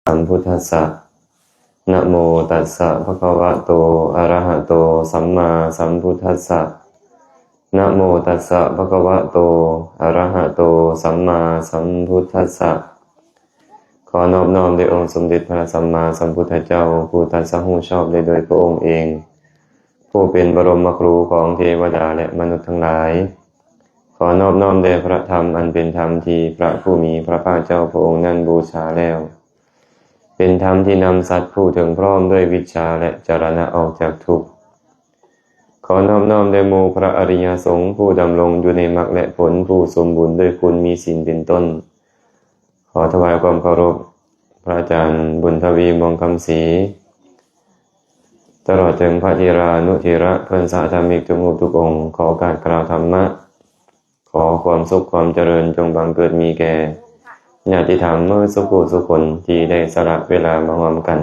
ສຳພຸດທັດສະ ນະໂມຕັດສະ ພະຄະວະໂຕ ອະຣະຫະໂຕ ສຳມາສຳພຸດທັດສະ ນະໂມຕັດສະ ພະຄະວະໂຕ ອະຣະຫະໂຕ ສຳມາສຳພຸດທັດສະ. ຂໍນອບນ້ອມແດ່ອົງສົມເດັດພະສຳມາສຳພຸດທະເຈົ້າ ຜູ້ຕັດສະຮູ້ຊອບໄດ້ໂດຍພະອົງເອງ, ຜູ້ເປັນບະລົມມະຄູຂອງເທວະດາ ແລະ ມະນຸດທັງຫຼາຍ. ຂໍນອບນ້ອມແດ່ພະທຳ ອັນເປັນທຳທີ່ພະຜູ້ມີພະພາກເຈົ້າພະອົງນັ້ນບູຊາແລ້ວ, ເປັນທຳທີ່ນຳສັດຜູ້ເຖິງພ້ອມດ້ວຍວິດຊາ ແລະ ຈາລະນະອອກຈາກທຸກ. ຂໍນອບນ້ອມແດ່ໝູ່ພະອະລິຍະສົງ ຜູ້ດຳລົງຢູ່ໃນມັກ ແລະ ຜົນ ຜູ້ສົມບູນດ້ວຍຄຸນມີສິນເປັນຕົ້ນ. ຂໍຖວາຍຄວາມເຄົາລົບພະອາຈານບຸນທະວີ ມ່ວງຄຳສີ, ຕະຫຼອດເຖິງພະເຖລານຸເຖລະ ເພື່ອນສະຫະທຳມິກທຸກຮູບທຸກອົງ. ຂໍໂອກາດກ່າວທຳມະ, ຂໍຄວາມສຸກຄວາມຈະເລີນຈົ່ງບັງເກີດມີແກ່ຍາດຕິທຳເໝິດສູ່ຜູ້ສູ່ຄົນທີ່ໄດ້ສະຫຼະເວລາມາຮ່ວມກັນ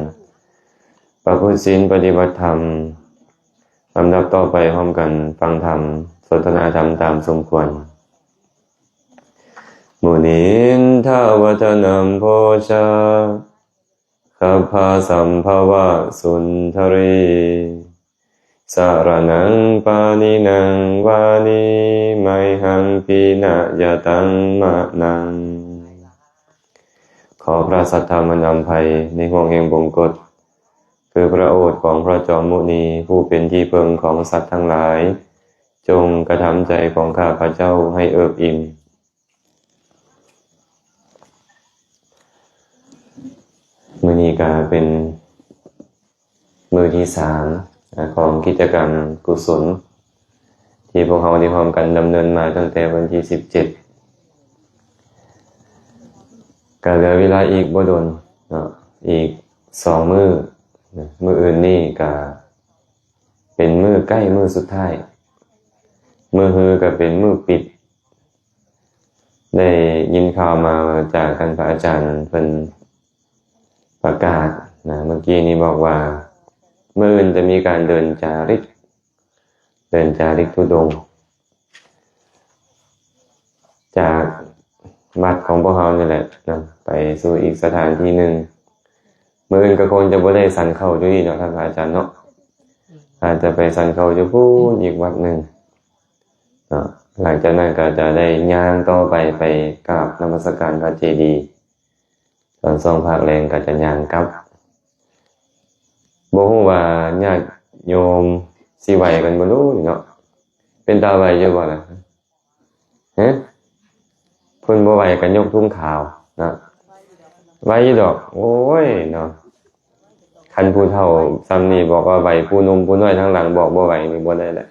ປະພຶດສິນປະຕິບັດທຳ. ລຳດັບຕໍ່ໄປ ຮ່ວມກັນຟັງທຳ, ສົນທະນາທຳຕາມສົມຄວນ. ມຸນິນທາວັດທະນັມໂພຊາ ຄັບພະສຳພະວະສຸນທະຣີ ສະຣະນັງປານິນັງວານີ ໄມຫັງປິນະຍະຕັງມະນັງ. ຂໍພະສັດທຳອັນອຳໄພໃນຫ່ວງແຫ່ງບົງກົດ ຄືພະໂອດຂອງພະຈອມມຸນີ ຜູ້ເປັນທີ່ເພິ່ງຂອງສັດທັງຫຼາຍ, ຈົ່ງກະທຳໃຈຂອງຂ້າພະເຈົ້າໃຫ້ເອິບອີ່ມ. ມື້ນີ້ກະເປັນມື້ທີສາມ ອາ ຂອງກິດຈະກຳກຸສົນ ທີ່ພວກເຮົາໄດ້ຮ່ວມກັນດຳເນີນມາຕັ້ງແຕ່ວັນທີສິບເຈັດ ກະເຫຼືອເວລາອີກບໍ່ດົນເນາະ, ອີກສອງມື້ນະ. ມື້ອື່ນນີ້ກະເປັນມື້ໃກ້ມື້ສຸດທ້າຍ, ມື້ຮືກະເປັນມື້ປິດ. ໄດ້ຍິນຂ່າວມາຈາກທ່ານພະອາຈານເພິ່ນປະກາດນະ ເມື່ອກີ້ນີ້ບອກວ່າ ມື້ອື່ນຈະມີການເດີນຈາລິກ ເດີນຈາລິກທຸດົງ ຈາກວັດຂອງພວກເຮົານີ້ແຫຼະນະ ໄປສູ່ອີກສະຖານທີ່ໜຶ່ງ. ມື້ອື່ນກໍຄົງຈະບໍ່ໄດ້ສັນເຂົ້າຢູ່ນີ້ເນາະ ທ່ານພະອາຈານເນາະ, ອາດຈະໄປສັນເຂົ້າຢູ່ພຸ້ນອີກວັດໜຶ່ງເນາະ. ຫຼັງຈາກນັ້ນກໍຈະໄດ້ຍ່າງຕໍ່ໄປ ໄປກາບນະມັດສະການພະເຈດີ. ຕອນສອງພາກແລງກໍຈະຍ່າງກັບ. ບໍ່ຮູ້ວ່າຍາດໂຍມຊິໄຫວກັນບໍ່ເນາະ? ເປັນຕາໄຫວຢູ່ບໍ່ລະ? ຮະ? ເພິ່ນບໍ່ໄຫວກໍຍົກທຸງຂາວນະ. ໄຫວຢູ່ດອກ. ໂອ້ຍເນາະ, ຄັນຜູ້ເຖົ້າຊ່ຳນີ້ບອກວ່າໄຫວ, ຜູ້ໜຸ່ມຜູ້ນ້ອຍທາງຫຼັງບອກບໍ່ໄຫວນີ້ບໍ່ໄດ້ແຫຼະ.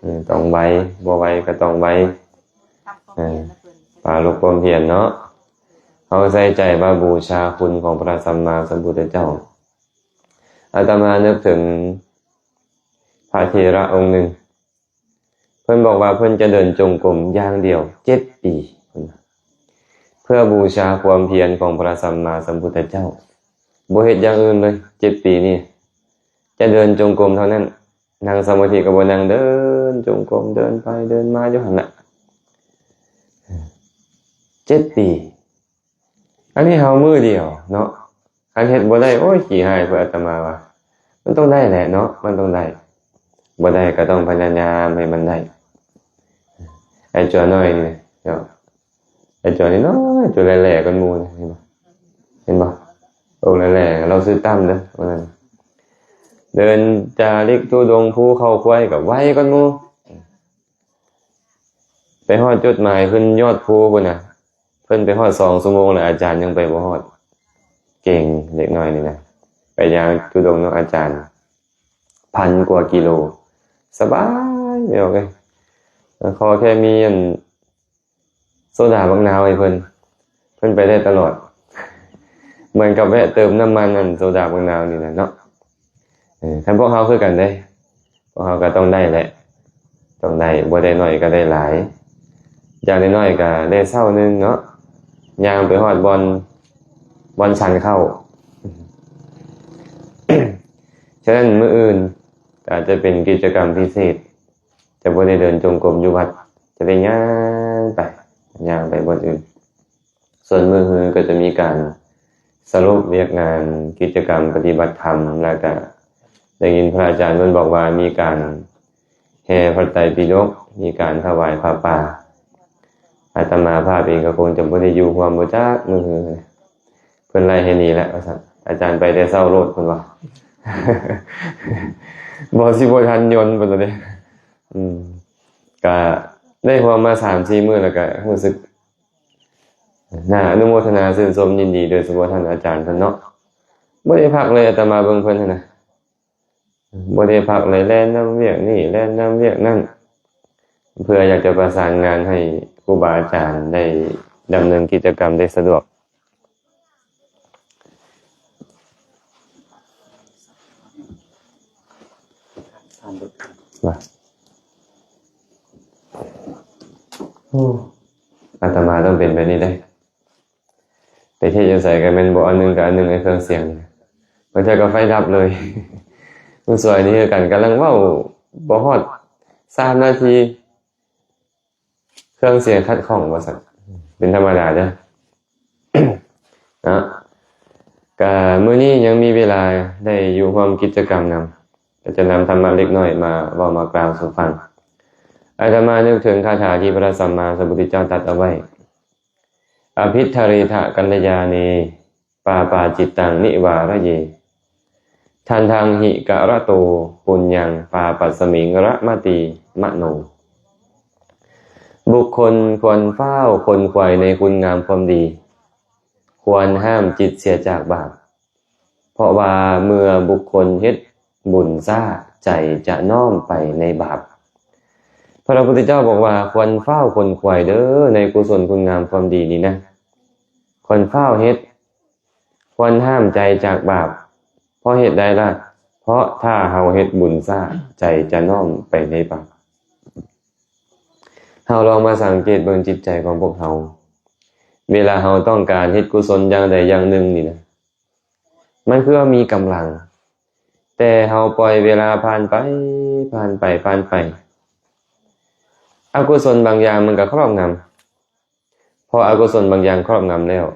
ເອີ ຕ້ອງໄຫວ, ບໍ່ໄຫວກໍຕ້ອງໄຫວ. ເອີ ປາລົບຄວາມພຽນເນາະ. ເຮົາໃສ່ໃຈວ່າບູຊາຄຸນຂອງພະສຳມາສຳພຸດທະເຈົ້າ. ອາດຕະມານຶກເຖິງພະເຖລະອົງໜຶ່ງ, ເພິ່ນບອກວ່າເພິ່ນຈະເດີນຈົງກົມຢ່າງດຽວເຈັດປີ ເພື່ອບູຊາຄວາມພຽນຂອງພະສຳມາສຳພຸດທະເຈົ້າ, ບໍ່ເຮັດຢ່າງອື່ນເລີຍ ເຈັດປີນີ້ ຈະເດີນຈົງກົມເທົ່ານັ້ນ. ນັ່ງສະມາທິກໍບໍ່ນັ່ງ, ເດີນຈົງກົມ, ເດີນໄປເດີນມາຢູ່ຫັ້ນລະ ເຈັດປີ. ອັນນີ້ເຮົາມື້ດຽວເນາະ, ຄັນເຮັດບໍ່ໄດ້ ໂອ້ຍ ຂີ້ຮ້າຍເພື່ອອາດຕະມາວ່າ. ມັນຕ້ອງໄດ້ແຫຼະເນາະ, ມັນຕ້ອງໄດ້. ບໍ່ໄດ້ກໍຕ້ອງພະຍາຍາມໃຫ້ມັນໄດ້. ໄອ້ຈົວນ້ອຍນີ້ເນາະ, ໄອ້ຈົວນ້ອຍໆ ຈົວແຫຼ້ໆກວ່າໝູ່ນີ້ ເຫັນບໍ່? ເຫັນບໍ່? ໂຕແຫຼ້ໆ ລາວຊື່ຕັ້ມເດີ ວ່ານັ້ນ. ເດີນຈາລິກທຸດົງພູເຂົາຄວາຍກໍໄວກວ່າໝູ່. ໄປຮອດຈຸດໝາຍຂຶ້ນຍອດພູພຸ້ນນະ, ເພິ່ນໄປຮອດສອງຊົ່ວໂມງແລ້ວ ອາຈານຍັງໄປບໍ່ຮອດ. ເກັ່ງເດັກນ້ອຍນີ້ນະ, ໄປຍ່າງທຸດົງນຳອາຈານ ພັນກວ່າກິໂລ ສະບາຍ ພີ່ນ້ອງເອີຍ. ຂໍແຄ່ມີອັນ ໂຊດາບັກນາວໃຫ້ເພິ່ນ, ເພິ່ນໄປໄດ້ຕະຫຼອດ. ເໝືອນກັບແວະເຕີມນ້ຳມັນອັນໂຊດາບັກນາວນີ້ແຫຼະເນາະ. ເອີ ຄັນພວກເຮົາຄືກັນເດ້, ພວກເຮົາກໍຕ້ອງໄດ້ແຫຼະ, ຕ້ອງໄດ້, ບໍ່ໄດ້ໜ້ອຍກໍໄດ້ຫຼາຍ. ຢ່າງນ້ອຍໆກໍໄດ້ເຊົ້າໜຶ່ງເນາະ, ຍ່າງໄປຮອດບ່ອນ, ບ່ອນສັນເຂົ້າ. ສະນັ້ນ ມື້ອື່ນກໍອາດຈະເປັນກິດຈະກຳພິເສດ, ຈະບໍ່ໄດ້ເດີນຈົງກົມຢູ່ວັດ, ຈະໄດ້ຍ່າງໄປ, ຍ່າງໄປບ່ອນອື່ນ. ສ່ວນມື້ຮືກໍຈະມີການ ສະຫຼຸບວຽກງານກິດຈະກຳປະຕິບັດທຳ ແລ້ວກະໄດ້ຍິນພະອາຈານເພິ່ນບອກວ່າມີການແຫ່ພະໄຕປິດົກ ມີການຖວາຍຜ້າປ່າ. ອາດຕະມາພາບເອງກໍຄົງຈະບໍ່ໄດ້ຢູ່ຮ່ວມບໍ່ຈັກມື້ ເພິ່ນໄລ່ໃຫ້ໜີແລ້ວວ່າຊັ້ນ. ອາຈານໄປແຕ່ເຊົ້າໂລດເພິ່ນວ່າ ບໍ່ ຊິບໍ່ທັນຍົນເພິ່ນວ່າເດ້. ອືມ ກະໄດ້ຮ່ວມມາສາມສີ່ມື້ ແລ້ວກະຮູ້ສຶກໜ້າອະນຸໂມທະນາຊື່ນຊົມຍິນດີ ໂດຍສະເພາະທ່ານອາຈານເພິ່ນເນາະ ບໍ່ໄດ້ພັກເລີຍ. ອາດຕະມາເບິ່ງເພິ່ນຫັ້ນນະ ບໍ່ໄດ້ພັກເລີຍ ແລ່ນນຳວຽກນີ້ ແລ່ນນຳວຽກນັ້ນ ເພື່ອຢາກຈະປະສານງານໃຫ້ຄູບາອາຈານໄດ້ດຳເນີນກິດຈະກຳໄດ້ສະດວກ. ວ່າ ໂອ້ ອາດຕະມາຕ້ອງເປັນແບບນີ້ເດ້. ໄປເທດຢູ່ໃສກໍແມ່ນບໍ່ອັນໜຶ່ງກໍອັນໜຶ່ງ ໄອ້ເຄື່ອງສຽງ ບາງເທື່ອກໍໄຟດັບເລີຍ. ມື້ສວຍນີ້ຄືກັນ ກຳລັງເວົ້າບໍ່ຮອດສາມນາທີ ເຄື່ອງສຽງຂັດຂ້ອງວ່າຊັ້ນ ເປັນທຳມະດາເດີ້ ເນາະ. ກະມື້ນີ້ຍັງມີເວລາໄດ້ຢູ່ຮ່ວມກິດຈະກຳນຳ ກໍຈະນຳທຳມະເລັກນ້ອຍມາເວົ້າມາກ່າວສູ່ຟັງ. ອາດຕະມານຶກເຖິງຄາຖາທີ່ພະສຳມາສຳພຸດທະເຈົ້າຕັດເອົາໄວ້ ອະພິດທະເຣທະກັນລະຍາເນ ປາປາຈິດຕັງນິວາຣະເຍ ທັນທັງຫິກະລະໂຕ ປຸນຍັງ ປາປັດສະມິງຣະມະຕິມະໂນ. ບຸກຄົນຄວນຟ້າວຂົນຂວາຍໃນຄຸນງາມຄວາມດີ ຄວນຫ້າມຈິດເສຍຈາກບາບ ເພາະວ່າເມື່ອບຸກຄົນເຮັດບຸນຊ້າ ໃຈຈະນ້ອມໄປໃນບາບ. ພະພຸດທະເຈົ້າບອກວ່າ ຄວນຟ້າວຂົນຂວາຍເດີ້ ໃນກຸສົນຄຸນງາມຄວາມດີນີ້ນະ ຄວນຟ້າວເຮັດ ຄວນຫ້າມໃຈຈາກບາບ. ເພາະເຫດໃດລະ? ເພາະຖ້າເຮົາເຮັດບຸນຊ້າ ໃຈຈະນ້ອມໄປໃນບາບ. ເຮົາລອງມາສັງເກດເບິ່ງຈິດໃຈຂອງພວກເຮົາ ເວລາເຮົາຕ້ອງການເຮັດກຸສົນຢ່າງໃດຢ່າງໜຶ່ງນີ້ນະ ມັນຄືວ່າມີກຳລັງ ແຕ່ເຮົາປ່ອຍເວລາຜ່ານໄປ ຜ່ານໄປ ຜ່ານໄປ ອະກຸສົນບາງຢ່າງມັນກໍຄອບງຳ. ພໍອະກຸສົນບາງຢ່າງຄອບງຳແລ້ວ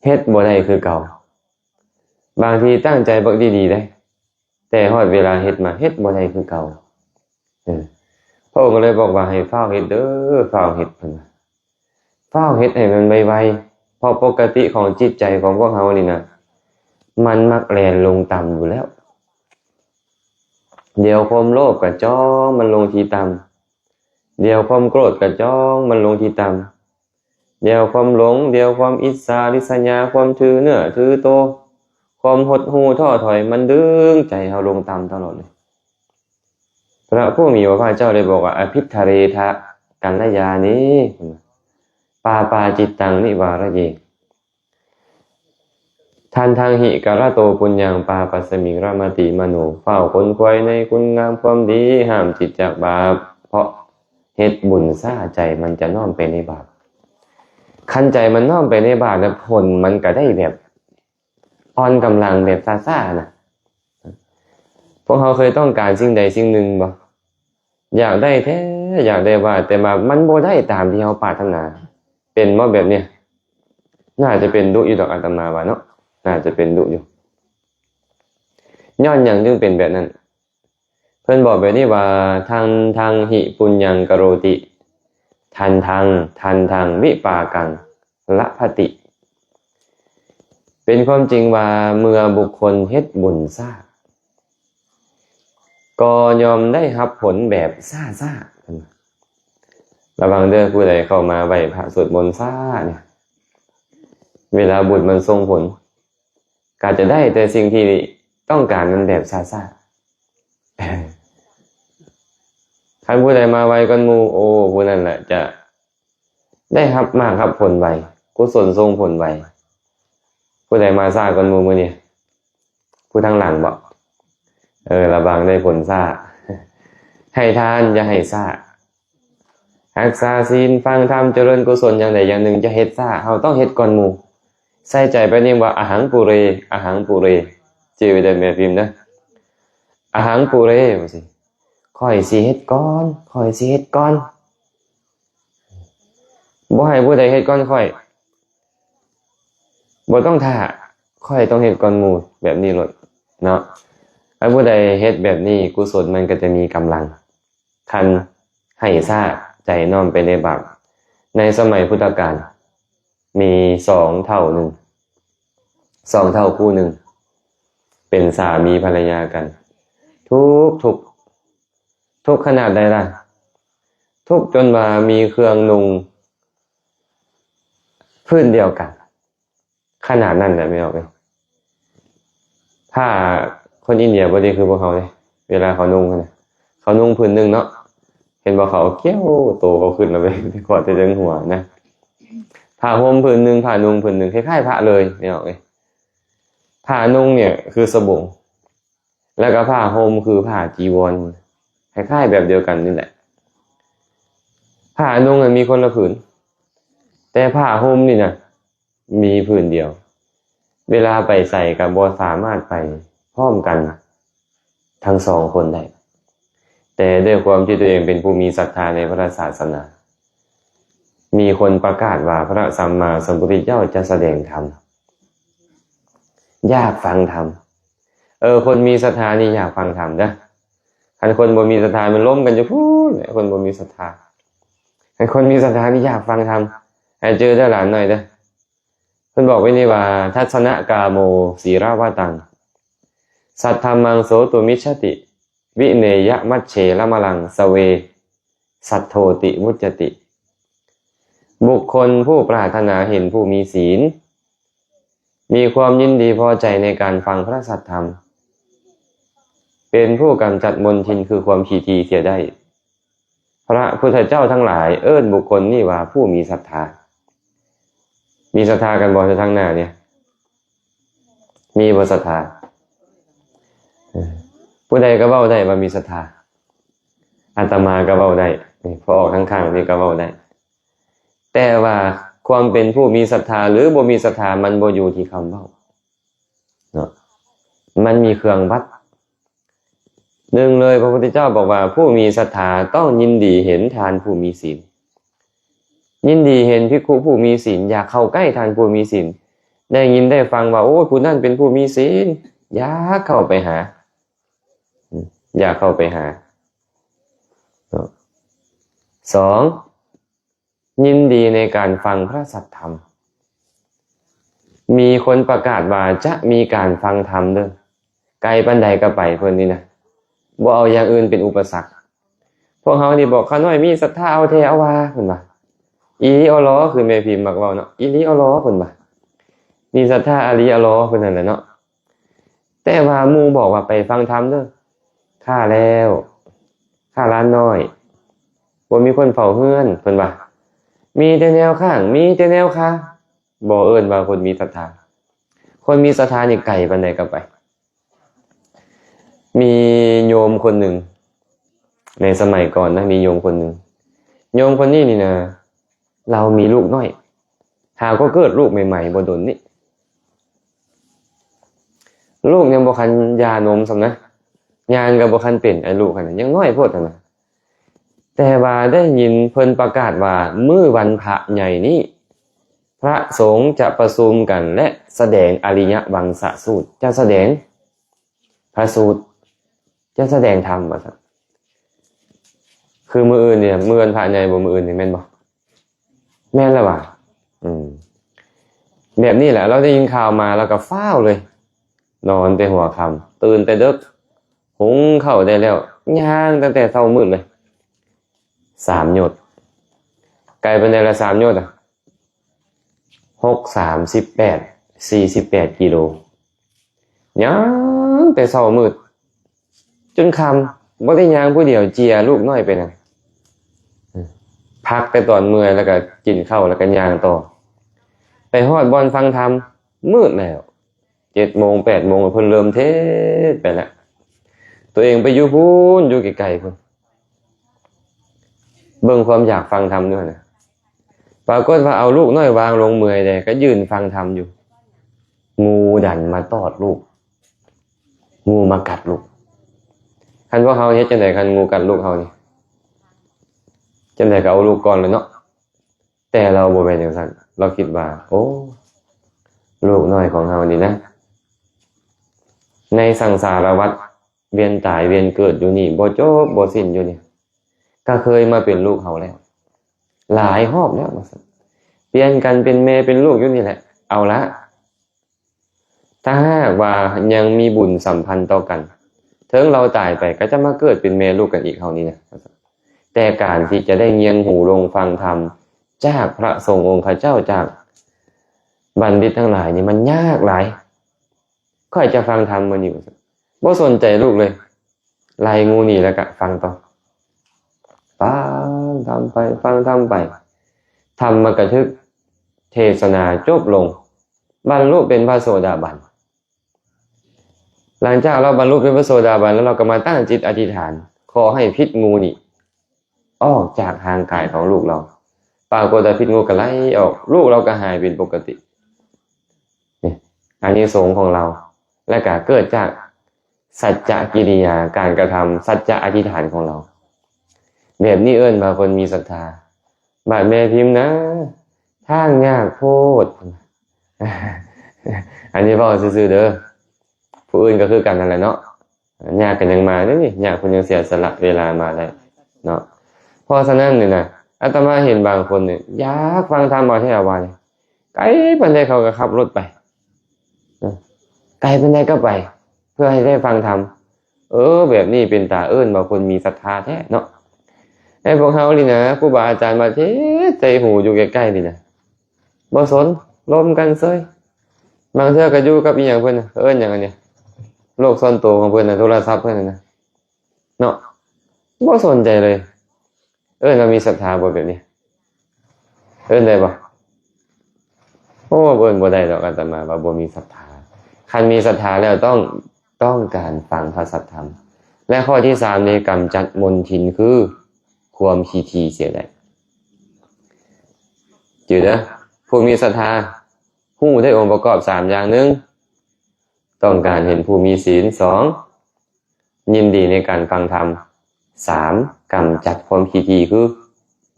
ເຮັດບໍ່ໄດ້ຄືເກົ່າ. ບາງທີຕັ້ງໃຈບັກດີໆເດ້ ແຕ່ຮອດເວລາເຮັດມາ ເຮັດບໍ່ໄດ້ຄືເກົ່າ. ເອີ ພະອົງກໍເລີຍບອກວ່າໃຫ້ຟ້າວເຮັດເດີ້ ຟ້າວເຮັດ ເພິ່ນວ່າ ຟ້າວເຮັດໃຫ້ມັນໄວໆ ເພາະປົກກະຕິຂອງຈິດໃຈຂອງພວກເຮົານີ້ນະ ມັນມັກແລ່ນລົງຕ່ຳຢູ່ແລ້ວ. ດຽວຄວາມໂລບກໍຈ້ອງມັນລົງທີ່ຕ່ຳ ດຽວຄວາມໂກດກໍຈ້ອງມັນລົງທີ່ຕ່ຳ ດຽວຄວາມຫຼົງ ດຽວຄວາມອິດສາລິດສະຍາ ຄວາມຖືເນື້ອຖືໂຕ ຄວາມຫົດຫູ້ທໍ້ຖອຍ ມັນດຶງໃຈເຮົາລົງຕ່ຳຕະຫຼອດເລີຍ. ພະຜູ້ມີພະພາກເຈົ້າໄດ້ບອກວ່າ ອະພິດທະເຣທະກັນລະຍາເນ ປາປາຈິດຕັງນິວາຣະເຍ ທັນທັງຫິກະລະໂຕ ປຸນຍັງ ປາປັດສະມິງຣະມະຕິມະໂນ. ຟ້າວຂົນຂວາຍໃນຄຸນງາມຄວາມດີ ຫ້າມຈິດຈາກບາບ ເພາະເຮັດບຸນຊ້າ ໃຈມັນຈະນ້ອມໄປໃນບາບ. ຄັນໃຈມັນນ້ອມໄປໃນບາບແລ້ວ ຜົນມັນກະໄດ້ແບບອ່ອນກຳລັງ ແບບຊ້າໆນະ. ພວກເຮົາເຄີຍຕ້ອງການສິ່ງໃດສິ່ງໜຶ່ງບໍ່? ຢາກໄດ້ແທ້ ຢາກໄດ້ວ່າ ແຕ່ວ່າມັນບໍ່ໄດ້ຕາມທີ່ເຮົາປາດຖະໜາ. ເປັນບໍ່ແບບເນີ້ຍ? ໜ້າຈະເປັນດຸຢູ່ດອກ ອາດຕະມາວ່າເນາະ ໜ້າຈະເປັນດຸຢູ່. ຍ້ອນຫຍັງຈຶ່ງເປັນແບບນັ້ນ? ເພິ່ນບອກແບບນີ້ວ່າ ທັນທັງຫິປຸນຍັງກະໂຣຕິ ທັນທັງ ທັນທັງວິປາກັງ ລະພະຕິ. ເປັນຄວາມຈິງວ່າເມື່ອບຸກຄົນເຮັດບຸນຊ້າ ກໍຍ່ອມໄດ້ຮັບຜົນແບບຊ້າໆ. ລະວັງເດີ້ ຜູ້ໃດເຂົ້າມາໄຫວ້ພະສວດມົນຊ້ານີ້ ເວລາບຸນມັນສົ່ງຜົນ ກໍຈະໄດ້ແຕ່ສິ່ງທີ່ຕ້ອງການນັ້ນແບບຊ້າໆ. ຄັນຜູ້ໃດມາໄວກ່ອນໝູ່ ໂອ້ ຜູ້ນັ້ນແຫຼະຈະ ໄດ້ຮັບໝາກຮັບຜົນໄວ ກຸສົນສົ່ງຜົນໄວ. ຜູ້ໃດມາຊ້າກ່ອນໝູ່ມື້ນີ້? ຜູ້ທາງຫຼັງບໍ? ເອີ ລະວັງໄດ້ຜົນຊ້າ. ໃຫ້ທານຢ່າໃຫ້ຊ້າ. ຮັກສາສິນ, ຟັງທຳ, ຈະເລີນກຸສົນຢ່າງໃດຢ່າງໜຶ່ງ ຢ່າເຮັດຊ້າ. ເຮົາຕ້ອງເຮັດກ່ອນໝູ່. ໃສ່ໃຈໄປນີ້ວ່າ ອະຫັງປຸເຣ ອະຫັງປຸເຣ. ຈື່ໄວ້ເດີແມ່ພິມເດີ. ອະຫັງປຸເຣ ວ່າຊີ້. ຂ້ອຍຊິເຮັດກ່ອນ, ຂ້ອຍຊິເຮັດກ່ອນ. ບໍ່ໃຫ້ຜູ້ໃດເຮັດກ່ອນຂ້ອຍ. ບໍ່ຕ້ອງຖ້າ ຂ້ອຍຕ້ອງເຮັດກ່ອນໝູ່ ແບບນີ້ໂລດເນາະ. ຄັນຜູ້ໃດເຮັດແບບນີ້ ກຸສົນມັນກໍຈະມີກຳລັງ. ຄັນໃຫ້ຊ້າ ໃຈນ້ອມໄປໃນບາບ. ໃນສະໄໝພຸດທະການ ມີສອງເຖົ້າໜຶ່ງ ສອງເຖົ້າຄູ່ໜຶ່ງ ເປັນສາມີພັນລະຍາກັນ ທຸກທຸກ ທຸກຂະໜາດໃດລະ? ທຸກຈົນວ່າມີເຄື່ອງນຸ່ງພື້ນດຽວກັນ ຂະໜາດນັ້ນແຫຼະ ແມ່ນບໍ່ເອີຍ? ຜ້າຄົນອິນເດຍບໍ່ໄດ້ຄືພວກເຮົາເດ້ ເວລາເຂົານຸ່ງຫັ້ນນະ ເຂົານຸ່ງພື້ນໜຶ່ງເນາະ ເຫັນບໍ່ ເຂົາເອົາກ້ຽວໂຕເຂົາຂຶ້ນແລ້ວໄປຂອດແຕ່ເທິງຫົວນະ. ຜ້າຫົ່ມພື້ນໜຶ່ງ ຜ້ານຸ່ງພື້ນໜຶ່ງ ຄ້າຍໆພະເລີຍ ແມ່ນບໍ່ເອີຍ? ຜ້ານຸ່ງນີ້ຄືສະບົງ ແລ້ວກໍຜ້າຫົ່ມຄືຜ້າຈີວອນ ຄ້າຍໆແບບດຽວກັນນີ້ແຫຼະ. ຜ້ານຸ່ງນະມີຄົນລະຜືນ ແຕ່ຜ້າຫົ່ມນີ້ນະ ມີຜືນດຽວ ເວລາໄປໃສກໍບໍ່ສາມາດໄປພ້ອມກັນທັງສອງຄົນໄດ້. ແຕ່ດ້ວຍຄວາມທີ່ຕົວເອງເປັນຜູ້ມີສັດທາໃນພະສາສະໜາ ມີຄົນປະກາດວ່າພະສຳມາສຳພຸດທະເຈົ້າຈະສະແດງທຳ ຢາກຟັງທຳ. ເອີ ຄົນມີສັດທານີ້ຢາກຟັງທຳເດີ. ຄັນຄົນບໍ່ມີສັດທາ ມັນລົມກັນຢູ່ພຸ້ນແຫຼະ ຄົນບໍ່ມີສັດທາ. ຄັນຄົນມີສັດທານີ້ຢາກຟັງທຳ ໃຫ້ຈື່ເດີຫຼານນ້ອຍເດີ. ເພິ່ນບອກໄວ້ນີ້ວ່າ ທັດສະນະກາໂມສີລະວະຕັງ ສັດທຳມັງໂສຕຸມິດສະຕິ ວິເນຍະມັດເສລະມະລັງ ສະເວ ສັດໂທຕິມຸດຈະຕິ. ບຸກຄົນຜູ້ປາດຖະໜາເຫັນຜູ້ມີศีນ ມີຄວາມຍິນດີພໍໃຈໃນການຟັງພະສັດທຳ ເປັນຜູ້ກຳຈັດມົນທິນຄືຄວາມຂີ້ຖີ່ເສຍໄດ້. ພະພຸດທະເຈົ້າທັງຫຼາຍເອີ້ນບຸກຄົນນີ້ວ່າຜູ້ມີສັດທາ. ມີສັດທາກັນບໍ່ທາງໜ້ານີ້? ມີບໍ່ສັດທາ? ເອີ ຜູ້ໃດກໍເວົ້າໄດ້ວ່າມີສັດທາ. ອາດຕະມາກໍເວົ້າໄດ້ ນີ້ ພໍອອກທາງຂ້າງນີ້ກໍເວົ້າໄດ້. ແຕ່ວ່າຄວາມເປັນຜູ້ມີສັດທາ ຫຼື ບໍ່ມີສັດທາ ມັນບໍ່ຢູ່ທີ່ຄຳເວົ້າເນາະ ມັນມີເຄື່ອງວັດ. ໜຶ່ງເລີຍ ພະພຸດທະເຈົ້າບອກວ່າ ຜູ້ມີສັດທາຕ້ອງຍິນດີເຫັນທ່ານຜູ້ມີศีນ. ຍິນດີເຫັນພິກຂຸຜູ້ມີศีນ ຢາກເຂົ້າໃກ້ທ່ານຜູ້ມີศีນ. ໄດ້ຍິນໄດ້ຟັງວ່າ ໂອ້ຍ ຜູ້ນັ້ນເປັນຜູ້ມີศีນ ຢາກເຂົ້າໄປຫາ ອືມ ຢາກເຂົ້າໄປຫາເນາະ. ສອງ ຍິນດີໃນການຟັງພະສັດທຳ. ມີຄົນປະກາດວ່າຈະມີການຟັງທຳເດີ. ໄກປານໃດກໍໄປ ເພິ່ນນີ້ນະ ບໍ່ເອົາຢ່າງອື່ນເປັນອຸປະສັກ. ພວກເຮົານີ້ບອກ ຂ້ານ້ອຍມີສັດທາເອົາແທ້ເອົາວ່າ ເພິ່ນວ່າ. ອີ່ຫຼີອໍຫຼໍ ຄືແມ່ພິມມັກເວົ້າເນາະ ອີ່ຫຼີອໍຫຼໍ ເພິ່ນວ່າ. ມີສັດທາອີ່ຫຼີອໍຫຼໍ ເພິ່ນນັ້ນແຫຼະເນາະ. ແຕ່ວ່າໝູ່ບອກວ່າໄປຟັງທຳເດີ. ຂ້າແລ້ວ ຂ້າຫຼານນ້ອຍ ບໍ່ມີຄົນເຝົ້າເຮືອນ ເພິ່ນວ່າ. ມີແຕ່ແນວຄ້າງ ມີແຕ່ແນວຄາ ບໍ່ເອີ້ນວ່າຄົນມີສັດທາ. ຄົນມີສັດທານີ້ໄກປານໃດກໍໄປ. ມີໂຍມຄົນໜຶ່ງ ໃນສະໄໝກ່ອນນະ ມີໂຍມຄົນໜຶ່ງ. ໂຍມຄົນນີ້ນີ້ນະ ລາວມີລູກນ້ອຍ ຫາກໍເກີດລູກໃໝ່ໆບໍ່ດົນນີ້ ລູກຍັງບໍ່ທັນຢານົມຊ້ຳນະ ຍ່າງກໍບໍ່ທັນເປັນ ໄອ້ລູກຫັ້ນນະ ຍັງນ້ອຍໂພດຫັ້ນນະ. ແຕ່ວ່າໄດ້ຍິນເພິ່ນປະກາດວ່າ ມື້ວັນພະໃຫຍ່ນີ້ ພະສົງຈະປະຊຸມກັນ ແລະ ສະແດງອະລິຍະວັງສະສູດ ຈະສະແດງພະສູດ ຈະສະແດງທຳ ວ່າຊັ້ນ. ຄືມື້ອື່ນນີ້ ມື້ວັນພະໃຫຍ່ບໍ່ ມື້ອື່ນນີ້ແມ່ນບໍ່? ແມ່ນແລ້ວຫວາ? ອືມ ແບບນີ້ແຫຼະ ລາວໄດ້ຍິນຂ່າວມາ ລາວກໍຟ້າວເລີຍ ນອນແຕ່ຫົວຄ່ຳ ຕື່ນແຕ່ເດິກ ຫຸງເຂົ້າໄດ້ແລ້ວ ຍ່າງຕັ້ງແຕ່ເຊົ້າມືດເລີຍ ສາມໂຍດ. ໄກປານໃດລະ ສາມໂຍດອະ? ຫົກ ສາມສິບແປດ ສີ່ສິບແປດກິໂລ ຍ່າງແຕ່ເຊົ້າມືດ ຈົນຄ່ຳ ບໍ່ໄດ້ຍ່າງຜູ້ດຽວ ເຈຍລູກນ້ອຍໄປນຳ. ພັກແຕ່ຕອນເມື່ອຍ ແລ້ວກໍກິນເຂົ້າ ແລ້ວກໍຍ່າງຕໍ່. ໄປຮອດບ່ອນຟັງທຳ ມືດແລ້ວ ເຈັດໂມງ ແປດໂມງ ເພິ່ນເລີ່ມເທດໄປແລ້ວ. ຕົວເອງໄປຢູ່ພຸ້ນ ຢູ່ໄກໆພຸ້ນ ເບິ່ງຄວາມຢາກຟັງທຳຢູ່ຫັ້ນນະ. ປາກົດວ່າເອົາລູກນ້ອຍວາງລົງເມື່ອຍແດ່ ກໍຢືນຟັງທຳຢູ່ ງູດັນມາຕອດລູກ ງູມາກັດລູກ. ຄັນພວກເຮົາເຮັດຈັ່ງໃດ ຄັນງູກັດລູກເຮົານີ້? ຈັ່ງໃດກໍເອົາລູກກ່ອນແຫຼະເນາະ. ແຕ່ລາວບໍ່ແມ່ນຈັ່ງຊັ້ນ ລາວຄິດວ່າ ໂອ້ ລູກນ້ອຍຂອງເຮົານີ້ນະ ໃນສັງສາລະວັດ ວຽນຕາຍວຽນເກີດຢູ່ນີ້ ບໍ່ຈົບບໍ່ສິ້ນຢູ່ນີ້ ກໍເຄີຍມາເປັນລູກເຮົາແລ້ວ ຫຼາຍຮອບແລ້ວ ວ່າຊັ້ນ. ປ່ຽນກັນເປັນແມ່ເປັນລູກຢູ່ນີ້ແຫຼະ. ເອົາລະ ຖ້າຫາກວ່າຍັງມີບຸນສຳພັນຕໍ່ກັນ ເຖິງລາວຕາຍໄປກໍຈະມາເກີດເປັນແມ່ລູກກັນອີກ ເຮົານີ້ນະ ວ່າຊັ້ນ. ແຕ່ການທີ່ຈະໄດ້ງຽນຫູລົງຟັງທຳຈາກພະສົງອົງຄະເຈົ້າ ຈາກບັນດິດທັງຫຼາຍນີ້ ມັນຍາກຫຼາຍ. ຂ້ອຍຈະຟັງທຳມື້ນີ້ ວ່າຊັ້ນ. ບໍ່ສົນໃຈລູກເລີຍ ໄລ່ງູໜີແລ້ວກະຟັງຕໍ່. ຟັງທຳໄປ ຟັງທຳໄປ ທຳມະກະທຶກເທສະນາຈົບລົງ ບັນລຸເປັນພະໂສດາບັນ. ຫຼັງຈາກລາວບັນລຸເປັນພະໂສດາບັນແລ້ວ ລາວກໍມາຕັ້ງຈິດອະທິຖານ ຂໍໃຫ້ພິດງູນີ້ ອອກຈາກຮ່າງກາຍຂອງລູກລາວ. ປາກົດວ່າພິດງູກໍໄຫຼອອກ ລູກລາວກໍຫາຍເປັນປົກກະຕິ. ນີ້ ອານິສົງຂອງລາວ ແລະກະເກີດຈາກສັດຈະກິລິຍາ ການກະທຳ ສັດຈະອະທິຖານຂອງລາວ. ແບບນີ້ເອີ້ນວ່າຄົນມີສັດທາ. ບາດແມ່ພິມນະ ທາງຍາກໂພດ. ອັນນີ້ເວົ້າຊື່ໆເດີ ຜູ້ອື່ນກໍຄືກັນນັ້ນແຫຼະເນາະ. ຍາກກໍຍັງມາເດ້ນີ້ ຍາກເພິ່ນຍັງເສຍສະຫຼະເວລາມາໄດ້ເນາະ. ເພາະສະນັ້ນນີ້ນະ ອາດຕະມາເຫັນບາງຄົນນີ້ ຢາກຟັງທຳເອົາແທ້ເອົາວ່ານີ້ ໄກປານໃດເຂົາກໍຂັບລົດໄປ ເອີ ໄກປານໃດກໍໄປ ເພື່ອໃຫ້ໄດ້ຟັງທຳ. ເອີ ແບບນີ້ເປັນຕາເອີ້ນວ່າຄົນມີສັດທາແທ້ເນາະ. ໃຫ້ພວກເຮົານີ້ນະ ຄູບາອາຈານມາເທດໃສ່ຫູຢູ່ໃກ້ໆນີ້ນະ ບໍ່ສົນ ລົມກັນເສີຍ. ບາງເທື່ອກໍຢູ່ກັບອີ່ຫຍັງເພິ່ນນະ ເອີ້ນຫຍັງອັນນີ້ ໂລກສ່ວນໂຕຂອງເພິ່ນນະ ໂທລະສັບເພິ່ນນະ ເນາະ ບໍ່ສົນໃຈເລີຍ. ເອີ້ນວ່າມີສັດທາບໍ່ແບບນີ້? ເອີ້ນໄດ້ບໍ່? ໂອ້ ເອີ້ນບໍ່ໄດ້ດອກ ອາດຕະມາວ່າບໍ່ມີສັດທາ. ຄັນມີສັດທາແລ້ວຕ້ອງ ຕ້ອງການຟັງພະສັດທຳ. ແລະ ຂໍ້ທີສາມນີ້ ກຳຈັດມົນທິນຄືຄວາມຂີ້ຖີ່ເສຍໄດ້. ຈື່ເດີ ຜູ້ມີສັດທາ ຮູ້ໄດ້ອົງປະກອບສາມຢ່າງ ໜຶ່ງ ຕ້ອງການເຫັນຜູ້ມີສິນ ສອງ ຍິນດີໃນການຟັງທຳ ສາມ ກຳຈັດຄວາມຂີ້ຖີ່ ຄື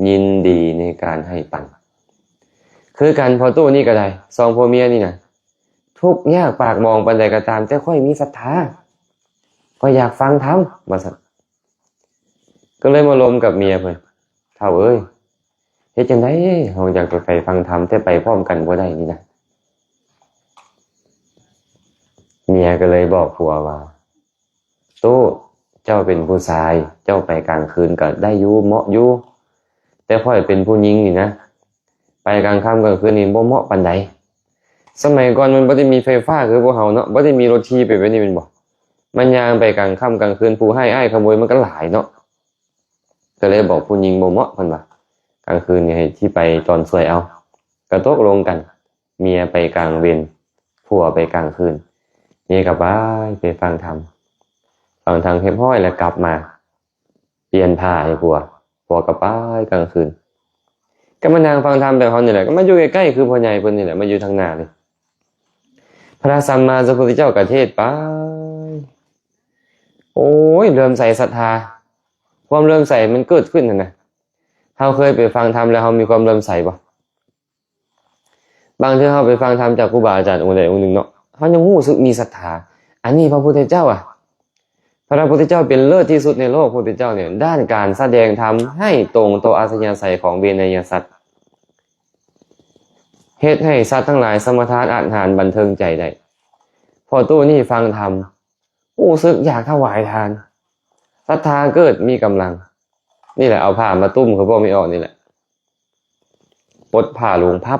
ຍິນດີໃນການໃຫ້ປັນ. ຄືກັນພໍ່ຕູ້ນີ້ກໍໄດ້ ສອງຜົວເມຍນີ້ນະ ທຸກຍາກປາກໝອງປານໃດກໍຕາມ ແຕ່ຂ້ອຍມີສັດທາ ຂ້ອຍຢາກຟັງທຳ ວ່າຊັ້ນ. ກໍເລີຍມາລົມກັບເມຍເພິ່ນ ເຖົ້າເອີຍ ເຮັດຈັ່ງໃດເຮົາຢາກຈະໄປຟັງທຳ ແຕ່ໄປພ້ອມກັນບໍ່ໄດ້ນີ້ນະ. ເມຍກໍເລີຍບອກຜົວວ່າ ຕູ້ ເຈົ້າເປັນຜູ້ຊາຍ ເຈົ້າໄປກາງຄືນກໍໄດ້ຢູ່ ເໝາະຢູ່ ແຕ່ຂ້ອຍເປັນຜູ້ຍິງນີ້ນະ ໄປກາງຄ່ຳກາງຄືນນີ້ບໍ່ເໝາະປານໃດ. ສະໄໝກ່ອນມັນບໍ່ໄດ້ມີໄຟຟ້າຄືພວກເຮົາເນາະ ບໍ່ໄດ້ມີລົດຖີ່ໄປແບບນີ້ແມ່ນບໍ່? ມັນຍ່າງໄປກາງຄ່ຳກາງຄືນ ຜູ້ຮ້າຍອ້າຍຂະໂມຍມັນກໍຫຼາຍເນາະ. ກໍເລີຍບອກຜູ້ຍິງບໍ່ເໝາະ ເພິ່ນວ່າ ກາງຄືນນີ້ໃຫ້ທີ່ໄປຕອນສວຍເອົາ. ກໍຕົກລົງກັນ ເມຍໄປກາງເວັນ ຜົວໄປກາງຄືນ. ເມຍກໍໄປ ໄປຟັງທຳ ຟັງທຳຮຽບຮ້ອຍແລ້ວກັບມາ ປ່ຽນຜ້າໃຫ້ຜົວ ຜົວກໍໄປກາງຄືນ ກໍມານັ່ງຟັງທຳແບບເຮົານີ້ແຫຼະ ກໍມາຢູ່ໃກ້ໆຄືພໍ່ໃຫຍ່ເພິ່ນນີ້ແຫຼະ ມາຢູ່ທາງໜ້ານີ້. ພະສຳມາສຳພຸດທະເຈົ້າກໍເທດໄປ ໂອ້ຍ ເຫຼື້ອມໃສສັດທາ ຄວາມເຫຼື້ອມໃສມັນເກີດຂຶ້ນຫັ້ນນະ. ເຮົາເຄີຍໄປຟັງທຳແລ້ວເຮົາມີຄວາມເຫຼື້ອມໃສບໍ່? ບາງເທື່ອເຮົາໄປຟັງທຳຈາກຄູບາອາຈານອົງໃດອົງໜຶ່ງເນາະ ເຮົາຍັງຮູ້ສຶກມີສັດທາ. ອັນນີ້ພະພຸດທະເຈົ້າອະ ພະພຸດທະເຈົ້າເປັນເລີດທີ່ສຸດໃນໂລກ. ພະພຸດທະເຈົ້ານີ້ ດ້ານການສະແດງທຳໃຫ້ຕົງຕໍ່ອັດທະຍາໄສຂອງເວໄນຍະສັດ ເຮັດໃຫ້ສັດທັງຫຼາຍສະມາທານອາດຫານບັນເທີງໃຈໄດ້. ພໍ່ຕູ້ນີ້ຟັງທຳ ຮູ້ສຶກຢາກຖວາຍທານ ສັດທາເກີດມີກຳລັງ. ນີ້ແຫຼະ ເອົາຜ້າມາຕຸ້ມຄືພວກມີອອກນີ້ແຫຼະ ປົດຜ້າລົງພັບ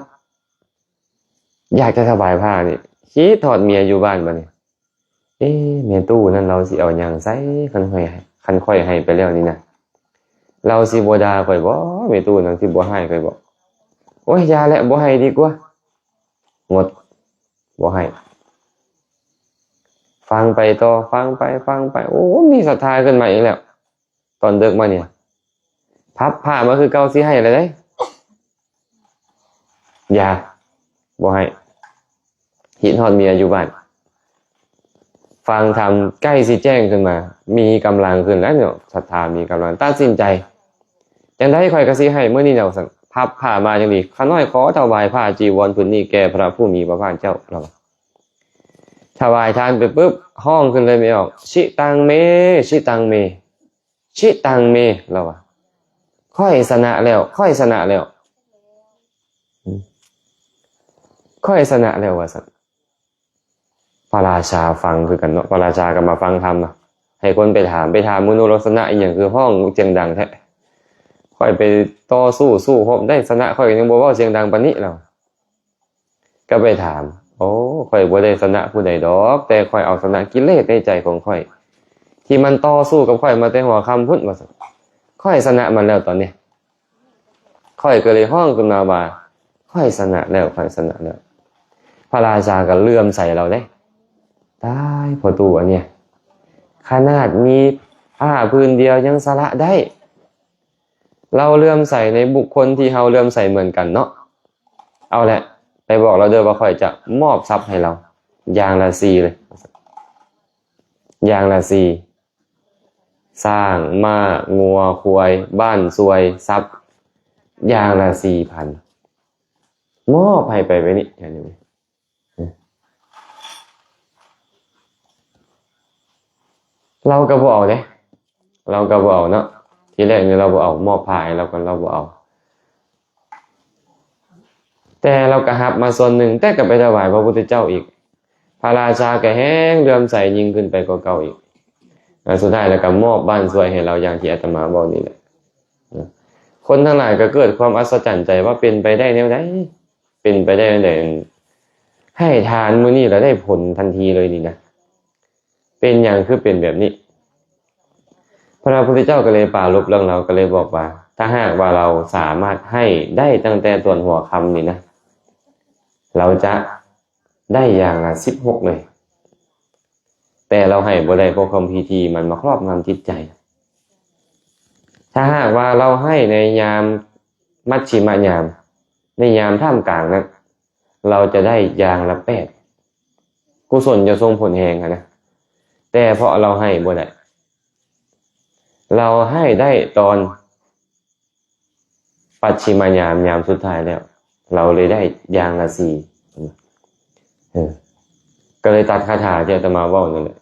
ຢາກຈະຖວາຍຜ້ານີ້ ຄິດຮອດເມຍຢູ່ບ້ານບາດນີ້. ເອ ແມ່ຕູ້ນັ້ນລາວຊິເອົາຫຍັງໃສ່ ຄັນຂ້ອຍ ຄັນຂ້ອຍໃຫ້ໄປແລ້ວນີ້ນະ ລາວຊິບໍ່ດ່າຂ້ອຍບໍ່? ແມ່ຕູ້ນັ້ນຊິບໍ່ຮ້າຍຂ້ອຍບໍ່? ໂອ້ຍ ຢ່າແຫຼະ ບໍ່ໃຫ້ດີກວ່າ ງົດ ບໍ່ໃຫ້. ຟັງໄປຕໍ່ ຟັງໄປ ຟັງໄປ ໂອ້ ມີສັດທາຂຶ້ນມາອີກແລ້ວ. ຕອນເດິກມານີ້ ພັບຜ້າມາຄືເກົ່າ ຊິໃຫ້ແລ້ວເດ້ ຢ່າ ບໍ່ໃຫ້ ຄິດຮອດເມຍຢູ່ບ້ານ. ຟັງທຳໃກ້ຊິແຈ້ງຂຶ້ນມາ ມີກຳລັງຂຶ້ນແລ້ວເນາະ ສັດທາມີກຳລັງ ຕັດສິນໃຈ ຈັ່ງໃດຂ້ອຍກໍຊິໃຫ້ມື້ນີ້ແລ້ວ ວ່າຊັ້ນ. ພັບຜ້າມາຈັ່ງນີ້ ຂ້ານ້ອຍຂໍຖວາຍຜ້າຈີວອນຜືນນີ້ແກ່ພະຜູ້ມີພະພາກເຈົ້າ ລາວວ່າ. ຖວາຍທານໄປປຶບ ຮ້ອງຂຶ້ນເລີຍແມ່ອອກ ຊິຕັງເມ ຊິຕັງເມ ຊິຕັງເມ ລາວວ່າ ຂ້ອຍຊະນະແລ້ວ ຂ້ອຍຊະນະແລ້ວ ອືມ ຂ້ອຍຊະນະແລ້ວ ວ່າຊັ້ນ. ພະລາຊາຟັງຄືກັນເນາະ ພະລາຊາກໍມາຟັງທຳນະ ໃຫ້ຄົນໄປຖາມ ໄປຖາມມະນຸລັກສະນະອີ່ຫຍັງ ຄືຮ້ອງສຽງດັງແທ້ ຂ້ອຍໄປຕໍ່ສູ້ສູ້ຮົບໄດ້ຊະນະ ຂ້ອຍກໍຍັງບໍ່ເວົ້າສຽງດັງປານນີ້ ລາວ ກໍໄປຖາມ ໂອ້ ຂ້ອຍບໍ່ໄດ້ຊະນະຜູ້ໃດດອກ ແຕ່ຂ້ອຍເອົາຊະນະກິເລດໃນໃຈຂອງຂ້ອຍ ທີ່ມັນຕໍ່ສູ້ກັບຂ້ອຍມາແຕ່ຫົວຄ່ຳພຸ້ນ ວ່າຊັ້ນ ຂ້ອຍຊະນະມັນແລ້ວຕອນນີ້ ຂ້ອຍກໍເລີຍຮ້ອງຂຶ້ນມາວ່າ ຂ້ອຍຊະນະແລ້ວ ຂ້ອຍຊະນະແລ້ວ. ພະລາຊາກໍເຫຼື້ອມໃສລາວເດ້ ຕາຍ ພໍ່ຕູ້ອັນເນີ້ຍ ຂະໜາດມີຜ້າຜືນດຽວຍັງສະຫຼະໄດ້ ລາວເຫຼື້ອມໃສໃນບຸກຄົນທີ່ເຮົາເຫຼື້ອມໃສເໝືອນກັນເນາະ. ເອົາແຫຼະ ໄປບອກລາວເດີວ່າຂ້ອຍຈະມອບຊັບໃຫ້ລາວຢ່າງລະສີ່ເລີຍ ຢ່າງລະສີ່ ຊ້າງ ມ້າ ງົວ ຄວາຍ ບ້ານ ສວຍ ຊັບ ຢ່າງລະສີ່ພັນ ມອບໃຫ້ໄປແບບນີ້ ລາວກໍບໍ່ເອົາເດ້ ລາວກໍບໍ່ເອົາເນາະ ທີແລກນີ້ລາວບໍ່ເອົາ ມອບຜ້າໃຫ້ລາວກ່ອນ ລາວບໍ່ເອົາ ແຕ່ລາວກໍຮັບມາສ່ວນໜຶ່ງ ແຕ່ກໍໄປຖວາຍພະພຸດທະເຈົ້າອີກ ພະລາຊາກໍແຮງເຫຼື້ອມໃສຍິ່ງຂຶ້ນໄປກວ່າເກົ່າອີກ ແລະ ສຸດທ້າຍແລ້ວກໍມອບບ້ານຊ່ວຍໃຫ້ລາວ ຢ່າງທີ່ອາດຕະມາເວົ້ານີ້ແຫຼະ. ຄົນທັງຫຼາຍກໍເກີດຄວາມອັດສະຈັນໃຈວ່າ ເປັນໄປໄດ້ແນວໃດ ເປັນໄປໄດ້ແນວໃດ ໃຫ້ທານມື້ນີ້ແລ້ວໄດ້ຜົນທັນທີເລີຍນີ້ນະ ເປັນຫຍັງຄືເປັນແບບນີ້? ພະນາງພຸດທະເຈົ້າກໍເລີຍປາລົບເລື່ອງລາວ ກໍເລີຍບອກວ່າ ຖ້າຫາກວ່າເຮົາສາມາດໃຫ້ໄດ້ຕັ້ງແຕ່ຕອນຫົວຄ່ຳນີ້ນະ ເຮົາຈະໄດ້ຢ່າງລະສິບຫົກເລີຍ ແຕ່ເຮົາໃຫ້ບໍ່ໄດ້ ເພາະຄວາມຂີ້ຖີ່ມັນມາຄອບງຳຈິດໃຈ. ຖ້າຫາກວ່າເຮົາໃຫ້ໃນຍາມມັດຊິມະຍາມ ໃນຍາມທ່າມກາງນັ້ນ ເຮົາຈະໄດ້ຢ່າງລະແປດ ກຸສົນຈະສົ່ງຜົນແຮງຫັ້ນນະ ແຕ່ເພາະເຮົາໃຫ້ບໍ່ໄດ້ ເຮົາໃຫ້ໄດ້ຕອນປັດຊິມະຍາມ ຍາມສຸດທ້າຍແລ້ວ ເຮົາເລີຍໄດ້ຢ່າງລະສີ່ ເອີ ກໍເລີຍຕັດຄາຖາທີ່ອາດຕະມາເວົ້ານັ້ນແຫຼະ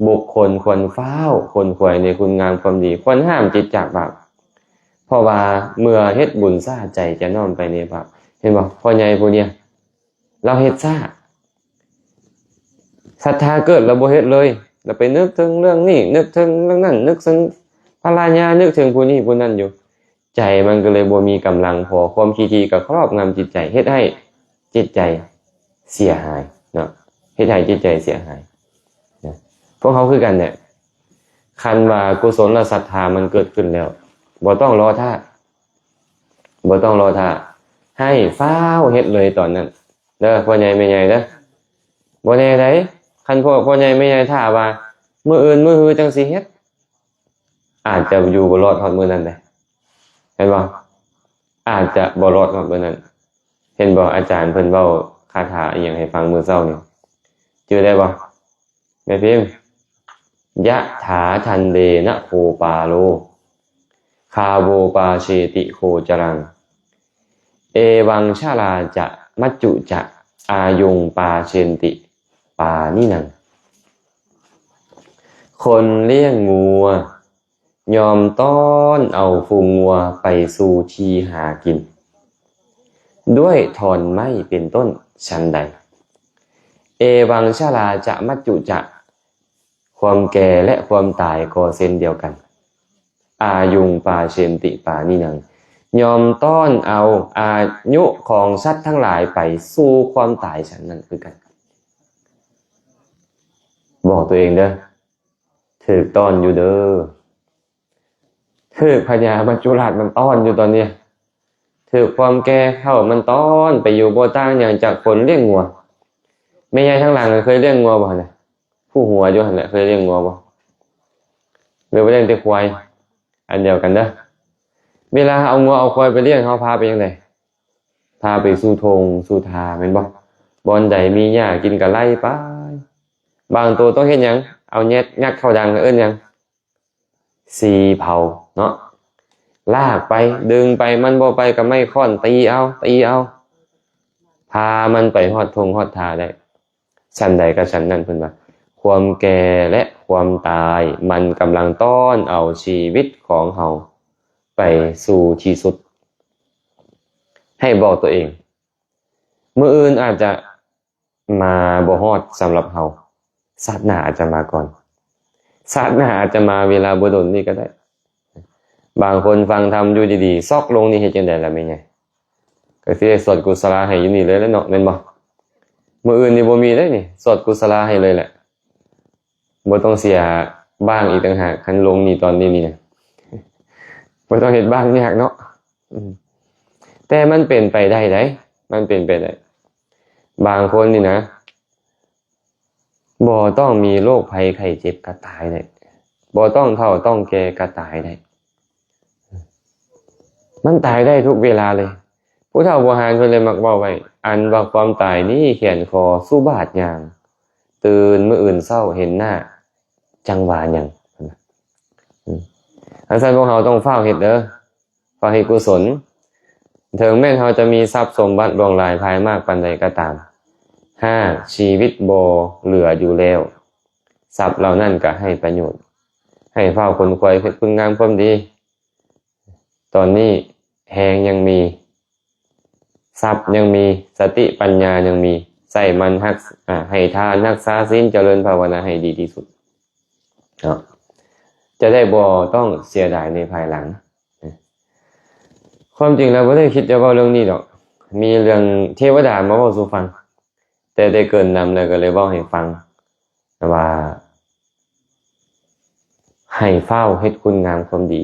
ບຸກຄົນຄວນຟ້າວຂົນຂວາຍໃນຄຸນງາມຄວາມດີ ຄວນຫ້າມຈິດຈາກບາບ ເພາະວ່າເມື່ອເຮັດບຸນຊ້າ ໃຈຈະນ້ອມໄປໃນບາບ. ເຫັນບໍ່? ພໍ່ໃຫຍ່ຜູ້ນີ້ລາວເຮັດຊ້າ ສັດທາເກີດລາວບໍ່ເຮັດເລີຍ ລາວໄປນຶກເຖິງເລື່ອງນີ້ ນຶກເຖິງເລື່ອງນັ້ນ ນຶກເຖິງພັນລະຍາ ນຶກເຖິງຜູ້ນີ້ຜູ້ນັ້ນຢູ່ ໃຈມັນກໍເລີຍບໍ່ມີກຳລັງພໍ ຄວາມຂີ້ຖີ່ກໍຄອບງຳຈິດໃຈ ເຮັດໃຫ້ຈິດໃຈເສຍຫາຍເນາະ ເຮັດໃຫ້ຈິດໃຈເສຍຫາຍນະ. ພວກເຮົາຄືກັນແຫຼະ ຄັນວ່າກຸສົນລະສັດທາມັນເກີດຂຶ້ນແລ້ວ ບໍ່ຕ້ອງລໍຖ້າ ບໍ່ຕ້ອງລໍຖ້າ ໃຫ້ຟ້າວເຮັດເລີຍຕອນນັ້ນເດີ ພໍ່ໃຫຍ່ແມ່ໃຫຍ່ເດີ. ບໍ່ແນ່ໃດ ຄັນພວກພໍ່ໃຫຍ່ແມ່ໃຫຍ່ຖ້າວ່າ ມື້ອື່ນມື້ຮືຈັ່ງຊິເຮັດ ອາດຈະຢູ່ບໍ່ລອດຮອດມື້ນັ້ນເດ້ ແມ່ນບໍ່? ອາດຈະບໍ່ລອດຮອດມື້ນັ້ນ. ເຫັນບໍ່? ອາຈານເພິ່ນເວົ້າຄາຖາອີ່ຫຍັງໃຫ້ຟັງມື້ເຊົ້ານີ້ ຈື່ໄດ້ບໍ່ ແມ່ພິມ? ຍະຖາທັນເດນະໂຄປາໂລ ຄາໂວປາເຊຕິໂຄຈະລັງ ເອວັງຊະລາຈະມັດຈຸຈະ ອາຍຸງປາເຊນຕິປານິໜັງ. ຄົນລ້ຽງງົວ ຍ່ອມຕ້ອນເອົາຝູງງົວໄປສູ່ທີ່ຫາກິນ ດ້ວຍທ່ອນໄມ້ເປັນຕົ້ນ ສັນໃດ ເອວັງຊະລາຈະມັດຈຸຈະ ຄວາມແກ່ແລະຄວາມຕາຍກໍເຊັ່ນດຽວກັນ ອາຍຸງປາເຊນຕິປານິໜັງ ຍ່ອມຕ້ອນເອົາອາຍຸຂອງສັດທັງຫຼາຍໄປສູ່ຄວາມຕາຍສັນນັ້ນຄືກັນ. ບອກຕົວເອງເດີ ຖືກຕ້ອນຢູ່ເດີ ຖືກພະຍາມັດຈຸລາດມັນຕ້ອນຢູ່ຕອນນີ້ ຖືກຄວາມແກ່ເຖົ້າມັນຕ້ອນໄປຢູ່ ບໍ່ຕ່າງຫຍັງຈາກຄົນລ້ຽງງົວ. ແມ່ໃຫຍ່ທາງຫຼັງເຄີຍລ້ຽງງົວບໍ່ຫັ້ນນະ? ຜູ້ຫົວຢູ່ຫັ້ນແຫຼະ ເຄີຍລ້ຽງງົວບໍ່? ຫຼືວ່າລ້ຽງແຕ່ຄວາຍ? ອັນດຽວກັນເດີ ເວລາເຮົາເອົາງົວເອົາຄວາຍໄປລ້ຽງ ເຮົາພາໄປຈັ່ງໃດ? ພາໄປສູ່ທົ່ງສູ່ທ່າແມ່ນບໍ່? ບ່ອນໃດມີຫຍ້າກິນກໍໄລ່ໄປ. ບາງໂຕຕ້ອງເຮັດຫຍັງ? ເອົາແຍດ ຍັດເຂົ້າດັງ ເອີ້ນຫຍັງ? ສີເຜົາເນາະ. ລາກໄປ ດຶງໄປ ມັນບໍ່ໄປກໍໄມ້ຄ້ອນຕີເອົາ ຕີເອົາ ພາມັນໄປຮອດທົ່ງຮອດທ່າໄດ້. ສັນໃດກໍສັນນັ້ນ ເພິ່ນວ່າ ຄວາມແກ່ ແລະ ຄວາມຕາຍ ມັນກຳລັງຕ້ອນເອົາຊີວິດຂອງເຮົາໄປສູ່ທີ່ສຸດ. ໃຫ້ບອກຕົວເອງ ມື້ອື່ນອາດຈະມາບໍ່ຮອດສຳລັບເຮົາ, ຊາດໜ້າອາດຈະມາກ່ອນ, ຊາດໜ້າອາດຈະມາເວລາບໍ່ດົນນີ້ກໍໄດ້. ບາງຄົນຟັງທຳຢູ່ດີໆ ຊອກລົງນີ້ເຮັດຈັ່ງໃດລະແມ່ໃຫຍ່? ກໍຊິໄດ້ສວດກຸສະລາໃຫ້ຢູ່ນີ້ເລີຍແຫຼະເນາະ ແມ່ນບໍ່? ມື້ອື່ນນີ້ບໍ່ມີເດ້ນີ້ ສວດກຸສະລາໃຫ້ເລີຍແຫຼະ. ບໍ່ຕ້ອງເສຍບ້າງອີກຕ່າງຫາກ ຄັນລົງນີ້ຕອນນີ້ນີ້ນະ ບໍ່ຕ້ອງເຮັດບ້າງຍາກເນາະ. ອືມ ແຕ່ມັນເປັນໄປໄດ້ໃດ໋ ມັນເປັນໄປໄດ້. ບາງຄົນນີ້ນະ ບໍ່ຕ້ອງມີໂລກໄພໄຂ້ເຈັບກໍຕາຍໄດ້, ບໍ່ຕ້ອງເຖົ້າຕ້ອງແກ່ກໍຕາຍໄດ້. ມັນຕາຍໄດ້ທຸກເວລາເລີຍ. ຜູ້ເຖົ້າບູຮານເພິ່ນເລີຍມັກເວົ້າໄວ້ ອັນວ່າຄວາມຕາຍນີ້ແຂນຄໍສູ່ບາດຍ່າງ, ຕື່ນມື້ອື່ນເຊົ້າເຫັນໜ້າ ຈັ່ງວ່າຫຍັງ. ອືມ ຈັ່ງຊັ້ນພວກເຮົາຕ້ອງຟ້າວເຮັດເດີ, ຟ້າວເຮັດກຸສົນ. ເຖິງແມ່ນເຮົາຈະມີຊັບສົມບັດຫຼວງຫຼາຍພາຍມາກປານໃດກໍຕາມ, ຫາກຊີວິດບໍ່ເຫຼືອຢູ່ແລ້ວ, ຊັບເຫຼົ່ານັ້ນກໍໄຮ້ປະໂຫຍດ. ໃຫ້ຟ້າວຂົນຂວາຍເຮັດຄຸນງາມຄວາມດີ. ຕອນນີ້ແຮງຍັງມີ, ຊັບຍັງມີ, ສະຕິປັນຍາຍັງມີ, ໃຊ້ມັນຮັກ ອາ ໃຫ້ທານ, ຮັກສາສິນ, ຈະເລີນພາວະນາໃຫ້ດີທີ່ສຸດເນາະ, ຈະໄດ້ບໍ່ຕ້ອງເສຍດາຍໃນພາຍຫຼັງ. ຄວາມຈິງແລ້ວບໍ່ໄດ້ຄິດຈະເວົ້າເລື່ອງນີ້ດອກ, ມີເລື່ອງເທວະດາມາເວົ້າສູ່ຟັງ, ແຕ່ໄດ້ເກີ່ນນຳແລ້ວກໍເລີຍເວົ້າໃຫ້ຟັງ. ແຕ່ວ່າໃຫ້ຟ້າວເຮັດຄຸນງາມຄວາມດີ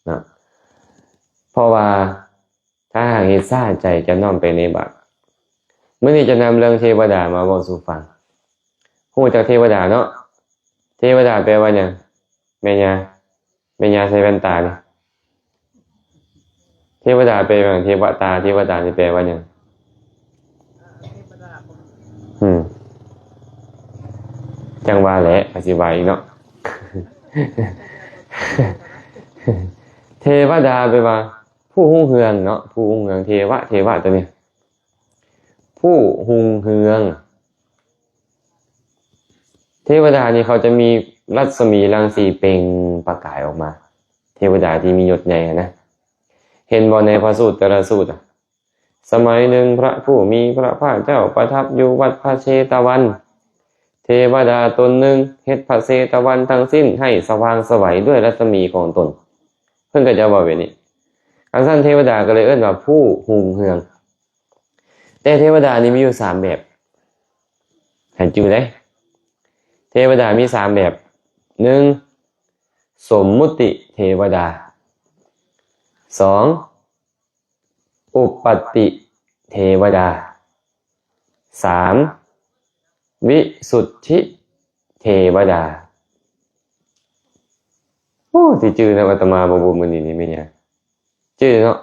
ເນາະ, ເພາະວ່າຖ້າຫາກເຮັດຊ້າ ໃຈຈະນ້ອມໄປໃນບາບ. ມື້ນີ້ຈະນຳເລື່ອງເທວະດາມາເວົ້າສູ່ຟັງ. ຮູ້ຈັກເທວະດາເນາະ? ເທວະດາແປວ່າຫຍັງ? ແມ່ຍ່າ ແມ່ຍ່າໃສ່ແວ່ນຕານີ້ ເທວະດາແປວ່າຫຍັງ? ເທວະຕາ ເທວະຕານີ້ແປວ່າຫຍັງ? ອືມ ຈັ່ງວ່າແຫຼະ ໃຜຊິວ່າອີກເນາະ. ເທວະດາແປວ່າຜູ້ຮຸ່ງເຮືອງເນາະ, ຜູ້ຮຸ່ງເຮືອງ. ເທວະ ເທວະຕົວນີ້ ຜູ້ຮຸ່ງເຮືອງ. ເທວະດານີ້ເຂົາຈະມີລັດສະໝີລັງສີເປັ່ງປະກາຍອອກມາ, ເທວະດາທີ່ມີຍົດໃຫຍ່ຫັ້ນນະ. ເຫັນບໍ່ໃນພະສູດແຕ່ລະສູດອະ? ສະໄໝໜຶ່ງ ພະຜູ້ມີພະພາກເຈົ້າປະທັບຢູ່ວັດພະເຊຕະວັນ, ເທວະດາຕົນໜຶ່ງເຮັດພະເຊຕະວັນທັງສິ້ນໃຫ້ສະຫວ່າງສະໄຫວດ້ວຍລັດສະໝີຂອງຕົນ. ເພິ່ນກໍຈະເວົ້າແບບນີ້. ຄັນຊັ້ນເທວະດາກໍເລີຍເອີ້ນວ່າຜູ້ຮຸ່ງເຮືອງ. ແຕ່ເທວະດານີ້ມີຢູ່ສາມແບບ ໃຫ້ຈື່ເດ້. ເທວະດາມີສາມແບບ. ໜຶ່ງ ສົມມຸດຕິເທວະດາ. ສອງ ອຸປັດຕິເທວະດາ. ສາມ ວິສຸດທິເທວະດາ. ໂອ້ ຊິຈື່ນຳອາດຕະມາບໍ່ບຸ ມື້ນີ້ນີ້ແມ່ນຫຍັງ? ຈື່ເນາະ.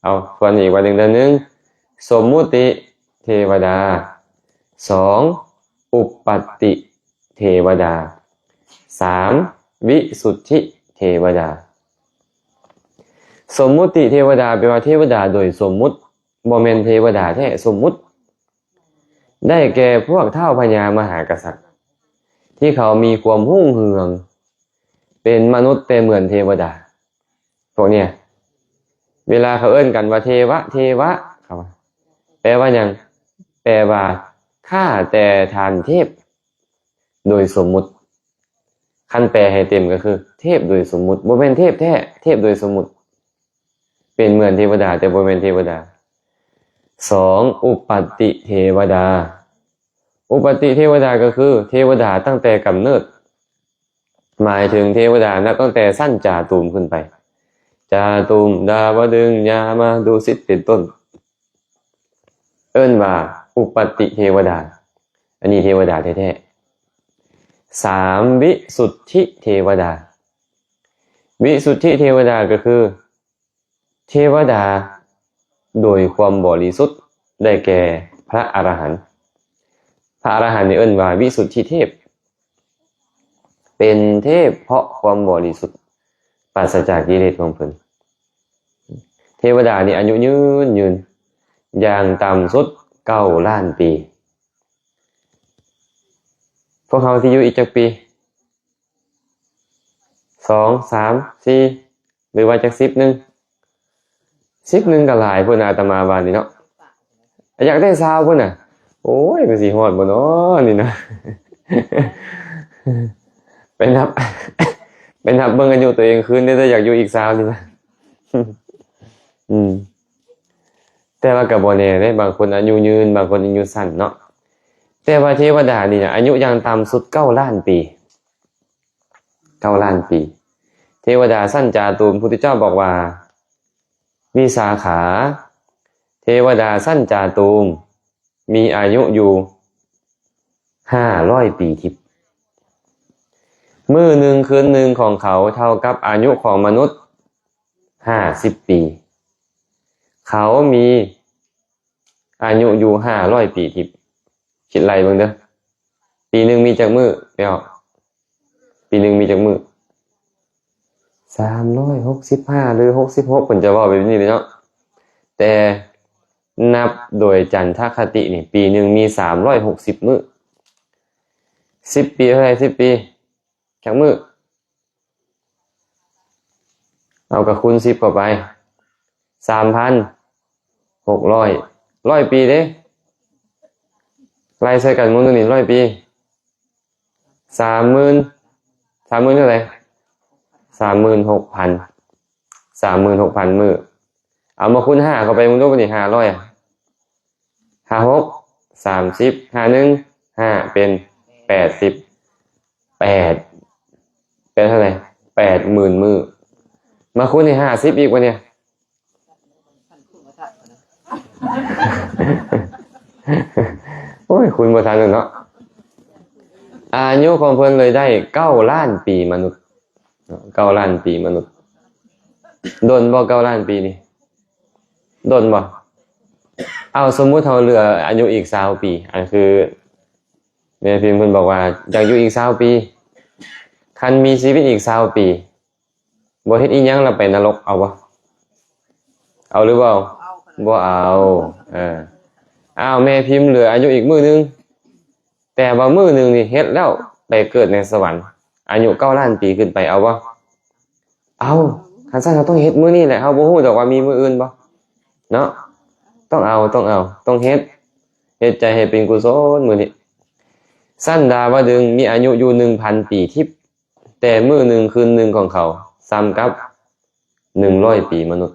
ເອົາ ທວນອີກບາດໜຶ່ງເດີ. ໜຶ່ງ ສົມມຸດຕິເທວະດາ. ສອງ ອຸປັດຕິເທວະດາ. ສາມ ວິສຸດທິເທວະດາ. ສົມມຸດຕິເທວະດາ ແປວ່າເທວະດາໂດຍສົມມຸດ, ບໍ່ແມ່ນເທວະດາແທ້, ສົມມຸດ. ໄດ້ແກ່ພວກທ້າວພະຍາມະຫາກະສັດ ທີ່ເຂົາມີຄວາມຮຸ່ງເຮືອງ ເປັນມະນຸດແຕ່ເໝືອນເທວະດາ. ພວກເນີ້ຍ ເວລາເຂົາເອີ້ນກັນວ່າເທວະ ເທວະ ເຂົາວ່າ ແປວ່າຫຍັງ? ແປວ່າຂ້າແຕ່ທ່ານເທບໂດຍສົມມຸດ. ຄັນແປໃຫ້ເຕັມກໍຄືເທບໂດຍສົມມຸດ, ບໍ່ແມ່ນເທບແທ້, ເທບໂດຍສົມມຸດ. ເປັນເໝືອນເທວະດາ ແຕ່ບໍ່ແມ່ນເທວະດາ. ສອງ ອຸປັດຕິເທວະດາ. ອຸປັດຕິເທວະດາກໍຄືເທວະດາຕັ້ງແຕ່ກຳເນີດ, ໝາຍເຖິງເທວະດານັບຕັ້ງແຕ່ຊັ້ນຈາຕູມຂຶ້ນໄປ, ຈາຕູມ, ດາວະດຶງ, ຍາມະ, ດຸສິດ ເປັນຕົ້ນ. ເອີ້ນວ່າອຸປັດຕິເທວະດາ. ອັນນີ້ເທວະດາແທ້ໆ. ສາມ ວິສຸດທິເທວະດາ. ວິສຸດທິເທວະດາກໍຄືເທວະດາໂດຍຄວາມບໍລິສຸດ, ໄດ້ແກ່ພະອະລະຫັນ. ພະອະລະຫັນນີ້ເອີ້ນວ່າວິສຸດທິເທບ. ເປັນເທບເພາະຄວາມບໍລິສຸດ, ປາສະຈາກກິເລດຂອງເພິ່ນ. ເທວະດານີ້ອາຍຸຍືນໆ ຢ່າງຕ່ຳສຸດເກົ້າລ້ານປີ. ພວກເຮົາຊິຢູ່ອີກຈັກປີ? ສອງ ສາມ ສີ່ ຫຼືວ່າຈັກສິບໜຶ່ງ? ສິບໜຶ່ງກໍຫຼາຍພຸ້ນນະ ອາດຕະມາວ່ານີ້ເນາະ. ຢາກໄດ້ຊາວພຸ້ນນະ. ໂອ້ຍ ມັນຊິຮອດບໍ່ນໍນີ້ນະ? ໄປນັບ ໄປນັບເບິ່ງອາຍຸຕົວເອງຄືນເດີ້ ຢາກຢູ່ອີກຊາວນີ້ນະ. ອືມ ແຕ່ວ່າກໍບໍ່ແນ່ເດ້ ບາງຄົນອາຍຸຍືນ ບາງຄົນອາຍຸສັ້ນເນາະ. ແຕ່ວ່າເທວະດານີ້ນະ ອາຍຸຢ່າງຕ່ຳສຸດເກົ້າລ້ານປີ. ເກົ້າລ້ານປີ. ເທວະດາຊັ້ນຈາຕູມ ພຸດທະເຈົ້າບອກວ່າ ວິສາຂາ ເທວະດາຊັ້ນຈາຕູມ ມີອາຍຸຢູ່ຫ້າຮ້ອຍປີທິບ. ມື້ໜຶ່ງຄືນໜຶ່ງຂອງເຂົາເທົ່າກັບອາຍຸຂອງມະນຸດຫ້າສິບປີ. ເຂົາມີອາຍຸຢູ່ຫ້າຮ້ອຍປີທິບ. ຄິດໄລ່ເບິ່ງເດີ້ ປີໜຶ່ງມີຈັກມື້? ແລ້ວ ປີໜຶ່ງມີຈັກມື້? ສາມຮ້ອຍຫົກສິບຫ້າ ຫຼື ຫົກສິບຫົກ ເພິ່ນຈະເວົ້າແບບນີ້ເລີຍເນາະ. ແຕ່ນັບໂດຍຈັນທະຄະຕິນີ້ ປີໜຶ່ງມີສາມຮ້ອຍຫົກສິບມື້. ສິບປີເທົ່າໃດ? ສິບປີຈັກມື້? ເອົາ ກໍຄູນສິບເຂົ້າໄປ ສາມພັນຫົກຮ້ອຍ. ຮ້ອຍປີເດ້ ໄລ່ໃສ່ກັນໝົດນີ້ ຮ້ອຍປີ ສາມໝື່ນ ສາມໝື່ນເທົ່າໃດ? ສາມໝື່ນຫົກພັນ ສາມໝື່ນຫົກພັນມື້. ເອົາມາຄູນຫ້າເຂົ້າໄປເບິ່ງດູ ບັດນີ້ຫ້າຮ້ອຍ ຫ້າຫົກ ສາມສິບ ຫ້າໜຶ່ງ ຫ້າ ເປັນແປດສິບ ແປດ ແປດເທົ່າໃດ? ແປດໝື່ນມື້. ມາຄູນໃຫ້ຫ້າສິບອີກບັດນີ້. ໂອ້ຍ ຄູນບໍ່ທັນແລ້ວເນາະ. ອາຍຸຂອງເພິ່ນເລີຍໄດ້ເກົ້າລ້ານປີມະນຸດ. ເກົ້າລ້ານປີມະນຸດ. ດົນບໍ່ເກົ້າລ້ານປີນີ້? ດົນບໍ່? ເອົາ ສົມມຸດເຮົາເຫຼືອອາຍຸອີກຊາວປີ ອັນຄືແມ່ພິມເພິ່ນບອກວ່າຢາກຢູ່ອີກຊາວປີ. ຄັນມີຊີວິດອີກຊາວປີ ບໍ່ເຮັດອີ່ຫຍັງລະໄປນະລົກ ເອົາບໍ່? ເອົາຫຼືບໍ່ເອົາ? ບໍ່ເອົາ. ເອີ ອ້າວ ແມ່ພິມເຫຼືອອາຍຸອີກມື້ໜຶ່ງ ແຕ່ວ່າມື້ໜຶ່ງນີ້ເຮັດແລ້ວໄປເກີດໃນສະຫວັນ ອາຍຸເກົ້າລ້ານປີຂຶ້ນໄປ ເອົາບໍ່? ເອົາ. ຄັນຊັ້ນເຮົາຕ້ອງເຮັດມື້ນີ້ແຫຼະ ເຮົາບໍ່ຮູ້ດອກວ່າມີມື້ອື່ນບໍ່ເນາະ. ຕ້ອງເອົາ ຕ້ອງເອົາ ຕ້ອງເຮັດ ເຮັດໃຈໃຫ້ເປັນກຸສົນມື້ນີ້. ຊັ້ນດາວະດຶງມີອາຍຸຢູ່ໜຶ່ງພັນປີທິບ ແຕ່ມື້ໜຶ່ງຄືນໜຶ່ງຂອງເຂົາສ່ຳກັບໜຶ່ງຮ້ອຍປີມະນຸດ.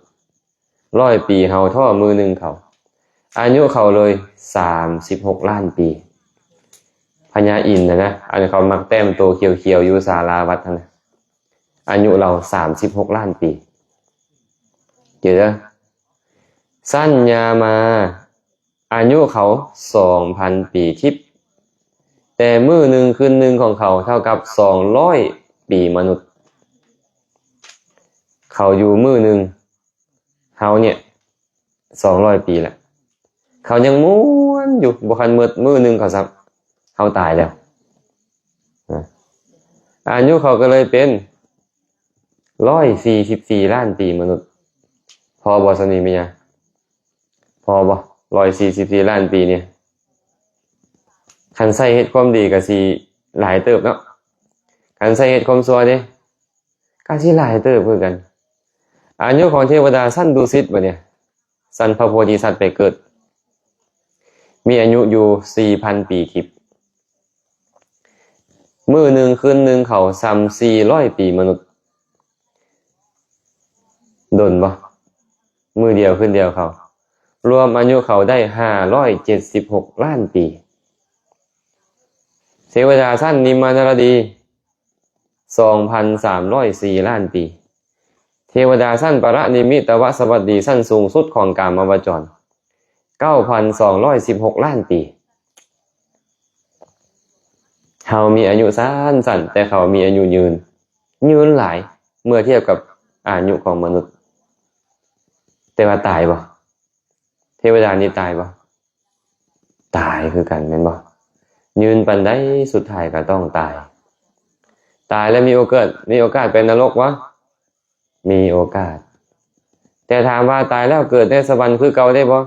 ຮ້ອຍປີເຮົາທໍ້ມື້ໜຶ່ງເຂົາ. ອາຍຸເຂົາເລີຍສາມສິບຫົກລ້ານປີ. ພະຍາອິນນະນະ ອັນເຂົາມັກແຕ້ມໂຕຂຽວໆຢູ່ສາລາວັດຫັ້ນນະ ອາຍຸລາວສາມສິບຫົກລ້ານປີ. ເຈີເດີ້ ຊັ້ນຍາມາ ອາຍຸເຂົາສອງພັນປີທິບ ແຕ່ມື້ໜຶ່ງຄືນໜຶ່ງຂອງເຂົາເທົ່າກັບສອງຮ້ອຍປີມະນຸດ. ເຂົາຢູ່ມື້ໜຶ່ງ ເຮົານີ້ສອງຮ້ອຍປີແລ້ວ ເຂົາຍັງມ່ວນຢູ່ ບໍ່ທັນໝົດມື້ໜຶ່ງເຂົາຊ້ຳ ເຮົາຕາຍແລ້ວ. ອາຍຸເຂົາກໍເລີຍເປັນຮ້ອຍສີ່ສິບສີ່ລ້ານປີມະນຸດ. ພໍບໍ່ ສ່ຳນີ້ແມ່ນຫຍັງ? ພໍບໍ່? ຮ້ອຍສີ່ສິບສີ່ລ້ານປີນີ້ ຄັນໃຊ້ເຮັດຄວາມດີກໍຊິຫຼາຍເຕີບເນາະ. ຄັນໃຊ້ເຮັດຄວາມຊົ່ວເດ້ ກໍຊິຫຼາຍເຕີບຄືກັນ. ອາຍຸຂອງເທວະດາຊັ້ນດຸສິດບັດນີ້ ຊັ້ນພະໂພທິສັດໄປເກີດ ມີອາຍຸຢູ່ສີ່ພັນປີທິບ. ມື້ໜຶ່ງຄືນໜຶ່ງເຂົາສ່ຳສີ່ຮ້ອຍປີມະນຸດ. ດົນບໍ່? ມື້ດຽວຄືນດຽວເຂົາ ລວມອາຍຸເຂົາໄດ້ຫ້າຮ້ອຍເຈັດສິບຫົກລ້ານປີ. ເທວະດາຊັ້ນນິມມານະລະດີ ສອງພັນສາມຮ້ອຍສີ່ລ້ານປີ. ເທວະດາຊັ້ນປະລະນິມິຕະວະສະຫວັດດີ ຊັ້ນສູງສຸດຂອງກາມະວະຈອນ ເກົ້າພັນສອງຮ້ອຍສິບຫົກລ້ານປີ. ເຮົາມີອາຍຸສັ້ນໆ ແຕ່ເຂົາມີອາຍຸຍືນ ຍືນຫຼາຍເມື່ອທຽບກັບອາຍຸຂອງມະນຸດ. ແຕ່ວ່າຕາຍບໍ່? ເທວະດານີ້ຕາຍບໍ່? ຕາຍຄືກັນແມ່ນບໍ່? ຍືນປານໃດສຸດທ້າຍກໍຕ້ອງຕາຍ. ຕາຍແລ້ວມີໂອກາດ ມີໂອກາດໄປນະລົກບໍ່? ມີໂອກາດ. ແຕ່ຖາມວ່າຕາຍແລ້ວເກີດໃນສະຫວັນຄືເກົ່າໄດ້ບໍ່?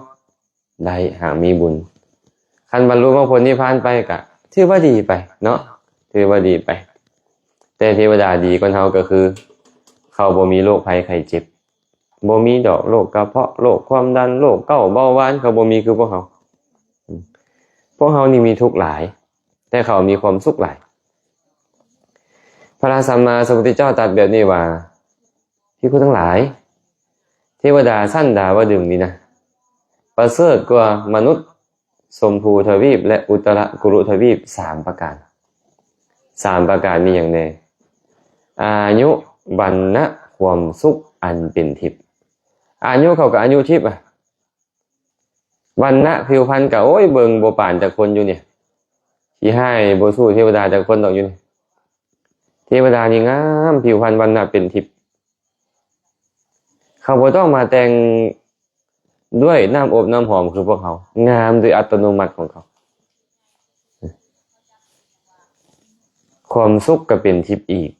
ໄດ້ ຫາກມີບຸນ. ຄັນບັນລຸມາຜົນນິບພານໄປກະຖືວ່າດີໄປເນາະ ຖືວ່າດີໄປ. ແຕ່ເທວະດາດີກວ່າເຮົາກໍຄື ເຂົາບໍ່ມີໂລກໄພໄຂ້ເຈັບ ບໍ່ມີດອກໂລກກະເພາະ ໂລກຄວາມດັນ ໂລກເກົາເບົາຫວານ ເຂົາບໍ່ມີຄືພວກເຮົາ. ພວກເຮົານີ້ມີທຸກຫຼາຍ ແຕ່ເຂົາມີຄວາມສຸກຫຼາຍ. ພະສຳມາສຳພຸດທະເຈົ້າຕັດແບບນີ້ວ່າ ພິກຂຸທັງຫຼາຍ, ເທວະດາຊັ້ນດາວະດຶງນີ້ນະ ປະເສີດກວ່າມະນຸດຊົມພູທະວີບ ແລະ ອຸດຕະລະກຸລຸທະວີບສາມປະການ. ສາມປະການມີຫຍັງແດ່? ອາຍຸ, ວັນນະ, ຄວາມສຸກອັນເປັນທິບ. ອາຍຸເຂົາກໍອາຍຸທິບອະ. ວັນນະຜິວພັນກໍ ໂອ້ຍ ເບິ່ງບໍ່ປານຈັກຄົນຢູ່ນີ້ ຂີ້ຮ້າຍບໍ່ສູ້ເທວະດາຈັກຄົນດອກຢູ່ນີ້. ເທວະດານີ້ງາມ ຜິວພັນວັນນະເປັນທິບ. ເຂົາບໍ່ຕ້ອງມາແຕ່ງດ້ວຍນ້ຳອົບນ້ຳຫອມຄືພວກເຮົາ ງາມໂດຍອັດຕະໂນມັດຂອງເຂົາ. ຄວາມສຸກກໍເປັນທິບອີກ.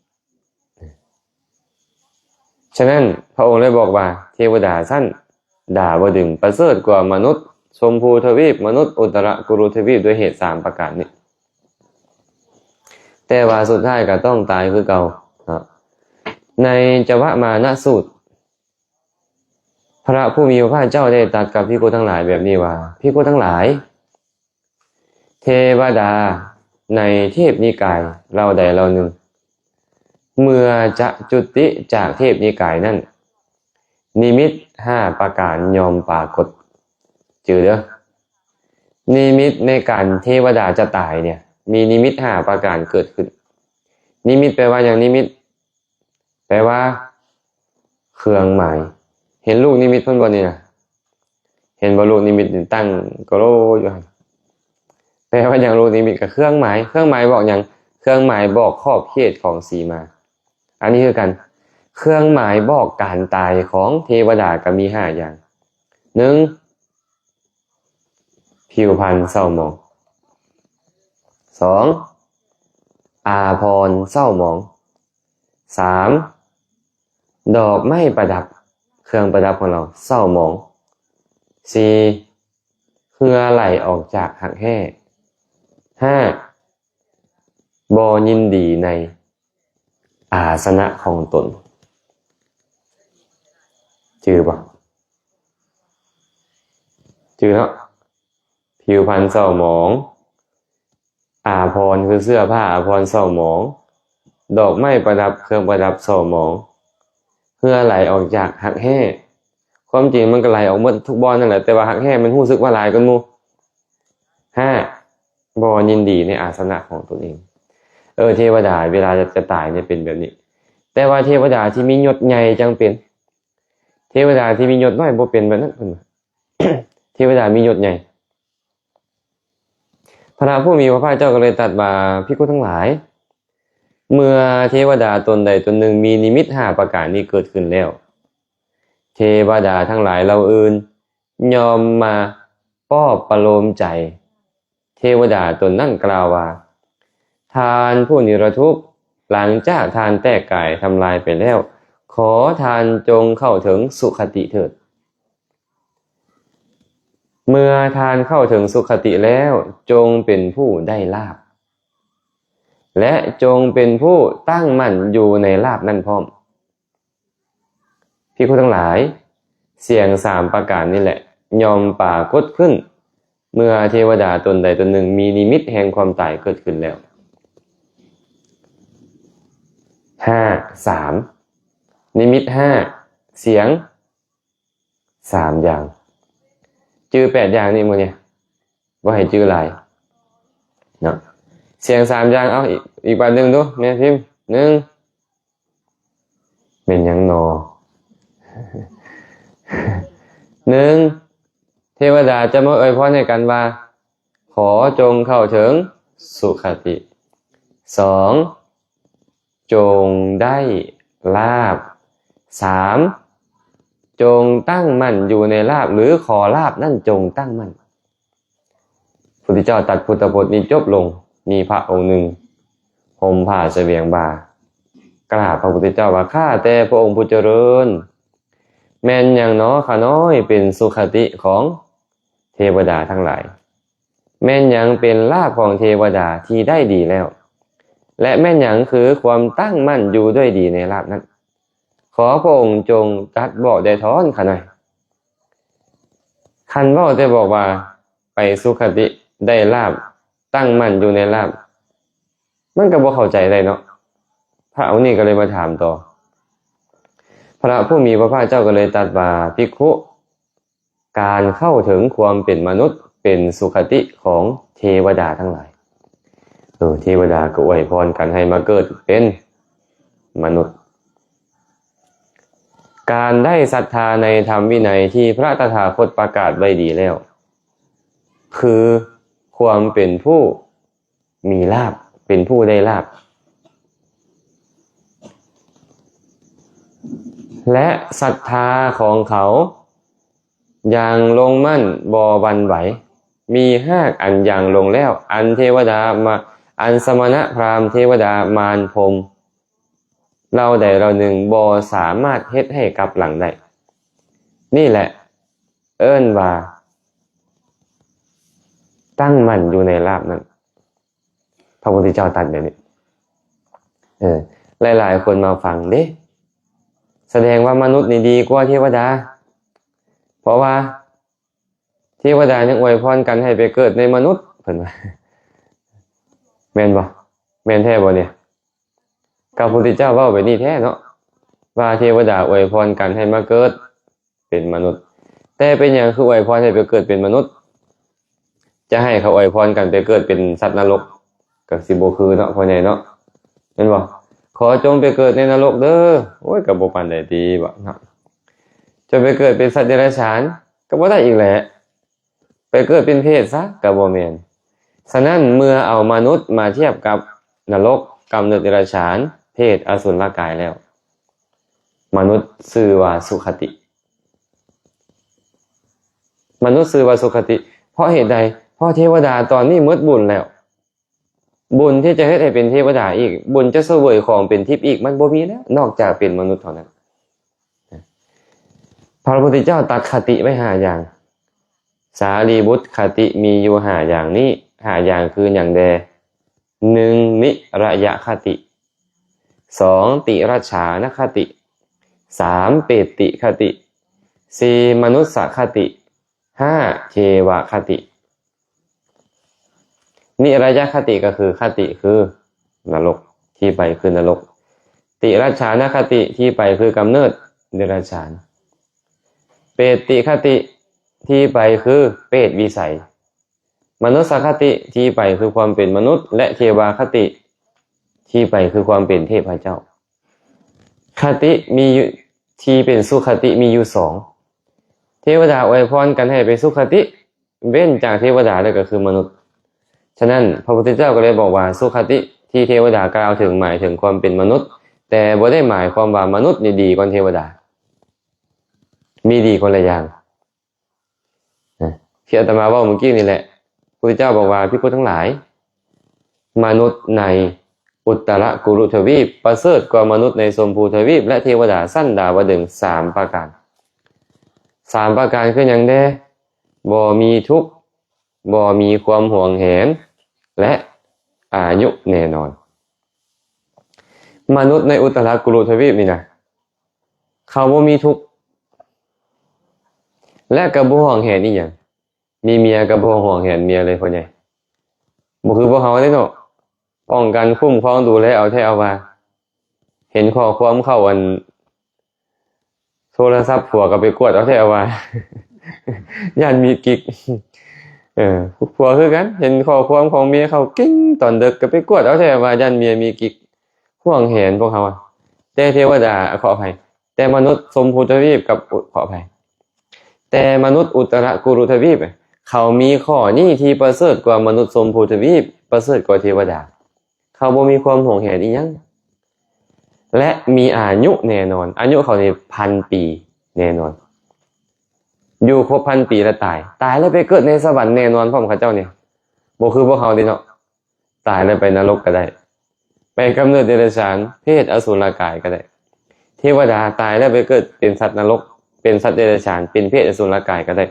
ສະນັ້ນ ພະອົງເລີຍບອກວ່າ ເທວະດາຊັ້ນດາວະດຶງປະເສີດກວ່າມະນຸດຊົມພູທະວີບ, ມະນຸດອຸດຕະລະກຸລຸທະວີບ ດ້ວຍເຫດສາມປະການນີ້. ແຕ່ວ່າສຸດທ້າຍກໍຕ້ອງຕາຍຄືເກົ່າເນາະ. ໃນຈະວະມານະສູດ ພະຜູ້ມີພະພາກເຈົ້າໄດ້ຕັດກັບພິກຂຸທັງຫຼາຍແບບນີ້ວ່າ ພິກຂຸທັງຫຼາຍ, ເທວະດາໃນເທບນິກາຍເຫຼົ່າໃດເຫຼົ່າໜຶ່ງ ເມື່ອຈະຈຸຕິຈາກເທບນິກາຍນັ້ນ ນິມິດຫ້າປະການຍ່ອມປາກົດ. ຈື່ເດີ້ ນິມິດໃນການເທວະດາຈະຕາຍເນ່ຍ ມີນິມິດຫ້າປະການເກີດຂຶ້ນ. ນິມິດແປວ່າຫຍັງ? ນິມິດ ແປວ່າເຄື່ອງໝາຍ. ເຫັນລູກນິມິດເພິ່ນບໍ່ນີ້ນະ? ເຫັນບໍ່ ລູກນິມິດນີ້ຕັ້ງໂກໂລຢູ່ຫັ້ນ. ແປວ່າຫຍັງ? ລູກນິມິດກໍເຄື່ອງໝາຍ. ເຄື່ອງໝາຍບອກຫຍັງ? ເຄື່ອງໝາຍບອກຂອບເຂດຂອງສີມາ. ອັນນີ້ຄືກັນ ເຄື່ອງໝາຍບອກການຕາຍຂອງເທວະດາກໍມີຫ້າຢ່າງ. ໜຶ່ງ ຜິວພັນເສົ້າໝອງ. ສອງ ອາພອນເສົ້າໝອງ. ສາມ ດອກໄມ້ປະດັບ, ເຄື່ອງປະດັບຂອງເຮົາເສົ້າໝອງ. ສີ່ ເຫື່ອໄຫຼອອກຈາກຮັກແຮ້. ຫ້າ ບໍ່ຍິນດີໃນ ອາສະນະຂອງຕົນ. ຈື່ບໍ່? ຈື່ເນາະ. ຜິວພັນເສົ້າໝອງ, ອາພອນ ຄືເສື້ອຜ້າອາພອນເສົ້າໝອງ, ດອກໄມ້ປະດັບ ເຄື່ອງປະດັບເສົ້າໝອງ, ເຫື່ອໄຫຼອອກຈາກຮັກແຮ້. ຄວາມຈິງມັນກໍໄຫຼອອກໝົດທຸກບ່ອນນັ້ນແຫຼະ, ແຕ່ວ່າຮັກແຮ້ມັນຮູ້ສຶກວ່າຫຼາຍກວ່າໝູ່. ຫ້າ ບໍ່ຍິນດີໃນອາສະນະຂອງຕົນເອງ. ເອີ ເທວະດາເວລາຈະ ຈະຕາຍເນຍເປັນແບບນີ້. ແຕ່ວ່າເທວະດາທີ່ມີຍົດໃຫຍ່ຈັ່ງເປັນ. ເທວະດາທີ່ມີຍົດນ້ອຍບໍ່ເປັນແບບນັ້ນເພິ່ນວ່າ. ເທວະດາມີຍົດໃຫຍ່. ພະຜູ້ມີພະພາກເຈົ້າກໍເລີຍຕັດວ່າ, ພິກຂຸທັງຫຼາຍ, ເມື່ອເທວະດາຕົນໃດຕົນໜຶ່ງມີນິມິດຫ້າປະການນີ້ເກີດຂຶ້ນແລ້ວ, ເທວະດາທັງຫຼາຍເຫຼົ່າອື່ນ ຍ່ອມມາປອບປະໂລມໃຈເທວະດາຕົນນັ້ນ ກ່າວວ່າ, ທ່ານຜູ້ນິລະທຸກ, ຫຼັງຈາກທ່ານແຕກກາຍທຳລາຍໄປແລ້ວ, ຂໍທ່ານຈົ່ງເຂົ້າເຖິງສຸຄະຕິເຖີດ. ເມື່ອທ່ານເຂົ້າເຖິງສຸຄະຕິແລ້ວ, ຈົ່ງເປັນຜູ້ໄດ້ລາບ ແລະ ຈົ່ງເປັນຜູ້ຕັ້ງໝັ້ນຢູ່ໃນລາບນັ້ນພ້ອມ. ພິກຂຸທັງຫຼາຍ, ສຽງສາມປະການນີ້ແຫຼະ ຍ່ອມປາກົດຂຶ້ນ ເມື່ອເທວະດາຕົນໃດຕົນໜຶ່ງມີນິມິດແຫ່ງຄວາມຕາຍເກີດຂຶ້ນແລ້ວ. ຫ້າ ສາມ ນິມິດຫ້າ ສຽງສາມຢ່າງ. ຈື່ແປດຢ່າງນີ້ມື້ນີ້ ບໍ່ໃຫ້ຈື່ຫຼາຍເນາະ. ສຽງສາມຢ່າງ. ເອົາ ອີກ ອີກບາດໜຶ່ງດູ ແມ່ພິມ. ໜຶ່ງ ແມ່ນຫຍັງນໍ? ໜຶ່ງ ເທວະດາຈະມາອວຍພອນໃຫ້ກັນວ່າ, ຂໍຈົ່ງເຂົ້າເຖິງສຸຄະຕິ. ສອງ ຈົ່ງໄດ້ລາບ. ສາມ ຈົ່ງຕັ້ງໝັ້ນຢູ່ໃນລາບ ຫຼື ຂໍລາບນັ້ນຈົ່ງຕັ້ງໝັ້ນ. ພຸດທະເຈົ້າຕັດພຸດທະພົດນີ້ຈົບລົງ, ມີພະອົງໜຶ່ງຫົ່ມຜ້າສະບຽງບ່າ ກາບພະພຸດທະເຈົ້າວ່າ, ຂ້າແຕ່ພະອົງຜູ້ຈະເລີນ, ແມ່ນຫຍັງໜໍຂ້ານ້ອຍເປັນສຸຄະຕິຂອງເທວະດາທັງຫຼາຍ? ແມ່ນຫຍັງເປັນລາບຂອງເທວະດາທີ່ໄດ້ດີແລ້ວ? ແລະ ແມ່ນຫຍັງຄືຄວາມຕັ້ງໝັ້ນຢູ່ດ້ວຍດີໃນລາບນັ້ນ? ຂໍພະອົງຈົ່ງຕັດບອກແດ່ທ້ອນຂ້ານ້ອຍ. ຄັນເວົ້າແຕ່ບອກວ່າໄປສຸຄະຕິ ໄດ້ລາບ ຕັ້ງໝັ້ນຢູ່ໃນລາບ ມັນກໍບໍ່ເຂົ້າໃຈໄດ້ເນາະ. ພະອົງນີ້ກໍເລີຍມາຖາມຕໍ່. ພະຜູ້ມີພະພາກເຈົ້າກໍເລີຍຕັດວ່າ ພິກຂຸ ການເຂົ້າເຖິງຄວາມເປັນມະນຸດເປັນສຸຄະຕິຂອງເທວະດາທັງຫຼາຍ. ເອີ ເທວະດາກໍອວຍພອນກັນໃຫ້ມາເກີດເປັນມະນຸດ. ການໄດ້ສັດທາໃນທຳວິໄນທີ່ພະຕະຖາຄົດປະກາດໄວ້ດີແລ້ວ ຄືຄວາມເປັນຜູ້ ມີລາບ ເປັນຜູ້ໄດ້ລາບ ແລະ ສັດທາຂອງເຂົາຢ່າງລົງໝັ້ນບໍ່ຫວັ່ນໄຫວ, ມີຮາກອັນຢ່າງລົງແລ້ວ, ອັນເທວະດາມາ ອັນສະມະນະພຣາມ ເທວະດາມານພົມ ເຫຼົ່າໃດເຫຼົ່າໜຶ່ງບໍ່ສາມາດເຮັດໃຫ້ກັບຫຼັງໄດ້. ນີ້ແຫຼະເອີ້ນວ່າຕັ້ງໝັ້ນຢູ່ໃນລາບນັ້ນ. ພະພຸດທະເຈົ້າຕັດແບບນີ້. ເອີ ຫຼາຍໆຄົນມາຟັງເດ້ ສະແດງວ່າມະນຸດນີ້ດີກວ່າເທວະດາ ເພາະວ່າເທວະດາຍັງອວຍພອນກັນໃຫ້ໄປເກີດໃນມະນຸດ ເພິ່ນວ່າ. ແມ່ນບໍ່? ແມ່ນແທ້ບໍ່ນີ້? ພະພຸດທະເຈົ້າເວົ້າແບບນີ້ແທ້ເນາະ ວ່າເທວະດາອວຍພອນກັນໃຫ້ມາເກີດເປັນມະນຸດ. ແຕ່ເປັນຫຍັງຄືອວຍພອນໃຫ້ໄປເກີດເປັນມະນຸດ? ຈະໃຫ້ເຂົາອວຍພອນກັນໄປເກີດເປັນສັດນະລົກ ກໍຊິບໍ່ຄືເນາະ ພໍ່ໃຫຍ່ເນາະ ແມ່ນບໍ່? ຂໍຈົ່ງໄປເກີດໃນນະລົກເດີ້. ໂອ້ຍ ກໍບໍ່ປານໃດຕິເນາະ. ຈະໄປເກີດເປັນສັດເດຍລະສານ ກໍບໍ່ໄດ້ອີກແຫຼະ. ໄປເກີດເປັນເປດຊະ ກໍບໍ່ແມ່ນ. ສະນັ້ນ ເມື່ອເອົາມະນຸດມາທຽບກັບນະລົກ, ກຳເນີດເດຍລະສານ, ເປດ, ອະສຸລະກາຍແລ້ວ, ມະນຸດຊື່ວ່າສຸຄະຕິ. ມະນຸດຊື່ວ່າສຸຄະຕິ. ເພາະເຫດໃດ? ເພາະເທວະດາຕອນນີ້ໝົດບຸນແລ້ວ. ບຸນທີ່ຈະເຮັດໃຫ້ເປັນເທວະດາອີກ, ບຸນຈະສະເຫວີຍຂອງເປັນທິບອີກ, ມັນບໍ່ມີແລ້ວ ນອກຈາກເປັນມະນຸດເທົ່ານັ້ນ. ພະພຸດທະເຈົ້າຕັດຄະຕິໄວ້ຫ້າຢ່າງ. ສາລີບຸດ, ຄະຕິມີຢູ່ຫ້າຢ່າງນີ້. ຫ້າຢ່າງຄືຫຍັງແດ່? ໜຶ່ງ ນິຣະຍະຄະຕິ, ສອງ ຕິລັດສານະຄະຕິ, ສາມ ເປດຕິຄະຕິ, ສີ່ ມະນຸດສະຄະຕິ, ຫ້າ ເທວະຄະຕິ. ນິຣະຍະຄະຕິກໍຄື ຄະຕິຄືນະລົກ, ທີ່ໄປຄືນະລົກ. ຕິລັດສານະຄະຕິ ທີ່ໄປຄືກຳເນີດເດຍລະສານ. ເປດຕິຄະຕິ ທີ່ໄປຄືເປດວິໄສ. ມະນຸດສະຄະຕິ ທີ່ໄປຄືຄວາມເປັນມະນຸດ ແລະ ເທວາຄະຕິ ທີ່ໄປຄືຄວາມເປັນເທບພະເຈົ້າ. ຄະຕິມີຢູ່ ທີ່ເປັນສຸຄະຕິມີຢູ່ສອງ. ເທວະດາອວຍພອນກັນໃຫ້ໄປສຸຄະຕິ ເວັ້ນຈາກເທວະດາແລ້ວກໍຄືມະນຸດ. ສະນັ້ນ ພະພຸດທະເຈົ້າກໍເລີຍບອກວ່າ ສຸຄະຕິທີ່ເທວະດາກ່າວເຖິງ ໝາຍເຖິງຄວາມເປັນມະນຸດ, ແຕ່ບໍ່ໄດ້ໝາຍຄວາມວ່າມະນຸດນີ້ດີກວ່າເທວະດາ. ມີດີຄົນລະຢ່າງ. ນະ ທີ່ອາດຕະມາເວົ້າມື້ກີ້ນີ້ແຫຼະ. ພຸດທະເຈົ້າບອກວ່າ ພິກຂຸທັງຫຼາຍ, ມະນຸດໃນອຸດຕະລະກຸລຸທະວີບ ປະເສີດກວ່າມະນຸດໃນຊົມພູທະວີບ ແລະ ເທວະດາຊັ້ນດາວະດຶງສາມປະການ. ສາມປະການຄືຫຍັງແດ່? ບໍ່ມີທຸກ, ບໍ່ມີຄວາມຫວງແຫນ ແລະ ອາຍຸແນ່ນອນ. ມະນຸດໃນອຸດຕະລະກຸລຸທະວີບນີ້ນະ ເຂົາບໍ່ມີທຸກ ແລະ ກໍບໍ່ຫວງແຫນອີ່ຫຍັງ. ມີເມຍກໍບໍ່ຫວງແຫນເມຍເລີຍ ພໍ່ໃຫຍ່. ບໍ່ຄືພວກເຮົາເດ້ເນາະ, ປ້ອງກັນຄຸ້ມຄອງດູແລເອົາແທ້ເອົາວ່າ. ເຫັນຂໍ້ຄວາມເຂົ້າອັນ ໂທລະສັບຜົວກໍໄປກວດເອົາແທ້ວ່າ ຢ້ານມີກິກ. ເອີ ຜົວຄືກັນ, ເຫັນຂໍ້ຄວາມຂອງເມຍເຂົ້າກິ້ງຕອນເດິກກໍໄປກວດເອົາແທ້ວ່າ ຢ້ານເມຍມີກິກ. ຫວງແຫນພວກເຮົາ. ແຕ່ເທວະດາ, ຂໍອະໄພ, ແຕ່ມະນຸດຊົມພູທະວີບກັບ, ຂໍອະໄພ, ແຕ່ມະນຸດອຸດຕະລະກຸລຸທະວີບ ເຂົາມີຂໍ້ນີ້ທີ່ປະເສີດກວ່າມະນຸດຊົມພູທະວີບ, ປະເສີດກວ່າເທວະດາ. ເຂົາບໍ່ມີຄວາມຫວງແຫນອີ່ຫຍັງ ແລະ ມີອາຍຸແນ່ນອນ. ອາຍຸເຂົານີ້ພັນປີແນ່ນອນ. ຢູ່ຄົບພັນປີແລ້ວຕາຍ. ຕາຍແລ້ວໄປເກີດໃນສະຫວັນແນ່ນອນພ້ອມເຂົາເຈົ້ານີ້. ບໍ່ຄືພວກເຮົາເດ້ເນາະ. ຕາຍແລ້ວໄປນະລົກກໍໄດ້. ໄປກຳເນີດເດຍລະສານ, ເປດ, ອະສຸລະກາຍກໍໄດ້. ເທວະດາຕາຍແລ້ວໄປເກີດເປັນສັດນະລົກ. ເປັນສັດເດຍລະສານ ເປັນເຜດອະສຸລະກາຍກໍໄດ້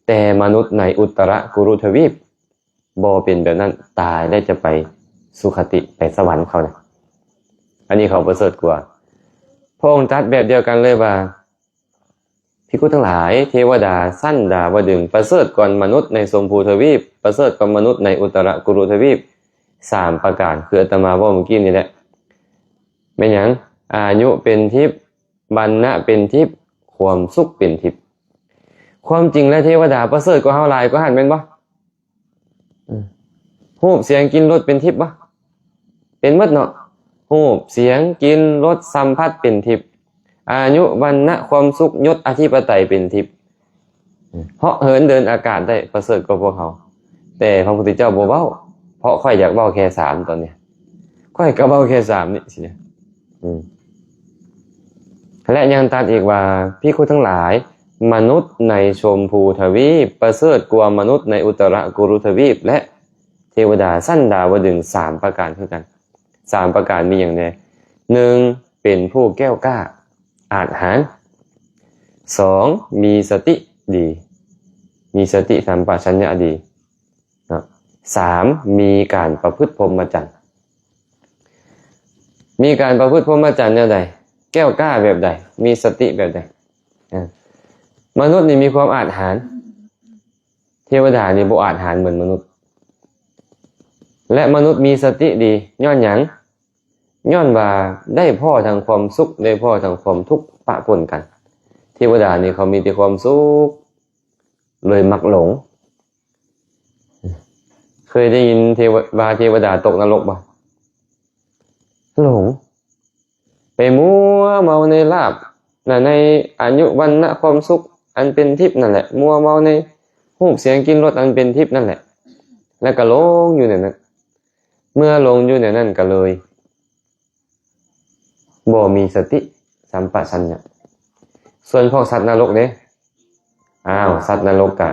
ແຕ່ມະນຸດໃນອຸດຕະລະກຸລຸທະວີບບໍ່ເປັນແບບນັ້ນ ຕາຍແລ້ວຈະໄປສຸຄະຕິ ໄປສະຫວັນເຂົານະ. ອັນນີ້ເຂົາປະເສີດກວ່າ. ພະອົງຕັດແບບດຽວກັນເລີຍວ່າ ພິກຂຸທັງຫຼາຍ, ເທວະດາຊັ້ນດາວະດຶງປະເສີດກວ່າມະນຸດໃນຊົມພູທະວີບ, ປະເສີດກວ່າມະນຸດໃນອຸດຕະລະກຸລຸທະວີບ ສາມປະການ ຄືອາດຕະມາເວົ້າເມື່ອກີ້ນີ້ແຫຼະ. ແມ່ນຫຍັງ? ອາຍຸເປັນທິບ, ວັນນະເປັນທິບ, ຄວາມສຸກເປັນທິບ. ຄວາມຈິງແລ້ວເທວະດາປະເສີດກວ່າເຮົາຫຼາຍກວ່າຫັ້ນແມ່ນບໍ່? ອືມ ຮູບ ສຽງ ກິ່ນ ລົດ ເປັນທິບບໍ່? ເປັນໝົດເນາະ. ຮູບ ສຽງ ກິ່ນ ລົດ ສຳຜັດ ເປັນທິບ. ອາຍຸ ວັນນະ ຄວາມສຸກ ຍົດ ອະທິປະໄຕ ເປັນທິບ. ເພາະເຫີນເດີນອາກາດໄດ້ ປະເສີດກວ່າພວກເຮົາ. ແຕ່ພະພຸດທະເຈົ້າບໍ່ເວົ້າ ເພາະຂ້ອຍຢາກເວົ້າແຄ່ສາມຕອນນີ້. ຂ້ອຍກໍເວົ້າແຄ່ສາມນີ້ຊີ້ນະ. ອືມ ແລະ ຍັງຕັດອີກວ່າ ພິກຂຸທັງຫຼາຍ, ມະນຸດໃນຊົມພູທະວີບປະເສີດກວ່າມະນຸດໃນອຸດຕະລະກຸລຸທະວີບ ແລະ ເທວະດາຊັ້ນດາວະດຶງສາມປະການຄືກັນ. ສາມປະການມີຫຍັງແດ່? ໜຶ່ງ ເປັນຜູ້ແກ້ວກ້າອາດຫານ. ສອງ ມີສະຕິດີ, ມີສະຕິສຳປະຊັນຍະດີ. ເນາະ ສາມ ມີການປະພຶດພົມມະຈັນ. ມີການປະພຶດພົມມະຈັນແນວໃດ? ແກ້ວກ້າແບບໃດ? ມີສະຕິແບບໃດ? ອາ ມະນຸດນີ້ມີຄວາມອາດຫານ, ເທວະດານີ້ບໍ່ອາດຫານເໝືອນມະນຸດ. ແລະ ມະນຸດມີສະຕິດີ ຍ້ອນຫຍັງ? ຍ້ອນວ່າໄດ້ພໍ້ທັງຄວາມສຸກ ໄດ້ພໍ້ທັງຄວາມທຸກປະປົນກັນ. ເທວະດານີ້ເຂົາມີແຕ່ຄວາມສຸກ ເລີຍມັກຫຼົງ. ເຄີຍໄດ້ຍິນເທວະ ວ່າເທວະດາຕົກນະລົກບໍ່? ຫຼົງ ໄປມົວເມົາໃນລາບ ໃນອາຍຸ ວັນນະ ຄວາມສຸກອັນເປັນທິບນັ້ນແຫຼະ, ມົວເມົາໃນຮູບ ສຽງ ກິ່ນ ລົດ ອັນເປັນທິບນັ້ນແຫຼະ ແລ້ວກໍຫຼົງຢູ່ໃນນັ້ນ. ເມື່ອຫຼົງຢູ່ໃນນັ້ນກໍເລີຍ ບໍ່ມີສະຕິສຳປະຊັນຍະ. ສ່ວນພວກສັດນະລົກເດ້? ອ້າວ ສັດນະລົກກະ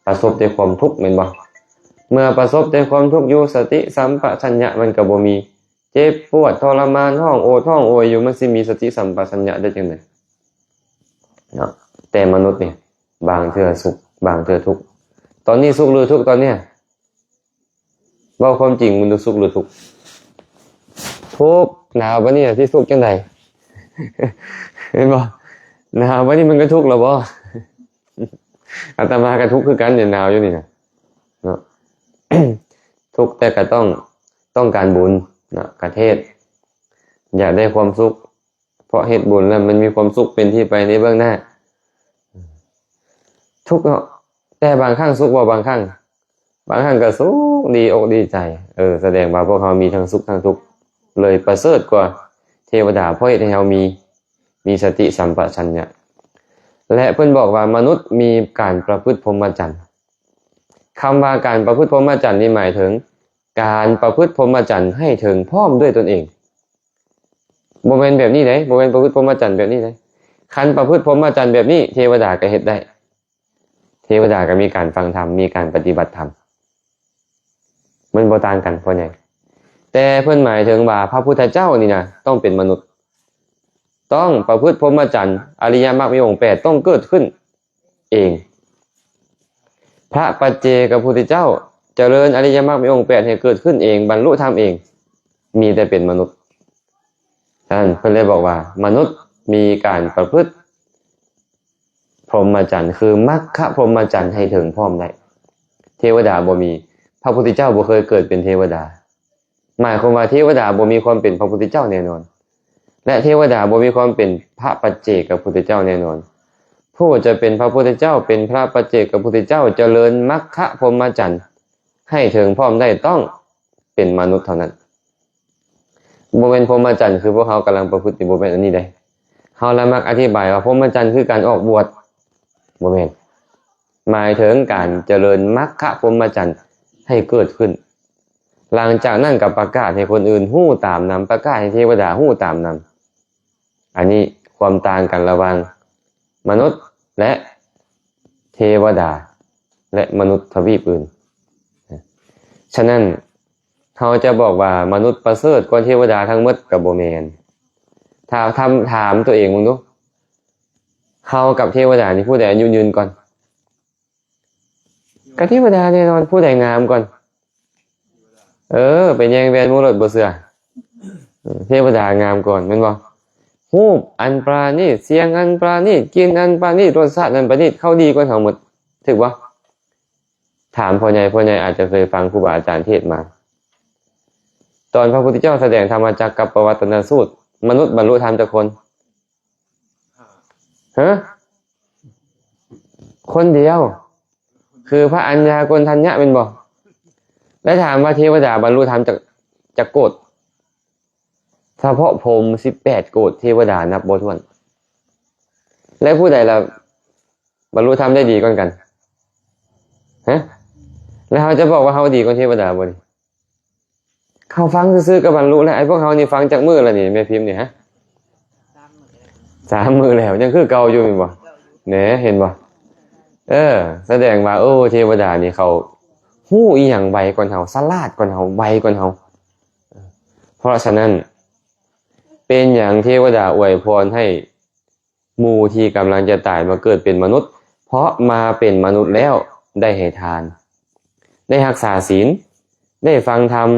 ປະສົບແຕ່ຄວາມທຸກແມ່ນບໍ່? ເມື່ອປະສົບແຕ່ຄວາມທຸກຢູ່ ສະຕິສຳປະຊັນຍະມັນກໍບໍ່ມີ, ເຈັບປວດທໍລະມານ ຮ້ອງໂອດຮ້ອງໂອຍຢູ່ ມັນຊິມີສະຕິສຳປະຊັນຍະໄດ້ຈັ່ງໃດເນາະ? ແຕ່ມະນຸດນີ້ ບາງເທື່ອສຸກ ບາງເທື່ອທຸກ. ຕອນນີ້ສຸກຫຼືທຸກ? ຕອນເນີ້ຍ ເວົ້າຄວາມຈິງ ມັນສຸກຫຼືທຸກ? ທຸກ. ໜາວປານນີ້ຊິສຸກຈັ່ງໃດ? ແມ່ນບໍ່? ໜາວປານນີ້ມັນກໍທຸກແລ້ວບໍ່? ອາດຕະມາກໍທຸກຄືກັນ ໜາວຢູ່ນີ້ນະເນາະ. ທຸກແຕ່ກໍຕ້ອງ ຕ້ອງການບຸນເນາະ, ກະເທດ ຢາກໄດ້ຄວາມສຸກ ເພາະເຮັດບຸນແລ້ວມັນມີຄວາມສຸກເປັນທີ່ໄປໃນເບື້ອງໜ້າ. ທຸກເນາະ ແຕ່ບາງຄັ້ງສຸກບໍ່? ບາງຄັ້ງ ບາງຄັ້ງກໍສຸກ ດີອົກດີໃຈ. ເອີ ສະແດງວ່າພວກເຮົາມີທັງສຸກທັງທຸກ ເລີຍປະເສີດກວ່າເທວະດາ ເພາະເຮັດໃຫ້ເຮົາມີ ມີສະຕິສຳປະຊັນຍະ. ແລະ ເພິ່ນບອກວ່າມະນຸດມີການປະພຶດພົມມະຈັນ. ຄຳວ່າການປະພຶດພົມມະຈັນນີ້ໝາຍເຖິງການປະພຶດພົມມະຈັນໃຫ້ເຖິງພ້ອມດ້ວຍຕົນເອງ. ບໍ່ແມ່ນແບບນີ້ເດ້, ບໍ່ແມ່ນປະພຶດພົມມະຈັນແບບນີ້ເດ້. ຄັນປະພຶດພົມມະຈັນແບບນີ້ ເທວະດາກໍເຮັດໄດ້. ເທວະດາກໍມີການຟັງທຳ, ມີການປະຕິບັດທຳ. ມັນບໍ່ຕ່າງກັນ ພໍ່ໃຫຍ່. ແຕ່ເພິ່ນໝາຍເຖິງວ່າພະພຸດທະເຈົ້ານີ້ນະ ຕ້ອງເປັນມະນຸດ, ຕ້ອງປະພຶດພົມມະຈັນ, ອະລິຍະມັກມີອົງແປດຕ້ອງເກີດຂຶ້ນເອງ. ພະປັດເຈກະພຸດທະເຈົ້າຈະເລີນອະລິຍະມັກມີອົງແປດໃຫ້ເກີດຂຶ້ນເອງ, ບັນລຸທຳເອງ, ມີແຕ່ເປັນມະນຸດ. ສະນັ້ນເພິ່ນເລີຍບອກວ່າ ມະນຸດມີການປະພຶດພົມມະຈັນ ຄືມັກຄະພົມມະຈັນໃຫ້ເຖິງພ້ອມໄດ້. ເທວະດາບໍ່ມີ, ພະພຸດທະເຈົ້າບໍ່ເຄີຍເກີດເປັນເທວະດາ. ໝາຍຄວາມວ່າເທວະດາບໍ່ມີຄວາມເປັນພະພຸດທະເຈົ້າແນ່ນອນ ແລະ ເທວະດາບໍ່ມີຄວາມເປັນພະປັດເຈກະພຸດທະເຈົ້າແນ່ນອນ. ຜູ້ຈະເປັນພະພຸດທະເຈົ້າ, ເປັນພະປັດເຈກະພຸດທະເຈົ້າ, ຈະເລີນມັກຄະພົມມະຈັນໃຫ້ເຖິງພ້ອມໄດ້ ຕ້ອງເປັນມະນຸດເທົ່ານັ້ນ. ບໍ່ແມ່ນພົມມະຈັນຄືພວກເຮົາກຳລັງປະພຶດຢູ່, ບໍ່ແມ່ນອັນນີ້ເດ້. ເຮົາລະມັກອະທິບາຍວ່າພົມມະຈັນຄືການອອກບວດ, ບໍ່ແມ່ນ. ໝາຍເຖິງການຈະເລີນມັກຄະພົມມະຈັນໃຫ້ເກີດຂຶ້ນ. ຫຼັງຈາກນັ້ນກໍປະກາດໃຫ້ຄົນອື່ນຮູ້ຕາມນຳ, ປະກາດໃຫ້ເທວະດາຮູ້ຕາມນຳ. ອັນນີ້ຄວາມຕ່າງກັນລະຫວ່າງມະນຸດ ແລະ ເທວະດາ ແລະ ມະນຸດທະວີບອື່ນ. ສະນັ້ນ ເຮົາຈະບອກວ່າມະນຸດປະເສີດກວ່າເທວະດາທັງໝົດກໍບໍ່ແມ່ນ. ຖ້າ ຖາມ ຖາມຕົວເອງເບິ່ງດູ, ເຮົາກັບເທວະດານີ້ຜູ້ໃດອາຍຸຍືນກ່ອນ? ກໍເທວະດາແນ່ນອນ. ຜູ້ໃດງາມກ່ອນ? ເອີ ໄປແຍ່ງແວ່ນໝູ່ໂລດ ບໍ່ເຊື່ອ. ເອີ ເທວະດາງາມກ່ອນແມ່ນບໍ່? ຮູບອັນປານີດ, ສຽງອັນປານີດ, ກິ່ນອັນປານີດ, ລົດຊາດອັນປານີດ, ເຂົາດີກວ່າເຮົາໝົດ, ຖືກບໍ່? ຖາມພໍ່ໃຫຍ່, ພໍ່ໃຫຍ່ອາດຈະເຄີຍຟັງຄູບາອາຈານເທດມາ. ຕອນພະພຸດທະເຈົ້າສະແດງທຳມະຈັກກັບປະວັດຕະນະສູດ, ມະນຸດບັນລຸທຳຈັກຄົນ? ຮະ? ຄົນດຽວ, ຄືພະອັນຍາໂກນທັນຍະແມ່ນບໍ່? ແລະ ຖາມວ່າເທວະດາບັນລຸທຳຈັກ, ຈັກໂກດ? ສະເພາະພົມສິບແປດໂກດ, ເທວະດານັບບໍ່ຖ້ວນ. ແລະ ຜູ້ໃດລະບັນລຸທຳໄດ້ດີກ່ອນກັນ? ຮະ? ແລະ ເຮົາຈະບອກວ່າເຮົາດີກວ່າເທວະດາບໍ່ນີ້? ເຂົາຟັງຊື່ໆກໍບັນລຸແລ້ວ. ໄອ້ພວກເຮົານີ້ຟັງຈັກມື້ລະນີ້ ແມ່ພິມນີ້? ຮະ? ສາມມື້ແລ້ວ ຍັງຄືເກົ່າຢູ່ແມ່ນບໍ່? ແໜ ເຫັນບໍ່? ເອີ ສະແດງວ່າ ໂອ້ ເທວະດານີ້ເຂົາຮູ້ອີ່ຫຍັງໄວກວ່າເຮົາ, ສະຫຼາດກວ່າເຮົາ, ໄວກວ່າເຮົາ. ເພາະສະນັ້ນ ເປັນຫຍັງເທວະດາອວຍພອນໃຫ້ ໝູ່ທີ່ກຳລັງຈະຕາຍມາເກີດເປັນມະນຸດ, ເພາະມາເປັນມະນຸດແລ້ວໄດ້ໃຫ້ທານ, ໄດ້ຮັກສາສິນ, ໄດ້ຟັງທຳ,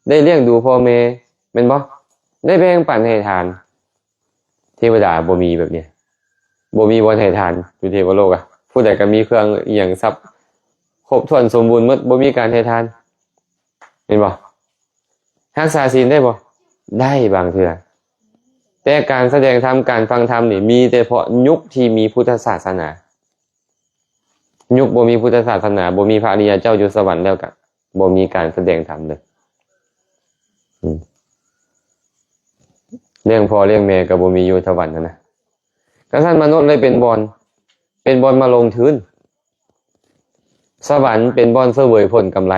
ໄດ້ລ້ຽງດູພໍ່ແມ່, ແມ່ນບໍ່? ໄດ້ແບ່ງປັນໃຫ້ທານ. ເທວະດາບໍ່ມີແບບນີ້, ບໍ່ມີບ່ອນໃຫ້ທານຢູ່ເທວະໂລກອະ. ຜູ້ໃດກໍມີເຄື່ອງອີ່ຫຍັງຊັບຄົບຖ້ວນສົມບູນໝົດ, ບໍ່ມີການໃຫ້ທານ, ແມ່ນບໍ່? ຮັກສາສິນໄດ້ບໍ່? ໄດ້ບາງເທື່ອ. ແຕ່ການສະແດງທຳ, ການຟັງທຳນີ້ ມີແຕ່ເພາະຍຸກທີ່ມີພຸດທະສາສະໜາ. ຍຸກບໍ່ມີພຸດທະສາສະໜາ, ບໍ່ມີພະອະລິຍະເຈົ້າຢູ່ສະຫວັນແລ້ວກະບໍ່ມີການສະແດງທຳເລີຍ. ອືມ ລ້ຽງພໍ່ລ້ຽງແມ່ກໍບໍ່ມີຢູ່ສະຫວັນຫັ້ນນະ. ກະຊັ້ນມະນຸດເລີຍເປັນບ່ອນ, ເປັນບ່ອນມາລົງທຶນ. ສະຫວັນເປັນບ່ອນສະເຫວີຍຜົນກຳໄລ.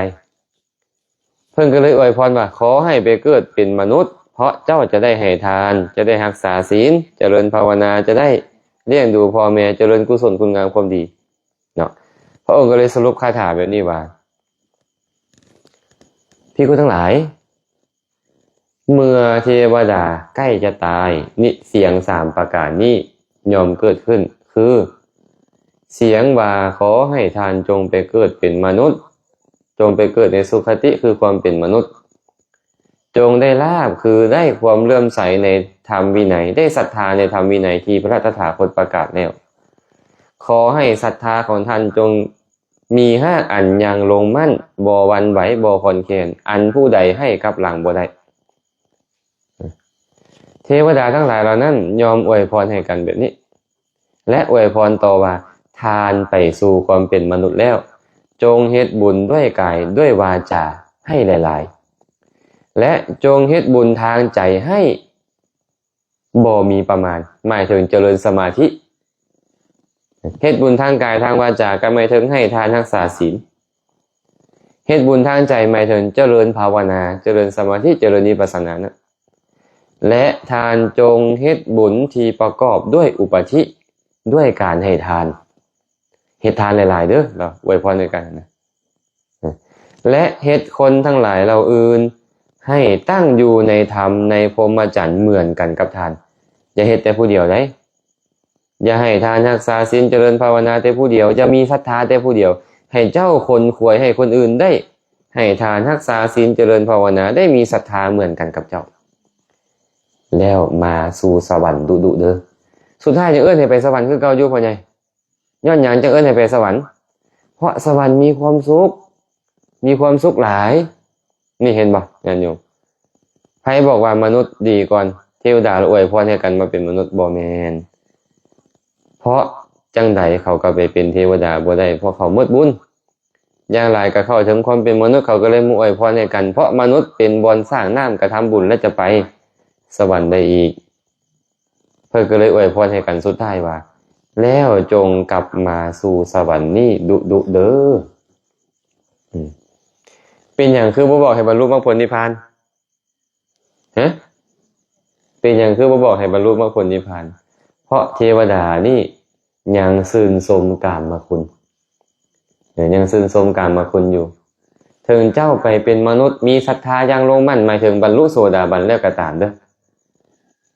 ເພິ່ນກໍເລີຍອວຍພອນວ່າ ຂໍໃຫ້ໄປເກີດເປັນມະນຸດ, ເພາະເຈົ້າຈະໄດ້ໃຫ້ທານ, ຈະໄດ້ຮັກສາສິນ, ຈະເລີນພາວະນາ, ຈະໄດ້ລ້ຽງດູພໍ່ແມ່, ຈະເລີນກຸສົນຄຸນງາມຄວາມດີເນາະ. ພະອົງກໍເລີຍສະຫຼຸບຄາຖາແບບນີ້ວ່າ ພິກຂຸທັງຫຼາຍ, ເມື່ອເທວະດາໃກ້ຈະຕາຍ, ນິ ສຽງສາມປະການນີ້ຍ່ອມເກີດຂຶ້ນ, ຄື ສຽງວ່າ ຂໍໃຫ້ທ່ານຈົ່ງໄປເກີດເປັນມະນຸດ, ຈົ່ງໄປເກີດໃນສຸຄະຕິ ຄືຄວາມເປັນມະນຸດ, ຈົ່ງໄດ້ລາບ ຄືໄດ້ຄວາມເຫຼື້ອມໃສໃນທຳວິໄນ, ໄດ້ສັດທາໃນທຳວິໄນທີ່ພະຕະຖາຄົດປະກາດແລ້ວ. ຂໍໃຫ້ສັດທາຂອງທ່ານຈົ່ງ ມີຮາກອັນຍັງລົງໝັ້ນ, ບໍ່ຫວັ່ນໄຫວ, ບໍ່ຄ່ອນແຄ້ນ, ອັນຜູ້ໃດໃຫ້ກັບຫຼັງບໍ່ໄດ້. ເທວະດາທັງຫຼາຍເຫຼົ່ານັ້ນຍ່ອມອວຍພອນໃຫ້ກັນແບບນີ້ ແລະ ອວຍພອນຕໍ່ວ່າ, ທ່ານໄປສູ່ຄວາມເປັນມະນຸດແລ້ວ, ຈົ່ງເຮັດບຸນດ້ວຍກາຍ, ດ້ວຍວາຈາໃຫ້ຫຼາຍໆ ແລະ ຈົ່ງເຮັດບຸນທາງໃຈໃຫ້ ບໍ່ມີປະມານ, ໝາຍເຖິງຈະເລີນສະມາທິ. ເຮັດບຸນທາງກາຍ, ທາງວາຈາ ກໍໝາຍເຖິງໃຫ້ທານ, ຮັກສາສິນ. ເຮັດບຸນທາງໃຈ ໝາຍເຖິງຈະເລີນພາວະນາ, ຈະເລີນສະມາທິ, ຈະເລີນວິປັດສະນານະ. ແລະ ທ່ານຈົ່ງເຮັດບຸນທີ່ປະກອບດ້ວຍອຸປາທິ, ດ້ວຍການໃຫ້ທານ. ເຮັດທານຫຼາຍໆເດີ, ລາວອວຍພອນໃຫ້ກັນນະ. ແລະ ເຮັດຄົນທັງຫຼາຍເຫຼົ່າອື່ນໃຫ້ຕັ້ງຢູ່ໃນທຳ, ໃນພົມມະຈັນເໝືອນກັນກັບທ່ານ. ຢ່າເຮັດແຕ່ຜູ້ດຽວໃດ໋. ຢ່າໃຫ້ທານ, ຮັກສາສິນ, ຈະເລີນພາວະນາແຕ່ຜູ້ດຽວ. ຢ່າມີສັດທາແຕ່ຜູ້ດຽວ. ໃຫ້ເຈົ້າຂົນຂວາຍໃຫ້ຄົນອື່ນໄດ້ໃຫ້ທານ, ຮັກສາສິນ, ຈະເລີນພາວະນາ, ໄດ້ມີສັດທາເໝືອນກັນກັບເຈົ້າ. ແລ້ວມາສູ່ສະຫວັນດຸໆເດີ. ສຸດທ້າຍຍັງເອີ້ນໃຫ້ໄປສະຫວັນຄືເກົ່າຢູ່ ພໍ່ໃຫຍ່. ຍ້ອນຫຍັງຈຶ່ງເອີ້ນໃຫ້ໄປສະຫວັນ? ເພາະສະຫວັນມີຄວາມສຸກ, ມີຄວາມສຸກຫຼາຍ. ນີ້ເຫັນບໍ່ ຍາດໂຍມ? ໃຜບອກວ່າມະນຸດດີກ່ອນ, ເທວະດາລະອວຍພອນໃຫ້ກັນມາເປັນມະນຸດ? ບໍ່ແມ່ນ. ເພາະຈັ່ງໃດເຂົາກໍໄປເປັນເທວະດາບໍ່ໄດ້, ເພາະເຂົາໝົດບຸນ. ຢ່າງຫຼາຍກໍເຂົ້າເຖິງຄວາມເປັນມະນຸດ, ເຂົາກໍເລີຍມາອວຍພອນໃຫ້ກັນ, ເພາະມະນຸດເປັນບ່ອນສ້າງນ້ຳກະທຳບຸນ ແລະ ຈະໄປສະຫວັນໄດ້ອີກ. ເພິ່ນກໍເລີຍອວຍພອນໃຫ້ກັນສຸດທ້າຍວ່າ, ແລ້ວຈົ່ງກັບມາສູ່ສະຫວັນນີ້ດຸໆເດີ. ອືມ ເປັນຫຍັງຄືບໍ່ບອກໃຫ້ບັນລຸມັກຜົນນິບພານ? ຮະ? ເປັນຫຍັງຄືບໍ່ບອກໃຫ້ບັນລຸມັກຜົນນິບພານ? ເພາະເທວະດານີ້ຍັງຊື່ນຊົມກາມມະຄຸນ. ເອີ ຍັງຊື່ນຊົມກາມມະຄຸນຢູ່. ເຖິງເຈົ້າໄປເປັນມະນຸດ, ມີສັດທາຢ່າງລົງໝັ້ນ, ໝາຍເຖິງບັນລຸໂສດາບັນແລ້ວກໍຕາມເດີ,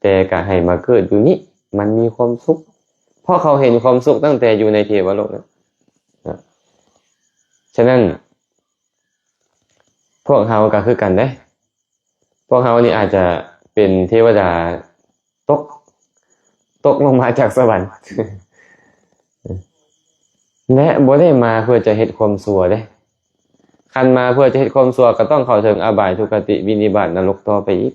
ແຕ່ກໍໃຫ້ມາເກີດຢູ່ນີ້, ມັນມີຄວາມສຸກ. ເພາະເຂົາເຫັນຄວາມສຸກຕັ້ງແຕ່ຢູ່ໃນເທວະໂລກແລ້ວນະ. ສະນັ້ນ ພວກເຮົາກໍຄືກັນເດ້. ພວກເຮົານີ້ອາດຈະເປັນເທວະດາຕົກ ຕົກລົງມາຈາກສະຫວັນ ແລະ ບໍ່ໄດ້ມາເພື່ອຈະເຮັດຄວາມຊົ່ວເດ້. ຄັນມາເພື່ອຈະເຮັດຄວາມຊົ່ວ ກໍຕ້ອງເຂົ້າເຖິງອະບາຍ ທຸກຄະຕິ ວິນິບາດ ນະລົກຕໍ່ໄປອີກ.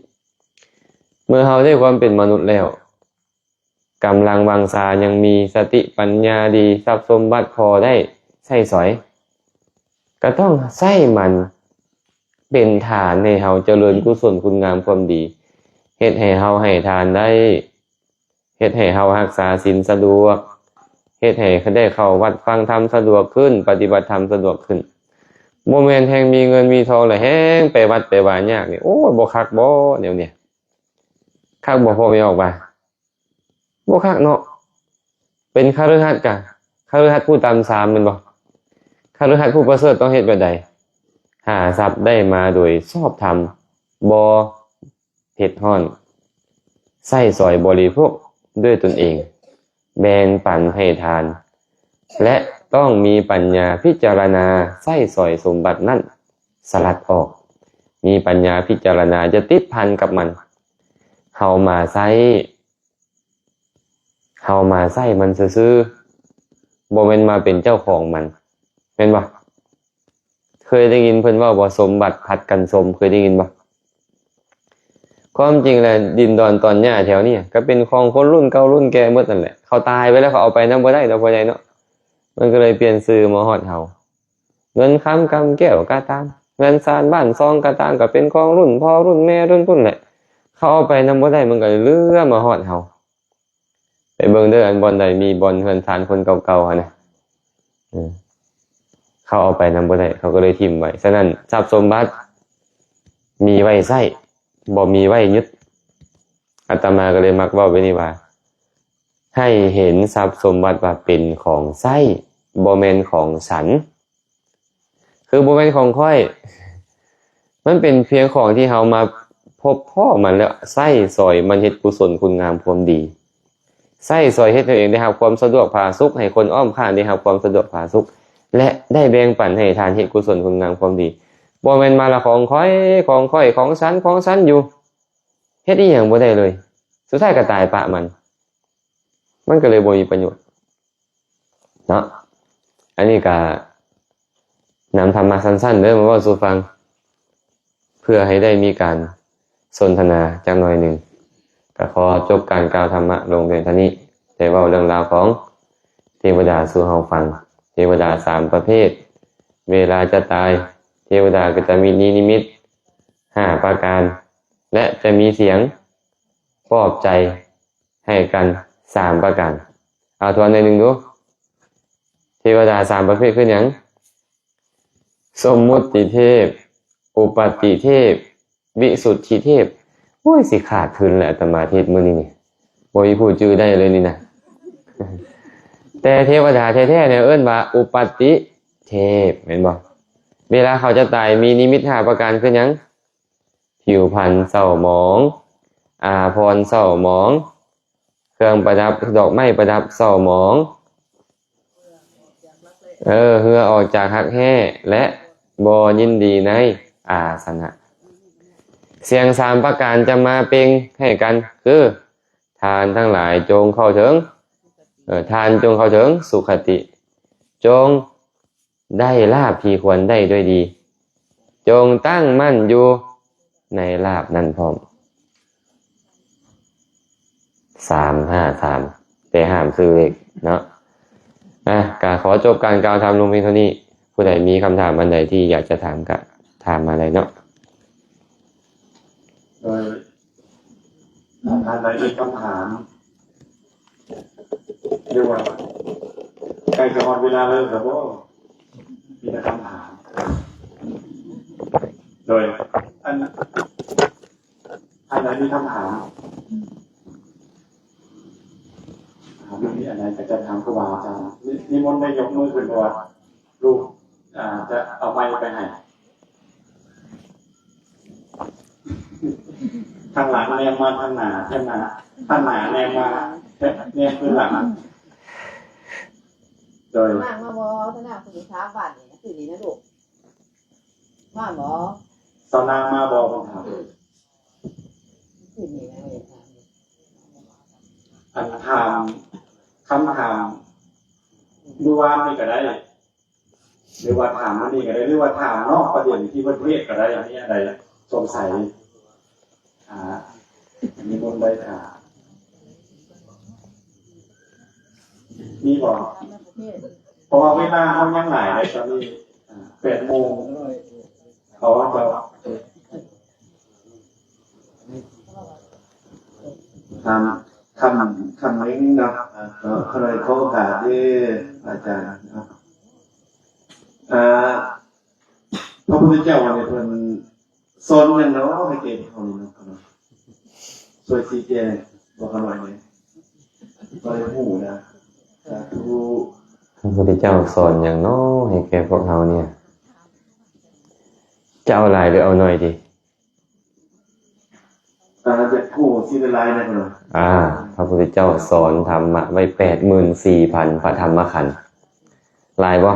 ເມື່ອເຮົາໄດ້ຄວາມເປັນມະນຸດແລ້ວ ກຳລັງວັງຊາຍັງມີ ສະຕິປັນຍາດີ ຊັບສົມບັດພໍໄດ້ໃຊ້ສອຍ ກໍຕ້ອງໃຊ້ມັນເປັນຖານໃຫ້ເຮົາຈະເລີນກຸສົນຄຸນງາມຄວາມດີ, ເຮັດໃຫ້ເຮົາໃຫ້ທານໄດ້, ເຮັດໃຫ້ເຮົາຮັກສາສິນສະດວກ, ເຮັດໃຫ້ໄດ້ເຂົ້າວັດຟັງທຳສະດວກຂຶ້ນ, ປະຕິບັດທຳສະດວກຂຶ້ນ. ບໍ່ແມ່ນແຮ່ງມີເງິນມີທອງແລ້ວແຮ່ງໄປວັດໄປວາຍາກນີ້, ໂອ້ຍ ບໍ່ຄັກບໍແນວນີ້? ຄັກບໍ່ ພໍ່ແມ່ອອກວ່າ? ບໍ່ຄັກເນາະ. ເປັນຄະລືຫັດກະ ຄະລືຫັດຜູ້ຕ່ຳຊາມແມ່ນບໍ່? ຄະລືຫັດຜູ້ປະເສີດຕ້ອງເຮັດແບບໃດ? ຫາຊັບໄດ້ມາໂດຍຊອບທຳ, ບໍ່ເຜັດຮ້ອນ, ໃຊ້ສອຍບໍລິໂພກດ້ວຍຕົນເອງ, ແບ່ງປັນໃຫ້ທານ ແລະ ຕ້ອງມີປັນຍາພິຈາລະນາໃຊ້ສອຍສົມບັດນັ້ນສະຫຼັດອອກ, ມີປັນຍາພິຈາລະນາ ຢ່າຕິດພັນກັບມັນ. ເຮົາມາໃຊ້ ເຮົາມາໃຊ້ມັນຊື່ໆ, ບໍ່ແມ່ນມາເປັນເຈົ້າຂອງມັນ, ແມ່ນບໍ່? ເຄີຍໄດ້ຍິນເພິ່ນເວົ້າບໍ່? ສົມບັດຜັດກັນຊົມ, ເຄີຍໄດ້ຍິນບໍ່? ຄວາມຈິງແລ້ວ ດິນດອນຕອນຫຍ້າແຖວນີ້ ກໍເປັນຂອງຄົນລຸ້ນເກົ່າລຸ້ນແກ່ໝົດນັ້ນແຫຼະ. ເຂົາຕາຍໄປແລ້ວ ເຂົາເອົາໄປນຳບໍ່ໄດ້ດອກ ພໍ່ໃຫຍ່ເນາະ. ມັນກໍເລີຍປ່ຽນຊື່ມາຮອດເຮົາ. ເງິນຄຳກຳແກ້ວກໍຕາມ, ເຮືອນຊານບ້ານຊ່ອງກໍຕາມ, ກໍເປັນຂອງລຸ້ນພໍ່ລຸ້ນແມ່ລຸ້ນພຸ້ນແຫຼະ. ເຂົາເອົາໄປນຳບໍ່ໄດ້, ມັນກໍເລີຍເຫຼືອມາຮອດເຮົາ. ໄປເບິ່ງເດີ ອັນບ່ອນໃດມີບ່ອນເຮືອນຊານຄົນເກົ່າໆຫັ້ນນະ, ເອີ ເຂົາເອົາໄປນຳບໍ່ໄດ້, ເຂົາກໍເລີຍຖິ້ມໄວ້. ສະນັ້ນ ຊັບສົມບັດມີໄວ້ໃຊ້, ບໍ່ມີໄວ້ຍຶດ. ອາດຕະມາກໍເລີຍມັກເວົ້າແບບນີ້ວ່າ ໃຫ້ເຫັນຊັບສົມບັດວ່າເປັນຂອງໃຊ້, ບໍ່ແມ່ນຂອງສັນ. ຄືບໍ່ແມ່ນຂອງຂ້ອຍ, ມັນເປັນພຽງຂອງທີ່ເຮົາມາພົບພໍ້ມັນ ແລ້ວໃຊ້ສອຍມັນເຮັດກຸສົນຄຸນງາມຄວາມດີ, ໃຊ້ສອຍເຮັດໃຫ້ຕົວເອງໄດ້ຮັບຄວາມສະດວກຜາສຸກ, ໃຫ້ຄົນອ້ອມຂ້າງໄດ້ຮັບຄວາມສະດວກຜາສຸກ ແລະ ໄດ້ແບ່ງປັນໃຫ້ທານເຮັດກຸສົນຄຸນງາມຄວາມດີ. ບໍ່ແມ່ນມາລະຂອງຂ້ອຍ, ຂອງຂ້ອຍ, ຂອງສັນ, ຂອງສັນຢູ່, ເຮັດອີ່ຫຍັງບໍ່ໄດ້ເລີຍ, ສຸດທ້າຍກໍຕາຍປະມັນ, ມັນກໍເລີຍບໍ່ມີປະໂຫຍດ. ເນາະ. ອັນນີ້ກະນຳທຳມະສັ້ນໆເດີມາເວົ້າສູ່ຟັງ ເພື່ອໃຫ້ໄດ້ມີການສົນທະນາຈັກໜ້ອຍໜຶ່ງ. ກະຂໍຈົບການກ່າວທຳມະລົງພຽງເທົ່ານີ້, ໄດ້ເວົ້າເລື່ອງລາວຂອງເທວະດາສູ່ເຮົາຟັງ. ເທວະດາສາມປະເພດ, ເວລາຈະຕາຍ ເທວະດາກໍຈະມີນິມິດຫ້າປະການ ແລະ ຈະມີສຽງປອບໃຈ ໃຫ້ກັນສາມປະການ. ເອົາທວນໜ້ອຍໜຶ່ງດູ. ເທວະດາສາມປະເພດຄືຫຍັງ? ສົມມຸດຕິເທບ, ອຸປັດຕິເທບ, ວິສຸດທິເທບ. ໂອ້ຍ ຊິຂາດທຶນແຫຼະ ອາດຕະມາເທດມື້ນີ້ນີ້. ບໍ່ມີຜູ້ຈື່ໄດ້ເລີຍນີ້ນະ. ແຕ່ເທວະດາແທ້ໆ ເອີ້ນວ່າອຸປັດຕິເທບ ແມ່ນບໍ່? ເວລາເຂົາຈະຕາຍ ມີນິມິດຫ້າປະການຄືຫຍັງ? ຜິວພັນເສົ້າໝອງ, ອາພອນເສົ້າໝອງ, ເຄື່ອງປະດັບ, ດອກໄມ້ປະດັບເສົ້າໝອງ, ເອີ, ເຫື່ອອອກຈາກຮັກແຮ້ ແລະ ບໍ່ຍິນດີໃນອາສະນະ. ສຽງສາມປະການຈະມາເປັ່ງໃຫ້ກັນ ຄື ທ່ານທັງຫຼາຍຈົ່ງເຂົ້າເຖິງ, ເອີ, ທ່ານຈົ່ງເຂົ້າເຖິງສຸຄະຕິ, ຈົ່ງ ໄດ້ລາບທີ່ຄວນໄດ້ດ້ວຍດີ, ຈົ່ງຕັ້ງໝັ້ນຢູ່ໃນລາບນັ້ນພ້ອມ. ສາມຫ້າສາມ ແຕ່ຫ້າມຊື້ເລກເນາະ. ອ່ະ ກະຂໍຈົບການກ່າວທຳລົງພຽງເທົ່ານີ້. ຜູ້ໃດມີຄຳຖາມອັນໃດທີ່ຢາກຈະຖາມກະຖາມມາໄດ້ເນາະ. ໂດຍ ທ່ານໃດມີຄຳຖາມ ຫຼືວ່າໃກ້ຈະຮອດເວລາເລີກແລ້ວບໍ່? ມີແຕ່ຄຳຖາມ. ໂດຍ ອັນ ທ່ານໃດມີຄຳຖາມ? ຖ້າບໍ່ມີອັນໃດກໍຈະຖາມຄູບາອາຈານ. ນິ ນິມົນໄດ້ຍົກມືຂຶ້ນ ເພາະວ່າລູກ ອ່າ ຈະເອົາໄມໄປໃຫ້. ທາງຫຼັງແນມມາທາງໜ້າ, ທາງໜ້າ, ທາງໜ້າແນມມາ, ແນມຄືຫຼັງ. ໂດຍ ນາງມາບໍ່? ທະນາຜູ້ທີ່ຖາມບ້ານນີ້ ຄືນີ້ນະລູກ ມາບໍ່? ສາວນາງມາບໍ່? ເພິ່ນຖາມ ຄືນີ້ນະ ອັນຖາມ ຄຳຖາມມື້ວານນີ້ກໍໄດ້ ຫຼືວ່າຖາມມື້ນີ້ກໍໄດ້ ຫຼືວ່າຖາມນອກປະເດັນທີ່ເພິ່ນເທດກໍໄດ້ ອັນນີ້ອັນໃດສົງໄສ ອ່າ ນິມົນໄດ້ຖາມ ມີບໍ່? ເພາະວ່າເວລາເຮົາຍັງຫຼາຍເດ້ ຕອນນີ້ ອ່າ ແປດໂມງ ເຂົາເຈົ້າ ຄຳ ຄຳ ຄຳໜຶ່ງເນາະ ເນາະ ຂ້ານ້ອຍຂໍໂອກາດເດີອາຈານເນາະ ອ່າ ພະພຸດທະເຈົ້ານີ້ເພິ່ນສອນຫຍັງເນາະໃຫ້ແກ່ພວກເຮົານີ້ເນາະ ຂ້ານ້ອຍ ຊ່ວຍຊີ້ແຈງບອກຂ້ານ້ອຍແດ່ ບໍ່ໄດ້ຮູ້ນະ ສາທຸ ພະພຸດທະເຈົ້າສອນຫຍັງເນາະໃຫ້ແກ່ພວກເຮົານີ້ ຈະເອົາຫຼາຍຫຼືເອົາໜ້ອຍດີ? ອາ ຢາກຮູ້ຊິໄດ້ຫຼາຍແດ່ເນາະ ອາ ພະພຸດທະເຈົ້າສອນທຳມະໄວ້ແປດໝື່ນສີ່ພັນພະທຳມະຂັນ ຫຼາຍບໍ່?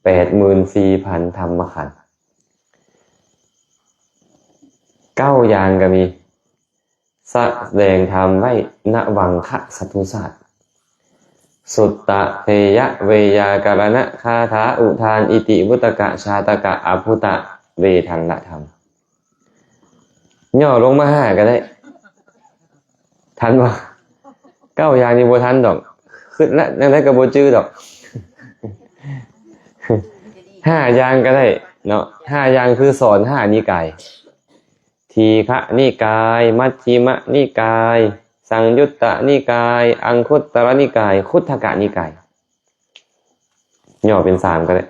ແປດໝື່ນສີ່ພັນທຳມະຂັນ ເກົ້າຢ່າງກໍມີ ສະແດງທຳໄວ້ນະວັງຄະສັດຖຸສາດ ສຸດຕະເທຍະເວຍາກະລະນະຄາຖາອຸທານອິຕິວຸດຕະກະຊາຕະກະອະພຸດຕະເວທັນລະທຳ ຫຍໍ້ລົງມາຫ້າກໍໄດ້ ທັນບໍ່? ເກົ້າຢ່າງນີ້ບໍ່ທັນດອກ ຄຶດລະແນວໃດກໍບໍ່ຈື່ດອກ ຫ້າຢ່າງກໍໄດ້ເນາະ ຫ້າຢ່າງຄືສອນຫ້ານິກາຍ ທີຄະນິກາຍ ມັດທິມະນິກາຍ ສັງຍຸດຕະນິກາຍ ອັງຄຸດຕະລະນິກາຍ ຄຸດທະກະນິກາຍ ຫຍໍ້ເປັນສາມກໍໄດ້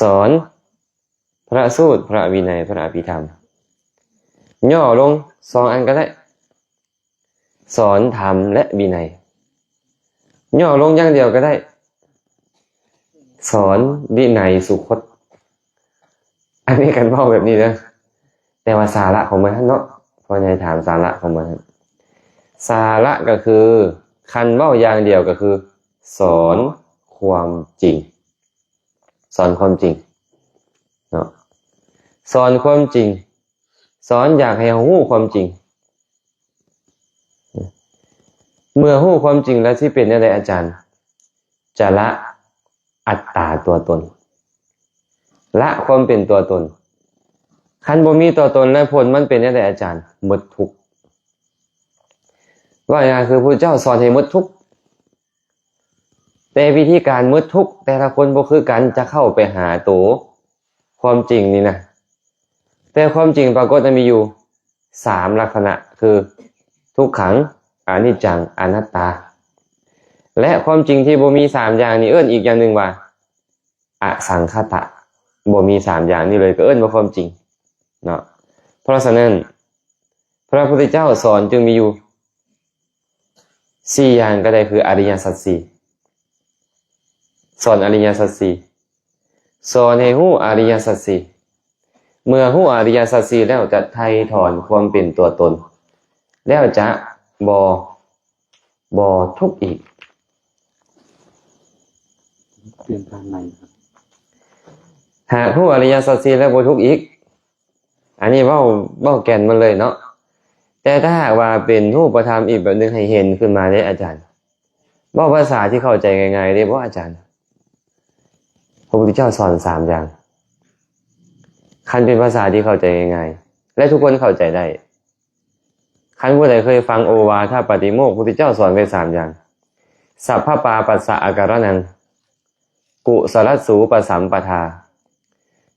ສອນ ພະສູດ ພະວິໄນ ພະອະພິທຳ ຫຍໍ້ລົງສອງອັນກໍໄດ້ ສອນທຳ ແລະ ວິໄນ ຫຍໍ້ລົງຢ່າງດຽວກໍໄດ້ ສອນວິໄນສຸຄົດ ອັນນີ້ຄັນເວົ້າແບບນີ້ເດີ ແຕ່ວ່າສາລະຂອງມັນຫັ້ນເນາະ ພໍ່ໃຫຍ່ຖາມສາລະຂອງມັນ ສາລະກໍຄື ຄັນເວົ້າຢ່າງດຽວກໍຄື ສອນຄວາມຈິງ ສອນຄວາມຈິງເນາະ ສອນຄວາມຈິງ ສອນຢາກໃຫ້ເຮົາຮູ້ຄວາມຈິງ ເມື່ອຮູ້ຄວາມຈິງແລ້ວຊິເປັນແນວໃດອາຈານ? ຈະລະອັດຕາຕົວຕົນ ລະຄວາມເປັນຕົວຕົນ ຄັນບໍ່ມີຕົວຕົນແລ້ວຜົນມັນເປັນແນວໃດອາຈານ? ໝົດທຸກ ເວົ້າງ່າຍໆຄືພະພຸດທະເຈົ້າສອນໃຫ້ໝົດທຸກ ແຕ່ວິທີການໝົດທຸກແຕ່ລະຄົນບໍ່ຄືກັນ ຈະເຂົ້າໄປຫາໂຕຄວາມຈິງນີ້ນະ ແຕ່ຄວາມຈິງປາກົດນະມີຢູ່ສາມລັກສະນະ ຄື ທຸກຂັງ ອະນິດຈັງ ອະນັດຕາ ແລະ ຄວາມຈິງທີ່ບໍ່ມີສາມຢ່າງນີ້ເອີ້ນອີກຢ່າງໜຶ່ງວ່າ ອະສັງຂະຕະ ບໍ່ມີສາມຢ່າງນີ້ເລີຍ ກໍເອີ້ນວ່າຄວາມຈິງເນາະ ເພາະສະນັ້ນ ພະພຸດທະເຈົ້າສອນຈຶ່ງມີຢູ່ສີ່ຢ່າງກໍໄດ້ ຄື ອະລິຍະສັດສີ່ ສອນອະລິຍະສັດສີ່ ສອນໃຫ້ຮູ້ອະລິຍະສັດສີ່ ເມື່ອຮູ້ອະລິຍະສັດສີ່ແລ້ວ ຈະໄຖ່ຖອນຄວາມເປັນຕົວຕົນ ແລ້ວຈະບໍ່ ບໍ່ທຸກອີກ ປ່ຽນທ່າໃໝ່ ຫາກຮູ້ອະລິຍະສັດສີ່ແລ້ວບໍ່ທຸກອີກ ອັນນີ້ເວົ້າ ເວົ້າແກ່ນມັນເລີຍເນາະ ແຕ່ຖ້າຫາກວ່າເປັນຮູບປະທຳອີກແບບໜຶ່ງໃຫ້ເຫັນຂຶ້ນມາເດ້ອາຈານ ເວົ້າພາສາທີ່ເຂົ້າໃຈງ່າຍໆເດ້ບໍ່ອາຈານ? ພະພຸດທະເຈົ້າສອນສາມຢ່າງ ຄັນເປັນພາສາທີ່ເຂົ້າໃຈງ່າຍໆ ແລະ ທຸກຄົນເຂົ້າໃຈໄດ້ ຄັນຜູ້ໃດເຄີຍຟັງໂອວາທະປາຕິໂມກ ພຸດທະເຈົ້າສອນໄວ້ສາມຢ່າງ ສັບພະປາປັດສະອາກາລະນັງ ກຸສະລະສູປະສຳປະທາ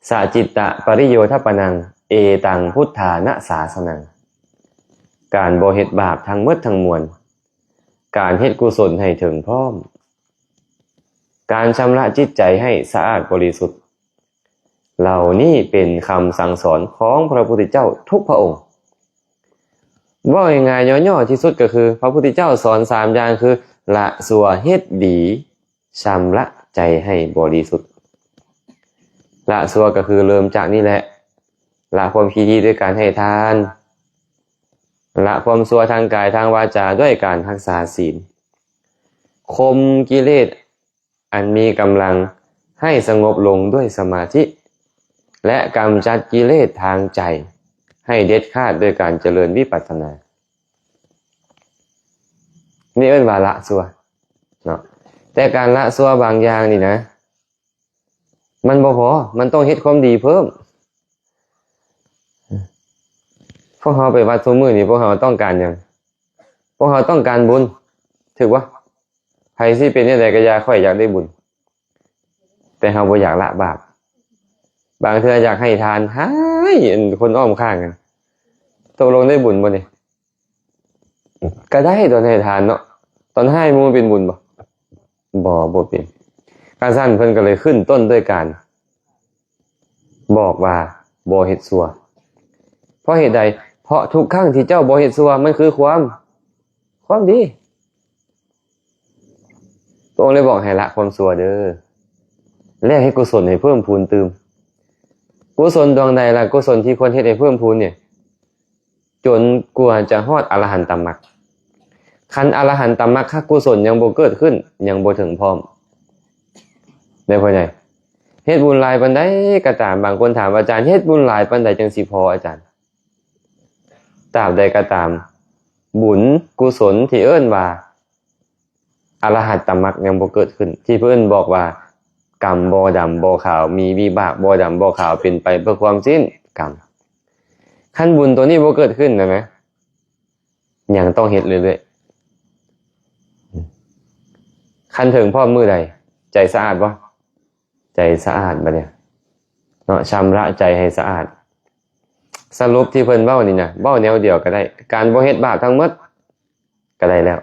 ສະຈິດຕະປະລິໂຍທະປະນັງ ເອຕັງພຸດທານະສາສະນັງ ການບໍ່ເຮັດບາບທັງໝົດທັງມວນ ການເຮັດກຸສົນໃຫ້ເຖິງພ້ອມ ການຊຳລະຈິດໃຈໃຫ້ສະອາດບໍລິສຸດ ເຫຼົ່ານີ້ເປັນຄຳສັ່ງສອນຂອງພະພຸດທະເຈົ້າທຸກພະອົງ. ເວົ້າງ່າຍໆ ຫຍໍ້ໆທີ່ສຸດກໍຄື ພະພຸດທະເຈົ້າສອນສາມຢ່າງຄື ລະຊົ່ວເຮັດດີ ຊຳລະໃຈໃຫ້ບໍລິສຸດ. ລະຊົ່ວກໍຄືເລີ່ມຈາກນີ້ແຫຼະ ລະຄວາມຂີ້ຖີ່ດ້ວຍການໃຫ້ທານ ລະຄວາມຊົ່ວທາງກາຍທາງວາຈາດ້ວຍການຮັກສາສິນ. ຂົ່ມກິເລດອັນມີກຳລັງໃຫ້ສະຫງົບລົງດ້ວຍສະມາທິ ແລະ ກຳຈັດກິເລດທາງໃຈໃຫ້ເດັດຂາດດ້ວຍການຈະເລີນວິປັດສະນາ. ນີ້ເອີ້ນວ່າລະຊົ່ວເນາະ. ແຕ່ການລະຊົ່ວບາງຢ່າງນີ້ນະ ມັນບໍ່ພໍ, ມັນຕ້ອງເຮັດຄວາມດີເພີ່ມ. ພວກເຮົາໄປວັດຊຸມື້ນີ້ ພວກເຮົາຕ້ອງການຫຍັງ? ພວກເຮົາຕ້ອງການບຸນ, ຖືກບໍ່? ໃຜຊິເປັນແນວໃດກໍຢ່າ, ຂ້ອຍຢາກໄດ້ບຸນ ແຕ່ເຮົາບໍ່ຢາກລະບາບ. ບາງເທື່ອຢາກໃຫ້ທານ, ຮ້າຍຄົນອ້ອມຂ້າງກັນ, ຕົກລົງໄດ້ບຸນບໍ່ນີ້? ກໍໄດ້ຕອນໃຫ້ທານເນາະ, ຕອນຮ້າຍໝູ່ເປັນບຸນບໍ່? ບໍ່, ບໍ່ເປັນ. ຄັນຊັ້ນເພິ່ນກໍເລີຍຂຶ້ນຕົ້ນດ້ວຍການບອກວ່າບໍ່ເຮັດຊົ່ວ. ເພາະເຫດໃດ? ເພາະທຸກຄັ້ງທີ່ເຈົ້າບໍ່ເຮັດຊົ່ວ ມັນຄືຄວາມ, ຄວາມດີ. ພະອົງໄດ້ບອກໃຫ້ລະຄວາມຊົ່ວເດີ້ ແລ້ວເຮັດກຸສົນໃຫ້ເພີ່ມພູນຕື່ມ. ກຸສົນດວງໃດລະ? ກຸສົນທີ່ຄວນເຮັດໃຫ້ເພີ່ມພູນນີ້ ຈົນກວ່າຈະຮອດອະລະຫັນຕະມັກ. ຄັນອະລະຫັນຕະມັກ ຫາກກຸສົນຍັງບໍ່ເກີດຂຶ້ນ, ຍັງບໍ່ເຖິງພ້ອມ. ໄດ້ພໍ່ໃຫຍ່? ເຮັດບຸນຫຼາຍປານໃດກໍຕາມ, ບາງຄົນຖາມ ອາຈານ, ເຮັດບຸນຫຼາຍປານໃດຈັ່ງຊິພໍ, ອາຈານ? ຕາບໃດກໍຕາມ, ບຸນກຸສົນທີ່ເອີ້ນວ່າ ອະລະຫັດຕະມັກຍັງບໍ່ເກີດຂຶ້ນ, ທີ່ເພິ່ນບອກວ່າ ກຳບໍ່ດຳບໍ່ຂາວ, ມີວິບາກບໍ່ດຳບໍ່ຂາວ, ເປັນໄປເພື່ອຄວາມສິ້ນກຳ. ຄັນບຸນໂຕນີ້ບໍ່ເກີດຂຶ້ນນະ ນະ, ຍັງຕ້ອງເຮັດເລື້ອຍໆ. ຄັນເຖິງພ້ອມມື້ໃດ, ໃຈສະອາດບໍ່? ໃຈສະອາດບັດນີ້ເນາະ, ຊຳລະໃຈໃຫ້ສະອາດ. ສະຫຼຸບທີ່ເພິ່ນເວົ້ານີ້ນະ, ເວົ້າແນວດຽວກໍໄດ້, ການບໍ່ເຮັດບາບທັງໝົດກໍໄດ້ແລ້ວ.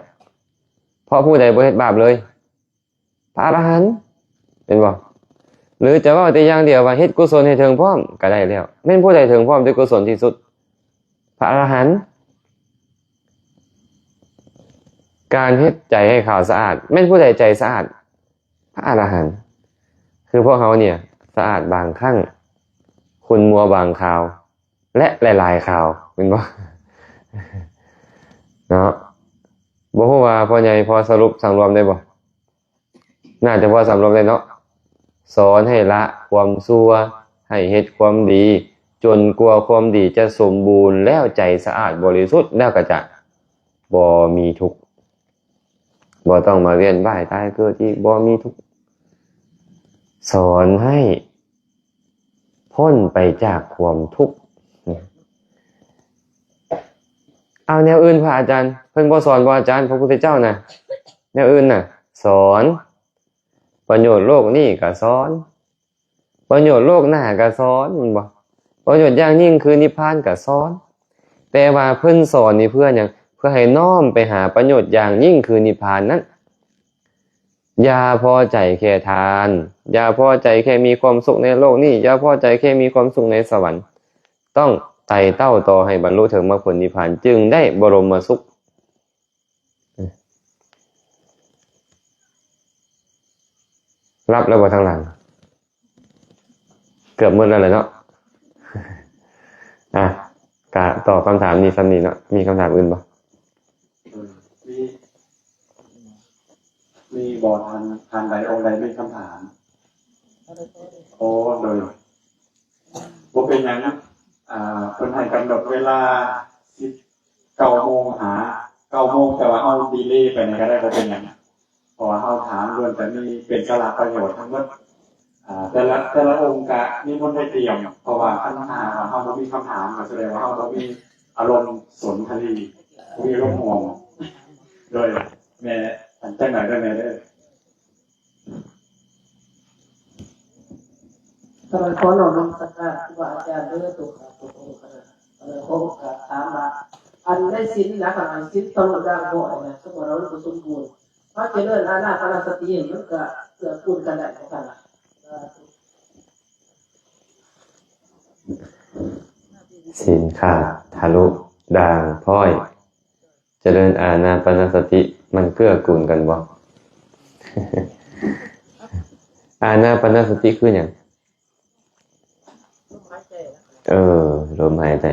ເພາະຜູ້ໃດບໍ່ເຮັດບາບເລີຍ? ພະອະລະຫັນ, ເຫັນບໍ່? ຫຼືຈະເວົ້າແຕ່ຢ່າງດຽວວ່າເຮັດກຸສົນໃຫ້ເຖິງພ້ອມກໍໄດ້ແລ້ວ. ແມ່ນຜູ້ໃດເຖິງພ້ອມດ້ວຍກຸສົນທີ່ສຸດ? ພະອະລະຫັນ. ການເຮັດໃຈໃຫ້ຂາວສະອາດ, ແມ່ນຜູ້ໃດໃຈສະອາດ? ພະອະລະຫັນ. ຄືພວກເຮົານີ້ ສະອາດບາງຄັ້ງ, ຂຸ່ນມົວບາງຄາວ ແລະ ຫຼາຍໆຄາວ, ແມ່ນບໍ່? ເນາະ, ບໍ່ຮູ້ວ່າພໍ່ໃຫຍ່ພໍສະຫຼຸບສັງລວມໄດ້ບໍ່? ໜ້າຈະພໍສຳລວມໄດ້ເນາະ. ສອນໃຫ້ລະຄວາມຊົ່ວ, ໃຫ້ເຮັດຄວາມດີ, ຈົນກວ່າຄວາມດີຈະສົມບູນແລ້ວໃຈສະອາດບໍລິສຸດ, ແລ້ວກໍຈະບໍ່ມີທຸກ, ບໍ່ຕ້ອງມາວຽນວ່າຍຕາຍເກີດອີກ, ບໍ່ມີທຸກ. ສອນໃຫ້ພົ້ນໄປຈາກຄວາມທຸກ. ເອົາແນວອື່ນ ພະອາຈານ, ເພິ່ນບໍ່ສອນບໍ່ ອາຈານ? ພະພຸດທະເຈົ້ານະ, ແນວອື່ນນະ ສອນ. ປະໂຫຍດໂລກນີ້ກໍສອນ, ປະໂຫຍດໂລກໜ້າກໍສອນ, ແມ່ນບໍ່? ປະໂຫຍດຢ່າງຍິ່ງຄືນິບພານກໍສອນ. ແຕ່ວ່າເພິ່ນສອນນີ້ເພື່ອຫຍັງ? ເພື່ອໃຫ້ນ້ອມໄປຫາປະໂຫຍດຢ່າງຍິ່ງຄືນິບພານນັ້ນ. ຢ່າພໍໃຈແຄ່ທານ, ຢ່າພໍໃຈແຄ່ມີຄວາມສຸກໃນໂລກນີ້, ຢ່າພໍໃຈແຄ່ມີຄວາມສຸກໃນສະຫວັນ. ຕ້ອງໄຕ່ເຕົ້າຕໍ່ໃຫ້ບັນລຸເຖິງມາກຜົນນິບພານ, ຈຶ່ງໄດ້ບໍລົມມະສຸກ. ລັບແລ້ວບໍ່ທາງຫຼັງ? ເກືອບໝົດແລ້ວແຫຼະເນາະ. ອ່ະ ກະຕອບຄຳຖາມນີ້ສ່ຳນີ້ເນາະ. ມີຄຳຖາມອື່ນບໍ່? ເອີ ມີ ມີບໍ່? ທ່ານ ທ່ານໃດອົງໃດມີຄຳຖາມ? ໂອ້ ໂດຍ ບໍ່ເປັນຫຍັງ. ອ່າ ເພິ່ນໃຫ້ກຳນົດເວລາສິບເກົ້າໂມງຫາເກົ້າໂມງ, ແຕ່ວ່າເຮົາດີເລໄປນີ້ກໍໄດ້ ບໍ່ເປັນຫຍັງ, ເພາະວ່າເຮົາຖາມລ້ວນແຕ່ມີເປັນສາລະປະໂຫຍດທັງໝົດ. ອ່າ ແຕ່ລະ ແຕ່ລະອົງກະນິມົນໄດ້ຕຽມ, ເພາະວ່າຄັນຫາກວ່າເຮົາບໍ່ມີຄຳຖາມ ກໍສະແດງວ່າເຮົາບໍ່ມີອາລົມສົນທະນີ, ບໍ່ມີອາລົມຮ່ວມ. ໂດຍ ແມ່ ອັນ ຈັ່ງໃດເດີແມ່ເດີ. ສະນັ້ນ ຂໍນ້ອມນະມັດສະການຄູບາອາຈານເດີ ຕົວຂ້າພະອົງຄະນະ. ສະນັ້ນ ຂໍໂອກາດຖາມວ່າ ອັນໃນສິນນະ ຄັນໃນສິນຕະຫຼອດດ່າງບໍ່ອະນະ ສົມມຸດວ່າມັນບໍ່ສົມບູນ ເຮົາຈະເລີນອານາປານະສະຕິ ມັນກະເກື້ອກູນກັນໄດ້ບໍ່? ສາທຸ. ສິນຂາດທະລຸດ່າງພ້ອຍ ຈະເລີນອານາປານະສະຕິ ມັນເກື້ອກູນກັນບໍ່? ອານາປານະສະຕິຄືຫຍັງ? ເອີ ລົມຫາຍໃຈ.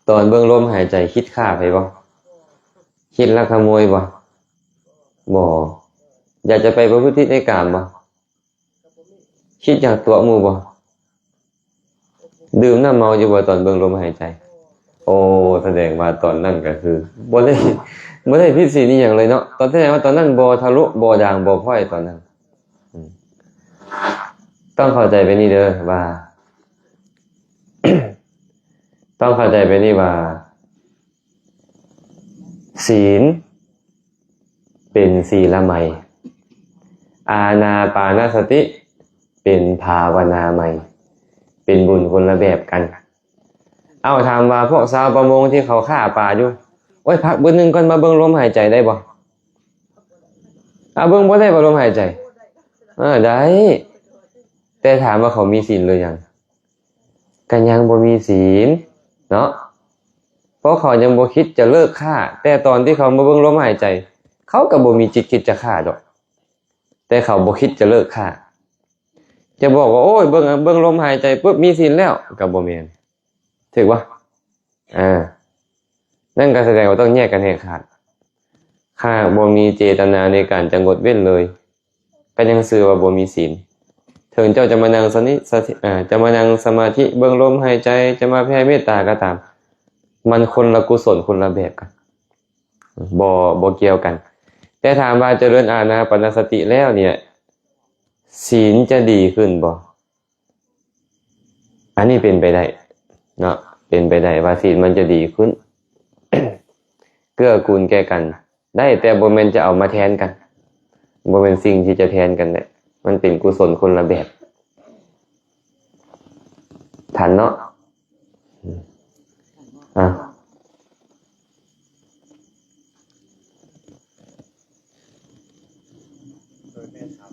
ຕອນເບິ່ງລົມຫາຍໃຈ ຄິດຂ້າໃຜບໍ່? ຄິດລັກຂະໂມຍບໍ່? ບໍ່. ຢາກຈະໄປປະພຶດຜິດໃນກາມບໍ່? ຄິດຢາກຕົວະໝູ່ບໍ່? ດື່ມນ້ຳເມົາຢູ່ບໍ່ຕອນເບິ່ງລົມຫາຍໃຈ? ໂອ້ ສະແດງວ່າຕອນນັ້ນກໍຄືບໍ່ໄດ້ ບໍ່ໄດ້ຜິດສິນອີ່ຫຍັງເລີຍເນາະ. ຕອນ ສະແດງວ່າຕອນນັ້ນບໍ່ທະລຸ ບໍ່ດ່າງ ບໍ່ພ້ອຍຕອນນັ້ນ. ອືມ ຕ້ອງເຂົ້າໃຈແບບນີ້ເດີວ່າ ຕ້ອງເຂົ້າໃຈແບບນີ້ວ່າ ສີນເປັນສີລະໄມ, ອານາປານະສະຕິເປັນພາວະນາໄມ, ເປັນບຸນຄົນລະແບບກັນ. ເອົາ ຖາມວ່າພວກຊາວປະມົງທີ່ເຂົາຄ້າປາຢູ່ ໂອ້ຍ ພັກບຶດໜຶ່ງກ່ອນ ມາເບິ່ງລົມຫາຍໃຈໄດ້ບໍ່? ອາ ເບິ່ງບໍ່ໄດ້ບໍ່ລົມຫາຍໃຈ? ເອີ ໄດ້ ແຕ່ຖາມວ່າເຂົາມີສິນຫຼືຍັງ? ກໍຍັງບໍ່ມີສິນເນາະ ເພາະເຂົາຍັງບໍ່ຄິດຈະເລີກຄ້າ. ແຕ່ຕອນທີ່ເຂົາມາເບິ່ງລົມຫາຍໃຈ ເຂົາກໍບໍ່ມີຈິດຄິດຈະຄ້າດອກ ແຕ່ເຂົາບໍ່ຄິດຈະເລີກຄ້າ. ຈະບອກວ່າ ໂອ້ຍ ເບິ່ງ ເບິ່ງລົມຫາຍໃຈປຶບມີສິນແລ້ວ ກໍບໍ່ແມ່ນ ຖືກບໍ່? ອາ ນັ້ນກໍສະແດງວ່າຕ້ອງແຍກກັນໃຫ້ຂາດ. ຫາກບໍ່ມີເຈຕະນາໃນການຈະງົດເວັ້ນເລີຍ ກໍຍັງຊື່ວ່າບໍ່ມີສິນ. ເຖິງເຈົ້າຈະມານັ່ງສະນິ ສະ ເອີ ຈະມານັ່ງສະມາທິເບິ່ງລົມຫາຍໃຈ ຈະມາແຜ່ເມດຕາກໍຕາມ ມັນຄົນລະກຸສົນ ຄົນລະແບບກັນ ບໍ່ ບໍ່ກ່ຽວກັນ. ແຕ່ຖາມວ່າຈະເລີນອານາປານະສະຕິແລ້ວນີ້ ສິນຈະດີຂຶ້ນບໍ່? ອັນນີ້ເປັນໄປໄດ້ເນາະ ເປັນໄປໄດ້ວ່າສິນມັນຈະດີຂຶ້ນ ເກື້ອກູນແກ່ກັນໄດ້ ແຕ່ບໍ່ແມ່ນຈະເອົາມາແທນກັນ ບໍ່ແມ່ນສິ່ງທີ່ຈະແທນກັນໄດ້ ມັນເປັນກຸສົນຄົນລະແບບ. ທັນເນາະ? ອາ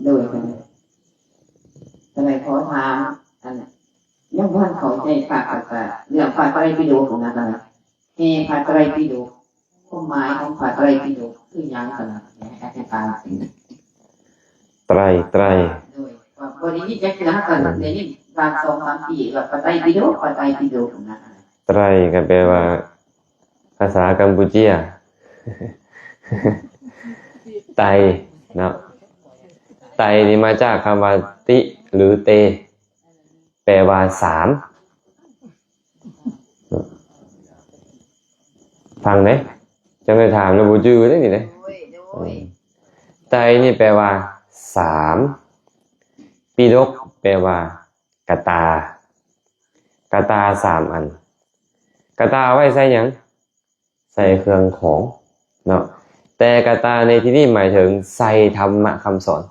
ໂດຍ ໂດຍ ຂອຖາມ ອັນ ຍັງບໍ່ທັນເຂົ້າໃຈພະ ແລ້ວກະເລື່ອງພະໄຕປິດົກນະ ແຮ່ພະໄຕປິດົກ ຄວາມໝາຍຂອງພະໄຕປິດົກຄືຫຍັງຊັ້ນນະ ໃຫ້ອະທິບາຍ. ໄຕ ໄຕ ໂດຍ ວ່າບໍ່ໄດ້ຍິນຈັກເທື່ອ ຫາກະໄດ້ຍິນບາງສອງສາມປີ ວ່າພະໄຕປິດົກ ພະໄຕປິດົກນະ. ໄຕກໍແປວ່າ ພາສາກຳປູເຈຍ ໄຕເນາະ ໄຕນີ້ມາຈາກຄຳວ່າຕິ ຫຼື ເຕ ແປວ່າສາມ. ຟັງເດ້ ຈັ່ງໄດ້ຖາມແລ້ວບໍ່ຈື່ເດ້ນີ້ເດ້. ໂດຍ ໂດຍ ໄຕນີ້ແປວ່າສາມ ປິດົກແປວ່າກະຕາ ກະຕາສາມອັນ. ກະຕາໄວ້ໃສ່ຫຍັງ? ໃສ່ເຄື່ອງຂອງເນາະ ແຕ່ກະຕາໃນທີ່ນີ້ໝາຍເຖິງໃສ່ທຳມະຄຳສອນ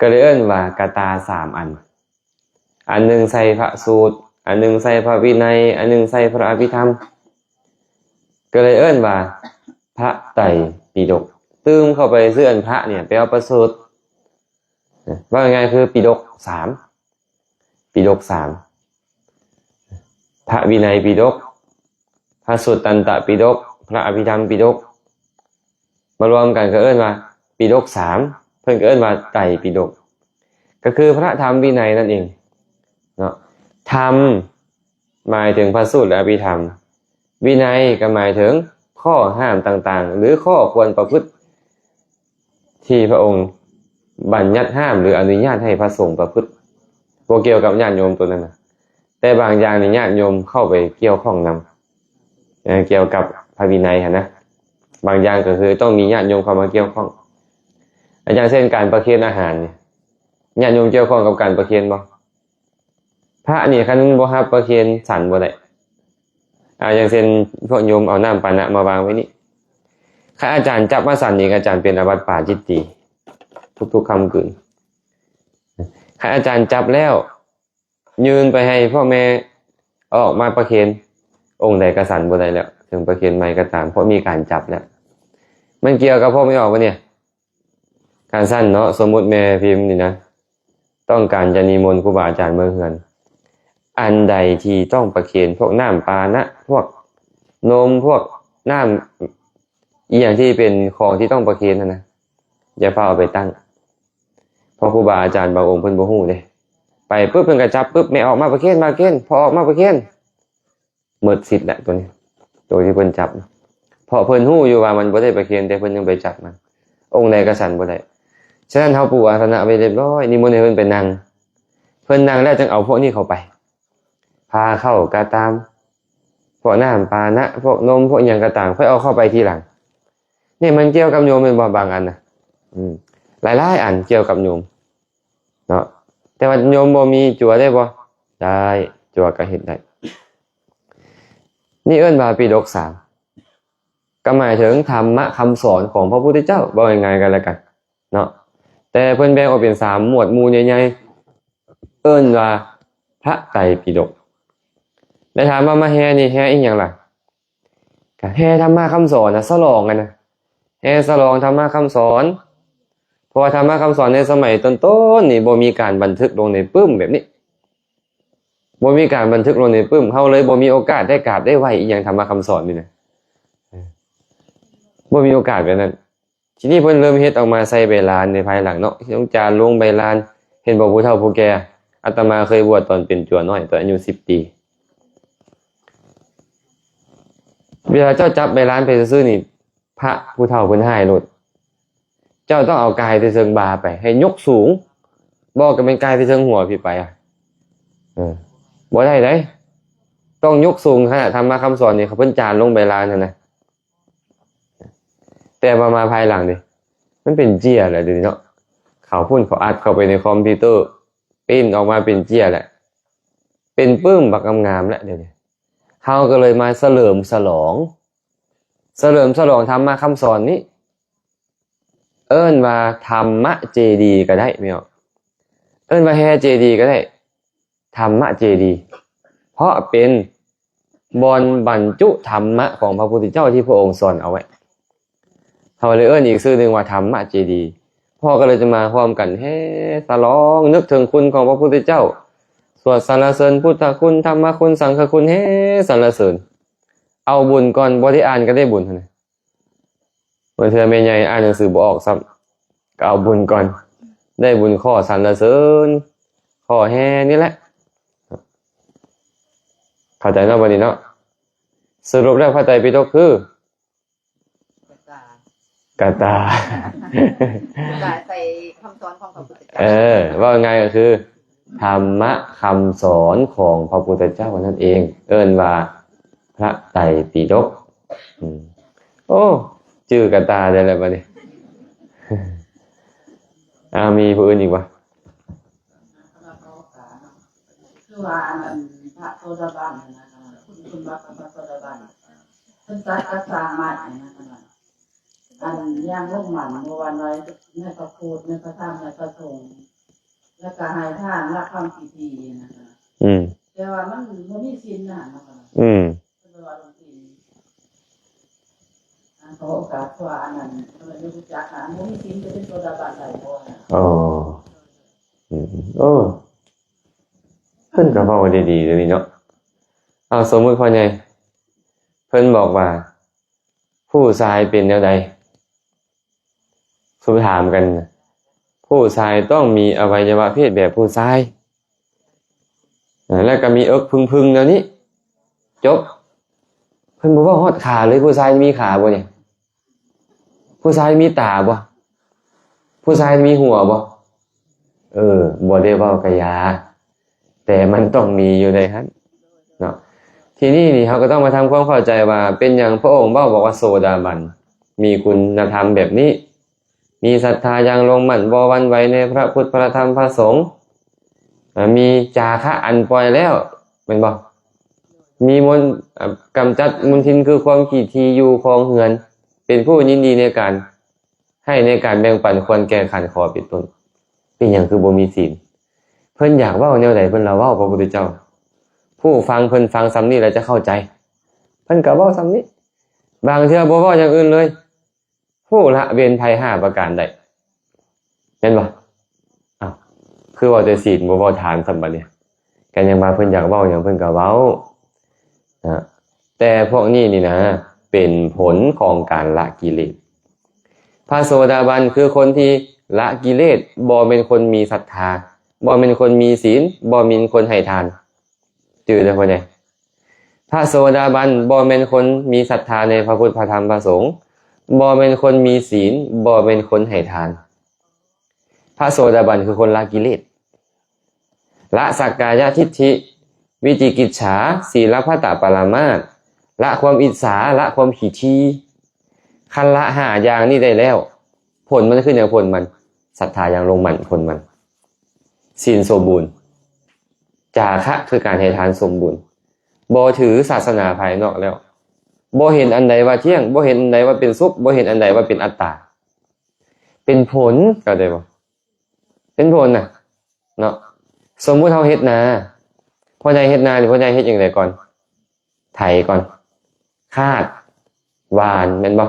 ກໍເລີຍເອີ້ນວ່າກະຕາສາມອັນ. ອັນໜຶ່ງໃສ່ພະສູດ ອັນໜຶ່ງໃສ່ພະວິໄນ ອັນໜຶ່ງໃສ່ພະອະພິທຳ ກໍເລີຍເອີ້ນວ່າພະໄຕປິດົກ. ຕື່ມເຂົ້າໄປຊື່ອັນພະນີ້ແປວ່າປະເສີດ ເວົ້າງ່າຍໆຄືປິດົກສາມ ປິດົກສາມ ພະວິໄນປິດົກ ພະສຸດຕັນຕະປິດົກ ພະອະພິທຳປິດົກ ມາລວມກັນກໍເອີ້ນວ່າປິດົກສາມ ເພິ່ນກໍເອີ້ນວ່າໄຕປິດົກ ກໍຄືພະທຳວິໄນນັ້ນເອງເນາະ. ທຳໝາຍເຖິງພະສູດ ແລະ ອະພິທຳ, ວິໄນກໍໝາຍເຖິງຂໍ້ຫ້າມຕ່າງໆ ຫຼື ຂໍ້ຄວນປະພຶດ ທີ່ພະອົງບັນຍັດຫ້າມ ຫຼື ອະນຸຍາດໃຫ້ພະສົງປະພຶດ ບໍ່ກ່ຽວກັບຍາດໂຍມໂຕນັ້ນນະ. ແຕ່ບາງຢ່າງນີ້ຍາດໂຍມເຂົ້າໄປກ່ຽວຂ້ອງນຳ ເອີ ກ່ຽວກັບພະວິໄນຫັ້ນນະ. ບາງຢ່າງກໍຄືຕ້ອງມີຍາດໂຍມເຂົ້າມາກ່ຽວຂ້ອງ. ອາ ຢ່າງເຊັ່ນການປະເຄນອາຫານນີ້ ຍາດໂຍມກ່ຽວຂ້ອງກັບການປະເຄນບໍ່? ພະນີ້ຄັນບໍ່ຮັບປະເຄນສັນບໍ່ໄດ້. ອາ ຢ່າງເຊັ່ນພວກໂຍມເອົານ້ຳປານະມາວາງໄວ້ນີ້ ຄັນອາຈານຈັບມາສັນນີ້ ອາຈານເປັນອາບັດປາຈິດຕີ ທຸກໆຄ່ຳຄືນ. ຄັນອາຈານຈັບແລ້ວ ຍື່ນໄປໃຫ້ພວກແມ່ອອກມາປະເຄນ ອົງໃດກະສັນບໍ່ໄດ້ແລ້ວ ເຖິງປະເຄນໃໝ່ກໍຕາມ ເພາະມີການຈັບແລ້ວ. ມັນກ່ຽວກັບພວກແມ່ອອກບໍ່ນີ້? ຄັນຊັ້ນເນາະ ສົມມຸດແມ່ພິມນີ້ນະ ຕ້ອງການຈະນິມົນຄູບາອາຈານເມືອເຮືອນ ອັນໃດທີ່ຕ້ອງປະເຄນ ພວກນ້ຳປານະ ພວກນົມ ພວກນ້ຳອີ່ຫຍັງທີ່ເປັນຂອງທີ່ຕ້ອງປະເຄນຫັ້ນນະ ຢ່າຟ້າວເອົາໄປຕັ້ງ ເພາະຄູບາອາຈານບາງອົງເພິ່ນບໍ່ຮູ້ເດ້. ໄປປຶບເພິ່ນກໍຈັບປຶບ ແມ່ອອກມາປະເຄນ ມາເຄນ ພໍ່ອອກມາປະເຄນ ໝົດສິດແຫຼະໂຕນີ້ ໂຕທີ່ເພິ່ນຈັບ. ເພາະເພິ່ນຮູ້ຢູ່ວ່າມັນບໍ່ໄດ້ປະເຄນ ແຕ່ເພິ່ນຍັງໄປຈັບມັນ ອົງໃດກໍສັນບໍ່ໄດ້. ສະນັ້ນເຮົາປູອາສະນະໄວ້ຮຽບຮ້ອຍ ນິມົນໃຫ້ເພິ່ນໄປນັ່ງ ເພິ່ນນັ່ງແລ້ວຈຶ່ງເອົາພວກນີ້ເຂົ້າໄປ ພາເຂົ້າກໍຕາມ ພວກນ້ຳປານະ ພວກນົມ ພວກຫຍັງກໍຕາມ ຄ່ອຍເອົາເຂົ້າໄປທີຫຼັງ. ນີ້ມັນກ່ຽວກັບໂຍມແມ່ນບໍ່? ບາງອັນນະ ອືມ ຫຼາຍໆອັນກ່ຽວກັບໂຍມເນາະ ແຕ່ວ່າໂຍມບໍ່ມີ ຈົວໄດ້ບໍ່? ໄດ້ ຈົວກໍເຮັດໄດ້. ນີ້ເອີ້ນວ່າປິດົກສາມ ກໍໝາຍເຖິງທຳມະຄຳສອນຂອງພະພຸດທະເຈົ້າ ເວົ້າງ່າຍໆກັນແລ້ວກັນເນາະ ແຕ່ເພິ່ນແບ່ງອອກເປັນສາມໝວດໝູ່ໃຫຍ່ໆ ເອີ້ນວ່າພະໄຕປິດົກ. ແລະ ຖາມວ່າມາແຫ່ນີ້ແຫ່ອີ່ຫຍັງລະ? ກະແຫ່ທຳມະຄຳສອນນະ ສະຫຼອງຫັ້ນນະ ແຫ່ສະຫຼອງທຳມະຄຳສອນ ເພາະວ່າທຳມະຄຳສອນໃນສະໄໝຕົ້ນໆນີ້ບໍ່ມີການບັນທຶກລົງໃນປຶ້ມແບບນີ້ ບໍ່ມີການບັນທຶກລົງໃນປຶ້ມ ເຮົາເລີຍບໍ່ມີໂອກາດໄດ້ກາບໄດ້ໄຫວ້ອີ່ຫຍັງທຳມະຄຳສອນນີ້ນະ ເອີ ບໍ່ມີໂອກາດແບບນັ້ນ. ທີນີ້ເພິ່ນເລີ່ມເຮັດອອກມາໃສ່ໃບລານໃນພາຍຫຼັງເນາະ ຕ້ອງຈານລົງໃບລານ ເຫັນບໍ່ຜູ້ເຖົ້າຜູ້ແກ່? ອາດຕະມາເຄີຍບວດຕອນເປັນຈົວນ້ອຍ ຕອນອາຍຸສິບປີ ເວລາເຈົ້າຈັບໃບລານໄປຊື່ໆນີ້ ພະຜູ້ເຖົ້າເພິ່ນຮ້າຍໂລດ ເຈົ້າຕ້ອງເອົາກາຍແຕ່ເທິງບ່າໄປ ໃຫ້ຍົກສູງ ບໍ່ກໍແມ່ນກາຍແຕ່ເທິງຫົວພີ້ໄປ ອາ ເອີ ບໍ່ໄດ້ເດ້ ຕ້ອງຍົກສູງຂະໜາດທຳມະຄຳສອນນີ້ ເຂົາເພິ່ນຈານລົງໃບລານຫັ້ນນະ. ແຕ່ວ່າມາພາຍຫຼັງເດ ມັນເປັນເຈ້ຍແລ້ວເດເນາະ ເຂົາພຸ້ນ ເຂົາອັດເຂົ້າໄປໃນຄອມພິວເຕີ ປຣິ້ນອອກມາເປັນເຈ້ຍແລ້ວ ເປັນປຶ້ມບັກງາມໆແລ້ວ ດຽວນີ້ເຮົາກໍເລີຍມາສະເຫຼີມສະຫຼອງ ສະເຫຼີມສະຫຼອງທຳມະຄຳສອນນີ້ ເອີ້ນວ່າທຳມະເຈດີກໍໄດ້ ແມ່ນບໍ່? ເອີ້ນວ່າແຫ່ເຈດີກໍໄດ້ ທຳມະເຈດີ ເພາະເປັນບ່ອນບັນຈຸທຳມະຂອງພະພຸດທະເຈົ້າທີ່ພະອົງສອນເອົາໄວ້ ເຮົາເລີຍເອີ້ນອີກຊື່ໜຶ່ງວ່າທຳມະເຈດີ. ພວກເຮົາກໍເລີຍຈະມາຮ່ວມກັນແຫ່ສະຫຼອງ ນຶກເຖິງຄຸນຂອງພະພຸດທະເຈົ້າ ສວດສັນລະເສີນພຸດທະຄຸນ ທຳມະຄຸນ ສັງຄະຄຸນ ແຫ່ສັນລະເສີນ ເອົາບຸນກ່ອນ ບໍ່ໄດ້ອ່ານກໍໄດ້ບຸນຫັ້ນນະ. ບາງເທື່ອແມ່ໃຫຍ່ອ່ານໜັງສືບໍ່ອອກຊ້ຳ ກໍເອົາບຸນກ່ອນ ໄດ້ບຸນຂໍສັນລະເສີນ ຂໍແຫ່ນີ້ແຫຼະ. ເຂົ້າໃຈເນາະ ບັດນີ້ເນາະ? ສະຫຼຸບແລ້ວພະໄຕປິດົກຄື ກະຕາ ກະຕາ ກະຕາໃສ່ຄຳສອນຂອງພະພຸດທະເຈົ້າ. ເອີ ເວົ້າງ່າຍກໍຄື ທຳມະຄຳສອນຂອງພະພຸດທະເຈົ້ານັ້ນເອງ ເອີ້ນວ່າພະໄຕປິດົກ. ອືມ ໂອ້ ຈື່ກະຕາໄດ້ແລ້ວບັດນີ້. ອ້າວ ມີຜູ້ອື່ນອີກບໍ່? ຄືວ່າອັນນັ້ນ ພະໂສດາບັນຫັ້ນນະ ຄຸນ ຄຸນວ່າກັບພະໂສດາບັນ ເພິ່ນຕັດກັບສ້າງໃໝ່ຫັ້ນນະ ອັນຢ່າງລົງໝັ້ນບໍ່ຫວັ່ນໄຫວໃນພະໂພດ ໃນພະທຳ ໃນພະສົງ ແລ້ວກໍໃຫ້ທານ ລະຄຳພິທີນະ. ອືມ ແຕ່ວ່າມັນບໍ່ມີສິນນະ ອືມ ເພິ່ນວ່າລົງສິນ ອັນຂອໂອກາດ ເພາະວ່າອັນນັ້ນ ເພິ່ນບໍ່ຮູ້ຈັກນະ ບໍ່ມີສິນຈະເປັນໂສດາບັນໄດ້ບໍ່ນະ? ອໍ ອືມ ໂອ້ ເພິ່ນກໍເວົ້າໄດ້ດີເດນີ້ເນາະ. ເອົາ ສົມມຸດພໍ່ໃຫຍ່ ເພິ່ນບອກວ່າ ຜູ້ຊາຍເປັນແນວໃດ? ສົມມຸດຖາມກັນ ຜູ້ຊາຍຕ້ອງມີອະໄວຍະວະເພດແບບຜູ້ຊາຍ ແລ້ວກໍມີເອິກເພິ່ງໆ ແນວນີ້ ຈົບ. ເພິ່ນບໍ່ເວົ້າຮອດຂາເລີຍ ຜູ້ຊາຍມີຂາບໍ່ນີ້? ຜູ້ຊາຍມີຕາບໍ່? ຜູ້ຊາຍມີຫົວບໍ່? ເອີ ບໍ່ໄດ້ເວົ້າກະຢ່າ ແຕ່ມັນຕ້ອງມີຢູ່ໃນຫັ້ນເນາະ. ທີນີ້ນີ້ ເຮົາກໍຕ້ອງມາທຳຄວາມເຂົ້າໃຈວ່າ ເປັນຫຍັງພະອົງເວົ້າບອກວ່າໂສດາບັນ ມີຄຸນນະທຳແບບນີ້ ມີສັດທາຢ່າງລົງໝັ້ນ ບໍ່ຫວັ່ນໄຫວໃນພະພຸດ ພະທຳ ພະສົງ ມີຈາຄະອັນປ່ອຍແລ້ວ ແມ່ນບໍ່? ມີມົນ ກຳຈັດມົນທິນຄືຄວາມຂີ້ຖີ່ຢູ່ຄອງເຮືອນ ເປັນຜູ້ຍິນດີໃນການໃຫ້ ໃນການແບ່ງປັນ ຄວນແກ່ຂັນ ຂໍເປັນຕົ້ນ. ເປັນຫຍັງຄືບໍ່ມີສິນ? ເພິ່ນຢາກເວົ້າແນວໃດເພິ່ນລະເວົ້າ ພະພຸດທະເຈົ້າ. ຜູ້ຟັງເພິ່ນຟັງສ່ຳນີ້ແລ້ວຈະເຂົ້າໃຈ ເພິ່ນກໍເວົ້າສ່ຳນີ້ ບາງເທື່ອບໍ່ເວົ້າຢ່າງອື່ນເລີຍ. ຜູ້ລະເວັ້ນໄພຫ້າປະການໃດ ແມ່ນບໍ່? ອ້າວ ຄືເວົ້າແຕ່ສິນ ບໍ່ເວົ້າທານຊ້ຳບັດນີ້ ກໍຍັງວ່າເພິ່ນຢາກເວົ້າຫຍັງເພິ່ນກໍເວົ້ານະ. ແຕ່ພວກນີ້ນີ້ນະ ເປັນຜົນຂອງການລະກິເລດ. ພະໂສດາບັນຄືຄົນທີ່ລະກິເລດ ບໍ່ແມ່ນຄົນມີສັດທາ ບໍ່ແມ່ນຄົນມີສິນ ບໍ່ແມ່ນຄົນໃຫ້ທານ. ຈື່ເດີ້ພໍ່ໃຫຍ່ ພະໂສດາບັນບໍ່ແມ່ນຄົນມີສັດທາໃນພະພຸດ ພະທຳ ພະສົງ ບໍ່ແມ່ນຄົນມີສິນ ບໍ່ແມ່ນຄົນໃຫ້ທານ. ພະໂສດາບັນຄືຄົນລະກິເລດ ລະສັກກາຍະທິດຖິ ວິຈິກິດສາ ສີລະພັດຕະປະລະມາດ ລະຄວາມອິດສາ ລະຄວາມຂີ້ຖີ່. ຄັນລະຫ້າຢ່າງນີ້ໄດ້ແລ້ວ ຜົນມັນຄືຫຍັງ? ຜົນມັນ ສັດທາຢ່າງລົງໝັ້ນ ຜົນມັນ ສິນສົມບູນ ຈາຄະຄືການໃຫ້ທານສົມບູນ ບໍ່ຖືສາສະໜາພາຍນອກແລ້ວ ບໍ່ເຫັນອັນໃດວ່າທ່ຽງ ບໍ່ເຫັນອັນໃດວ່າເປັນສຸກ ບໍ່ເຫັນອັນໃດວ່າເປັນອັດຕາ ເປັນຜົນ ເຂົ້າໃຈບໍ່? ເປັນຜົນນະເນາະ. ສົມມຸດເຮົາເຮັດນາ ພໍ່ໃຫຍ່ເຮັດນານີ້ ພໍ່ໃຫຍ່ເຮັດຈັ່ງໃດກ່ອນ? ໄຖກ່ອນ ຄາດ ຫວ່ານ ແມ່ນບໍ່?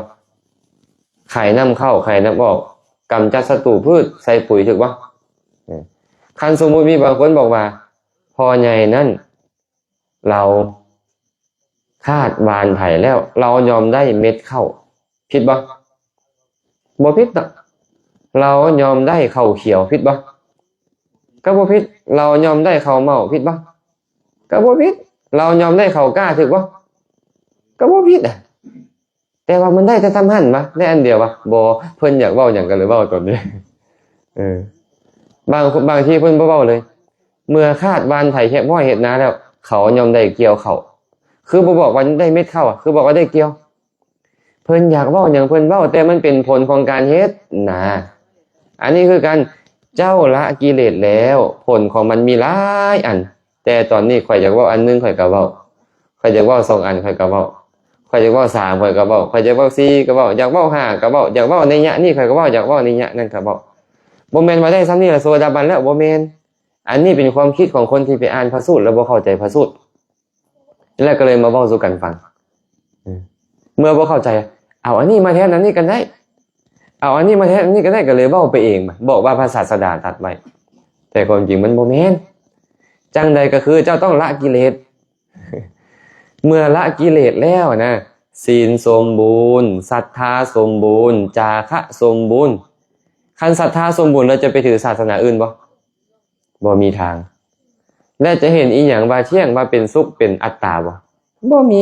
ໄຂນ້ຳເຂົ້າ ໄຂນ້ຳອອກ ກຳຈັດສັດຕູພືດ ໃສ່ປຸຍ ຖືກບໍ່? ເອີ ຄັນສົມມຸດມີບາງຄົນບອກວ່າ ພໍ່ໃຫຍ່ນັ້ນ ລາວຄາດຫວ່ານໄຖແລ້ວ ລາວຍ່ອມໄດ້ເມັດເຂົ້າ ຜິດບໍ່? ບໍ່ຜິດເນາະ. ລາວຍ່ອມໄດ້ເຂົ້າຂຽວ ຜິດບໍ່? ກໍບໍ່ຜິດ. ລາວຍ່ອມໄດ້ເຂົ້າເມົ້າ ຜິດບໍ່? ກໍບໍ່ຜິດ. ລາວຍ່ອມໄດ້ເຂົ້າກ້າ ຖືກບໍ່? ກໍບໍ່ຜິດ. ແຕ່ວ່າມັນໄດ້ແຕ່ສ່ຳຫັ້ນວະ ໄດ້ອັນດຽວວະ? ບໍ່ ເພິ່ນຢາກເວົ້າຫຍັງກໍເລີຍເວົ້າຕອນນີ້. ເອີ ບາງ ບາງທີເພິ່ນບໍ່ເວົ້າເລີຍ ເມື່ອຄາດຫວ່ານໄຖຮຽບຮ້ອຍເຮັດນາແລ້ວ ເຂົາຍອມໄດ້ກ່ຽວເຂົ້າ ຄືບໍ່ບອກວ່າໄດ້ເມັດເຂົ້າ ຄືບອກວ່າໄດ້ກ່ຽວ. ເພິ່ນຢາກເວົ້າຫຍັງເພິ່ນເວົ້າ ແຕ່ມັນເປັນຜົນຂອງການເຮັດນາ. ອັນນີ້ຄືກັນ ເຈົ້າລະກິເລດແລ້ວ ຜົນຂອງມັນມີຫຼາຍອັນ. ແຕ່ຕອນນີ້ຂ້ອຍຢາກເວົ້າອັນໜຶ່ງ ຂ້ອຍກໍເວົ້າ ຂ້ອຍຢາກເວົ້າສອງອັນ ຂ້ອຍກໍເວົ້າ ຂ້ອຍຢາກເວົ້າສາມ ຂ້ອຍກໍເວົ້າ ຂ້ອຍຢາກເວົ້າສີ່ກໍເວົ້າ ຢາກເວົ້າຫ້າກໍເວົ້າ ຢາກເວົ້າໄນຍະນີ້ຂ້ອຍກໍເວົ້າ ຢາກເວົ້າໄນຍະນັ້ນກໍເວົ້າ. ບໍ່ແມ່ນວ່າໄດ້ສ່ຳນີ້ລະໂສດາບັນແລ້ວ ບໍ່ແມ່ນ. ອັນນີ້ເປັນຄວາມຄິດຂອງຄົນທີ່ໄປອ່ານພະສູດແລ້ວບໍ່ເຂົ້າໃຈພະສູດ ແລ້ວກໍເລີຍມາເວົ້າສູ່ກັນຟັງ. ເມື່ອບໍ່ເຂົ້າໃຈ ເອົາອັນນີ້ມາແທນອັນນີ້ກໍໄດ້ ເອົາອັນນີ້ມາແທນອັນນີ້ກໍໄດ້ ກໍເລີຍເວົ້າໄປເອງ ບອກວ່າພະສາສະດາຕັດໄວ້ ແຕ່ຄວາມຈິງມັນບໍ່ແມ່ນ. ຈັ່ງໃດກໍຄືເຈົ້າຕ້ອງລະກິເລດ. ເມື່ອລະກິເລດແລ້ວນະ ສິນສົມບູນ ສັດທາສົມບູນ ຈາຄະສົມບູນ. ຄັນສັດທາສົມບູນແລ້ວຈະໄປຖືສາສະໜາອື່ນບໍ່? ບໍ່ມີທາງ. ແລະຈະເຫັນອີ່ຫຍັງວ່າທ່ຽງ ວ່າເປັນສຸກ ເປັນອັດຕາບໍ່? ບໍ່ມີ.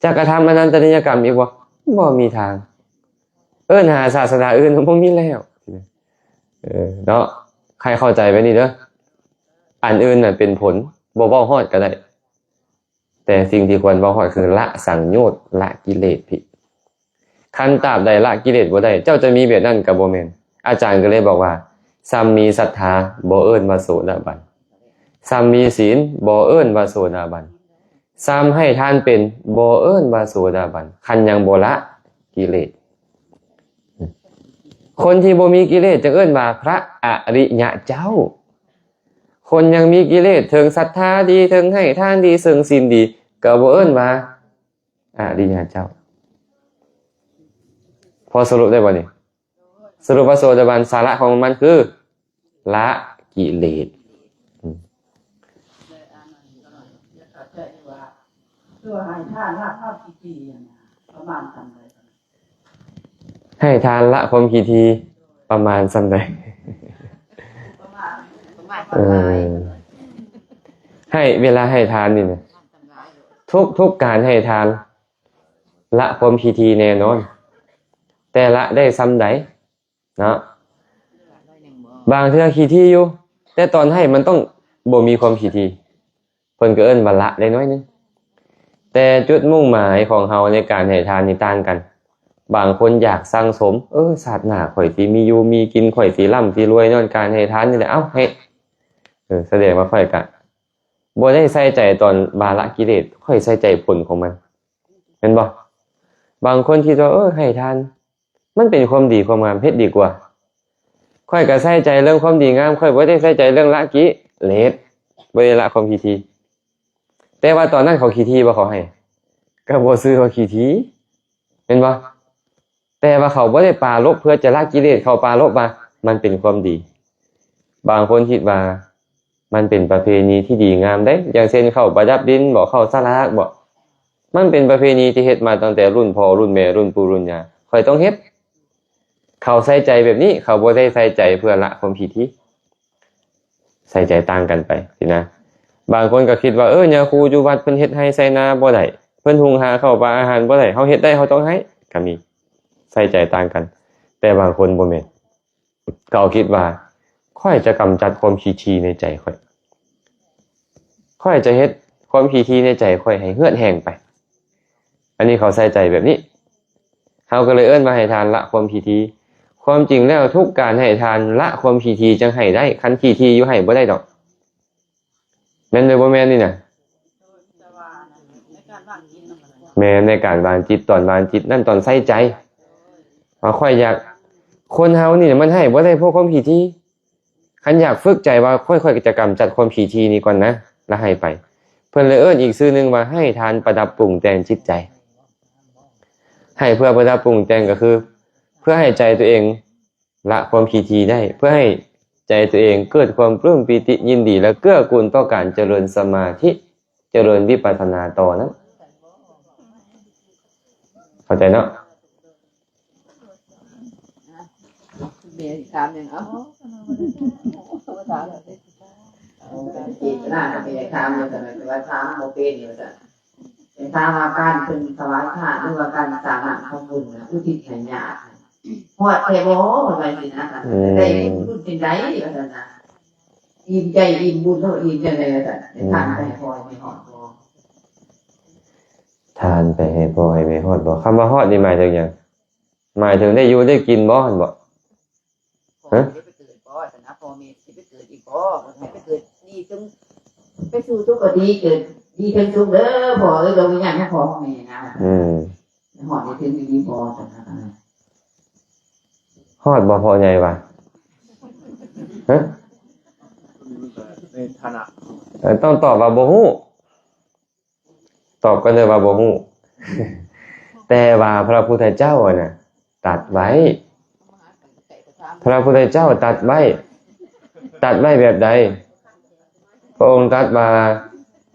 ຈະກະທຳອະນັນຕະນິຍະກຳອີກບໍ່? ບໍ່ມີທາງ. ເອີ້ນຫາສາສະໜາອື່ນບໍ່ມີແລ້ວ. ເອີ ເນາະ ໃຫ້ເຂົ້າໃຈໄວ້ນີ້ເດີ. ອັນອື່ນນັ້ນເປັນຜົນ ບໍ່ເວົ້າຮອດກໍໄດ້ ແຕ່ສິ່ງທີ່ຄວນເວົ້າຮອດຄືລະສັງໂຍດ ລະກິເລດພີ້. ຄັນຕາບໃດລະກິເລດບໍ່ໄດ້ ເຈົ້າຈະມີແບບນັ້ນກໍບໍ່ແມ່ນ. ອາຈານກໍເລີຍບອກວ່າ ສ່ຳມີສັດທາ ບໍ່ເອີ້ນວ່າໂສດາບັນ ສ່ຳມີສິນ ບໍ່ເອີ້ນວ່າໂສດາບັນ ສ່ຳໃຫ້ທານເປັນ ບໍ່ເອີ້ນວ່າໂສດາບັນ ຄັນຍັງບໍ່ລະກິເລດ. ຄົນທີ່ບໍ່ມີກິເລດຈຶ່ງເອີ້ນວ່າພະອະລິຍະເຈົ້າ. ຄົນຍັງມີກິເລດ ເຖິງສັດທາດີ ເຖິງໃຫ້ທານດີ ເຊິ່ງສິນດີ ກໍບໍ່ເອີ້ນວ່າອະລິຍະເຈົ້າ. ພໍສະຫຼຸບໄດ້ບໍ່ນີ້? ສະຫຼຸບວ່າໂສດາບັນ ສາລະຂອງມັນຄືລະກິເລດ. ອືມ ຄືວ່າໃຫ້ທານລະຄວາມຂີ້ຖີ່ຫັ້ນນະ ປະມານສ່ຳໃດ? ໃຫ້ທານລະຄວາມຂີ້ຖີ່ປະມານສ່ຳໃດ? ປະມານ ປະມານສ່ຳໃດ? ເອີ ໃຫ້ ເວລາໃຫ້ທານນີ້ນະ ທຸກໆການໃຫ້ທານ ລະຄວາມຂີ້ຖີ່ແນ່ນອນ ແຕ່ລະໄດ້ສ່ຳໃດເນາະ. ບາງເທື່ອຂີ້ຖີ່ຢູ່ ແຕ່ຕອນໃຫ້ມັນຕ້ອງບໍ່ມີຄວາມຂີ້ຖີ່ ເພິ່ນກໍເອີ້ນວ່າລະໄດ້ໜ້ອຍໜຶ່ງ. ແຕ່ຈຸດມຸ່ງໝາຍຂອງເຮົາໃນການໃຫ້ທານນີ້ຕ່າງກັນ. ບາງຄົນຢາກສັ່ງສົມ ເອີ ຊາດໜ້າຂ້ອຍຊິມີຢູ່ມີກິນ ຂ້ອຍຊິລ່ຳຊິລວຍຍ້ອນການໃຫ້ທານນີ້ແຫຼະ ເອົ້າ ໃຫ້ ເອີ ສະແດງວ່າຂ້ອຍກະບໍ່ໄດ້ໃສ່ໃຈຕອນວ່າລະກິເລດ ຂ້ອຍໃສ່ໃຈຜົນຂອງມັນ ແມ່ນບໍ່? ບາງຄົນຄິດວ່າ ເອີ ໃຫ້ທານ ມັນເປັນຄວາມດີຄວາມງາມ ເຮັດດີກວ່າ. ຂ້ອຍກໍໃສ່ໃຈເລື່ອງຄວາມດີງາມ ຂ້ອຍບໍ່ໄດ້ໃສ່ໃຈເລື່ອງລະກິເລດ ບໍ່ໄດ້ລະຄວາມຂີ້ຖີ່. ແຕ່ວ່າຕອນນັ້ນເຂົາຂີ້ຖີ່ບໍ່ ເຂົາໃຫ້ ກໍບໍ່ຊື່ວ່າຂີ້ຖີ່ ແມ່ນບໍ່? ແຕ່ວ່າເຂົາບໍ່ໄດ້ປາລົບເພື່ອຈະລະກິເລດ ເຂົາປາລົບວ່າມັນເປັນຄວາມດີ. ບາງຄົນຄິດວ່າ ມັນເປັນປະເພນີທີ່ດີງາມເດ້ ຢ່າງເຊັ່ນ ເຂົ້າປະດັບດິນບໍ ເຂົ້າສະຫຼາກບໍ ມັນເປັນປະເພນີທີ່ເຮັດມາຕັ້ງແຕ່ລຸ້ນພໍ່ລຸ້ນແມ່ລຸ້ນປູ່ລຸ້ນຍ່າ ຂ້ອຍຕ້ອງເຮັດ. ເຂົາໃສ່ໃຈແບບນີ້ ເຂົາບໍ່ໄດ້ໃສ່ໃຈເພື່ອລະຄວາມຜິດທີ່ ໃສ່ໃຈຕ່າງກັນໄປຊີ້ນະ. ບາງຄົນກໍຄິດວ່າ ເອີ ຍາຄູຢູ່ວັດເພິ່ນເຮັດໄຮ່ໄຖນາບໍ່ໄດ້ ເພິ່ນຫຸງຫາເຂົ້າປາອາຫານບໍ່ໄດ້ ເຮົາເຮັດໄດ້ ເຮົາຕ້ອງໃຫ້ ກໍມີ ໃສ່ໃຈຕ່າງກັນ. ແຕ່ບາງຄົນບໍ່ແມ່ນ ເຂົາຄິດວ່າ ຂ້ອຍຈະກຳຈັດຄວາມຂີ້ຖີ່ໃນໃຈຂ້ອຍ ຂ້ອຍຈະເຮັດຄວາມຂີ້ຖີ່ໃນໃຈຂ້ອຍໃຫ້ເຫືອດແຫ້ງໄປ. ອັນນີ້ເຂົາໃສ່ໃຈແບບນີ້ ເຮົາກໍເລີຍເອີ້ນວ່າໃຫ້ທານລະຄວາມຂີ້ຖີ່. ຄວາມຈິງແລ້ວທຸກການໃຫ້ທານລະຄວາມຂີ້ຖີ່ຈັ່ງໃຫ້ໄດ້, ຄັນຂີ້ຖີ່ຢູ່ໃຫ້ບໍ່ໄດ້ດອກ. ແມ່ນຫຼືບໍ່ແມ່ນນີ້ນະ? ແມ່ນ, ໃນການວາງຈິດ, ຕອນວາງຈິດນັ້ນ, ຕອນໃສ່ໃຈ ວ່າຂ້ອຍຢາກ, ຄົນເຮົານີ້ມັນໃຫ້ບໍ່ໄດ້ເພາະຄວາມຂີ້ຖີ່. ຄັນຢາກຝຶກໃຈວ່າ ຂ້ອຍ, ຂ້ອຍຈະກຳຈັດຄວາມຂີ້ຖີ່ນີ້ກ່ອນນະ ລະໃຫ້ໄປ. ເພິ່ນເລີຍເອີ້ນອີກຊື່ໜຶ່ງວ່າ ໃຫ້ທານປະດັບປຸງແຕ່ງຈິດໃຈ. ໃຫ້ເພື່ອປະດັບປຸງແຕ່ງກໍຄື ເພື່ອໃຫ້ໃຈຕົວເອງລະຄວາມຂີ້ຖີ່ໄດ້, ເພື່ອໃຫ້ໃຈຕົວເອງເກີດຄວາມປຶ້ມປີຕິຍິນດີ ແລະ ເກື້ອກູນຕໍ່ການຈະເລີນສະມາທິ, ຈະເລີນວິປັດສະນາຕໍ່ນັ້ນ. ເຂົ້າໃຈເນາະ? ແມ່ຊິຖາມຫຍັງ ເອົ້າ? ເຈດຕະນາກໍບໍ່ໄດ້ຖາມ ວ່າຊັ້ນ ແຕ່ວ່າຖາມບໍ່ເປັນ ວ່າຊັ້ນ. ໄປຖາມວ່າການເພິ່ນຖວາຍທານ ຫຼືວ່າການສ້າງນ້ຳຂອງບຸນນະ ອຸທິດໃຫ້ຍາດ ຮອດແທ້ບໍ່? ເພິ່ນວ່າຊີ້ນະ. ອືມ ໄດ້ບຸນເປັນໃດ? ວ່າຊັ້ນນະ. ອີ່ມໃຈອີ່ມບຸນເນາະ, ອີ່ມຈັ່ງໃດ? ວ່າຊັ້ນ. ໄປທານໄປໃຫ້ພໍ່ໃຫ້ແມ່ຮອດບໍ່? ອືມ ທານໄປໃຫ້ພໍ່ໃຫ້ແມ່ຮອດບໍ່? ຄຳວ່າຮອດນີ້ໝາຍເຖິງຫຍັງ? ໝາຍເຖິງໄດ້ຢູ່ໄດ້ກິນບໍ່ ຫັ້ນບໍ່? ພໍ່ ຮະ? ໄດ້ໄປເກີດບໍ່? ຊັ້ນນະ ພໍ່ແມ່ຊິໄປເກີດອີກບໍ່? ໃຫ້ໄປເກີດດີເຖິງ ໄປສູ່ສຸຄະຕິ ເກີດດີເຖິງສຸກເດີພໍ່ເອີຍ ດວງວິນຍານຂອງພໍ່ແມ່ນະ. ອືມ ຮອດໄດ້ເຖິງອີ່ຫຼີບໍ່? ຊັ້ນນະ ຮອດບໍ່ພໍ່ໃຫຍ່ວ່າ? ຮະ? ໃນຖານະ ເອີ ຕ້ອງຕອບວ່າບໍ່ຮູ້. ຕອບກັນເລີຍວ່າບໍ່ຮູ້. ແຕ່ວ່າພະພຸດທະເຈົ້າຫັ້ນນະຕັດໄວ້, ພະພຸດທະເຈົ້າຕັດໄວ້. ຕັດໄວ້ແບບໃດ? ພະອົງຕັດວ່າ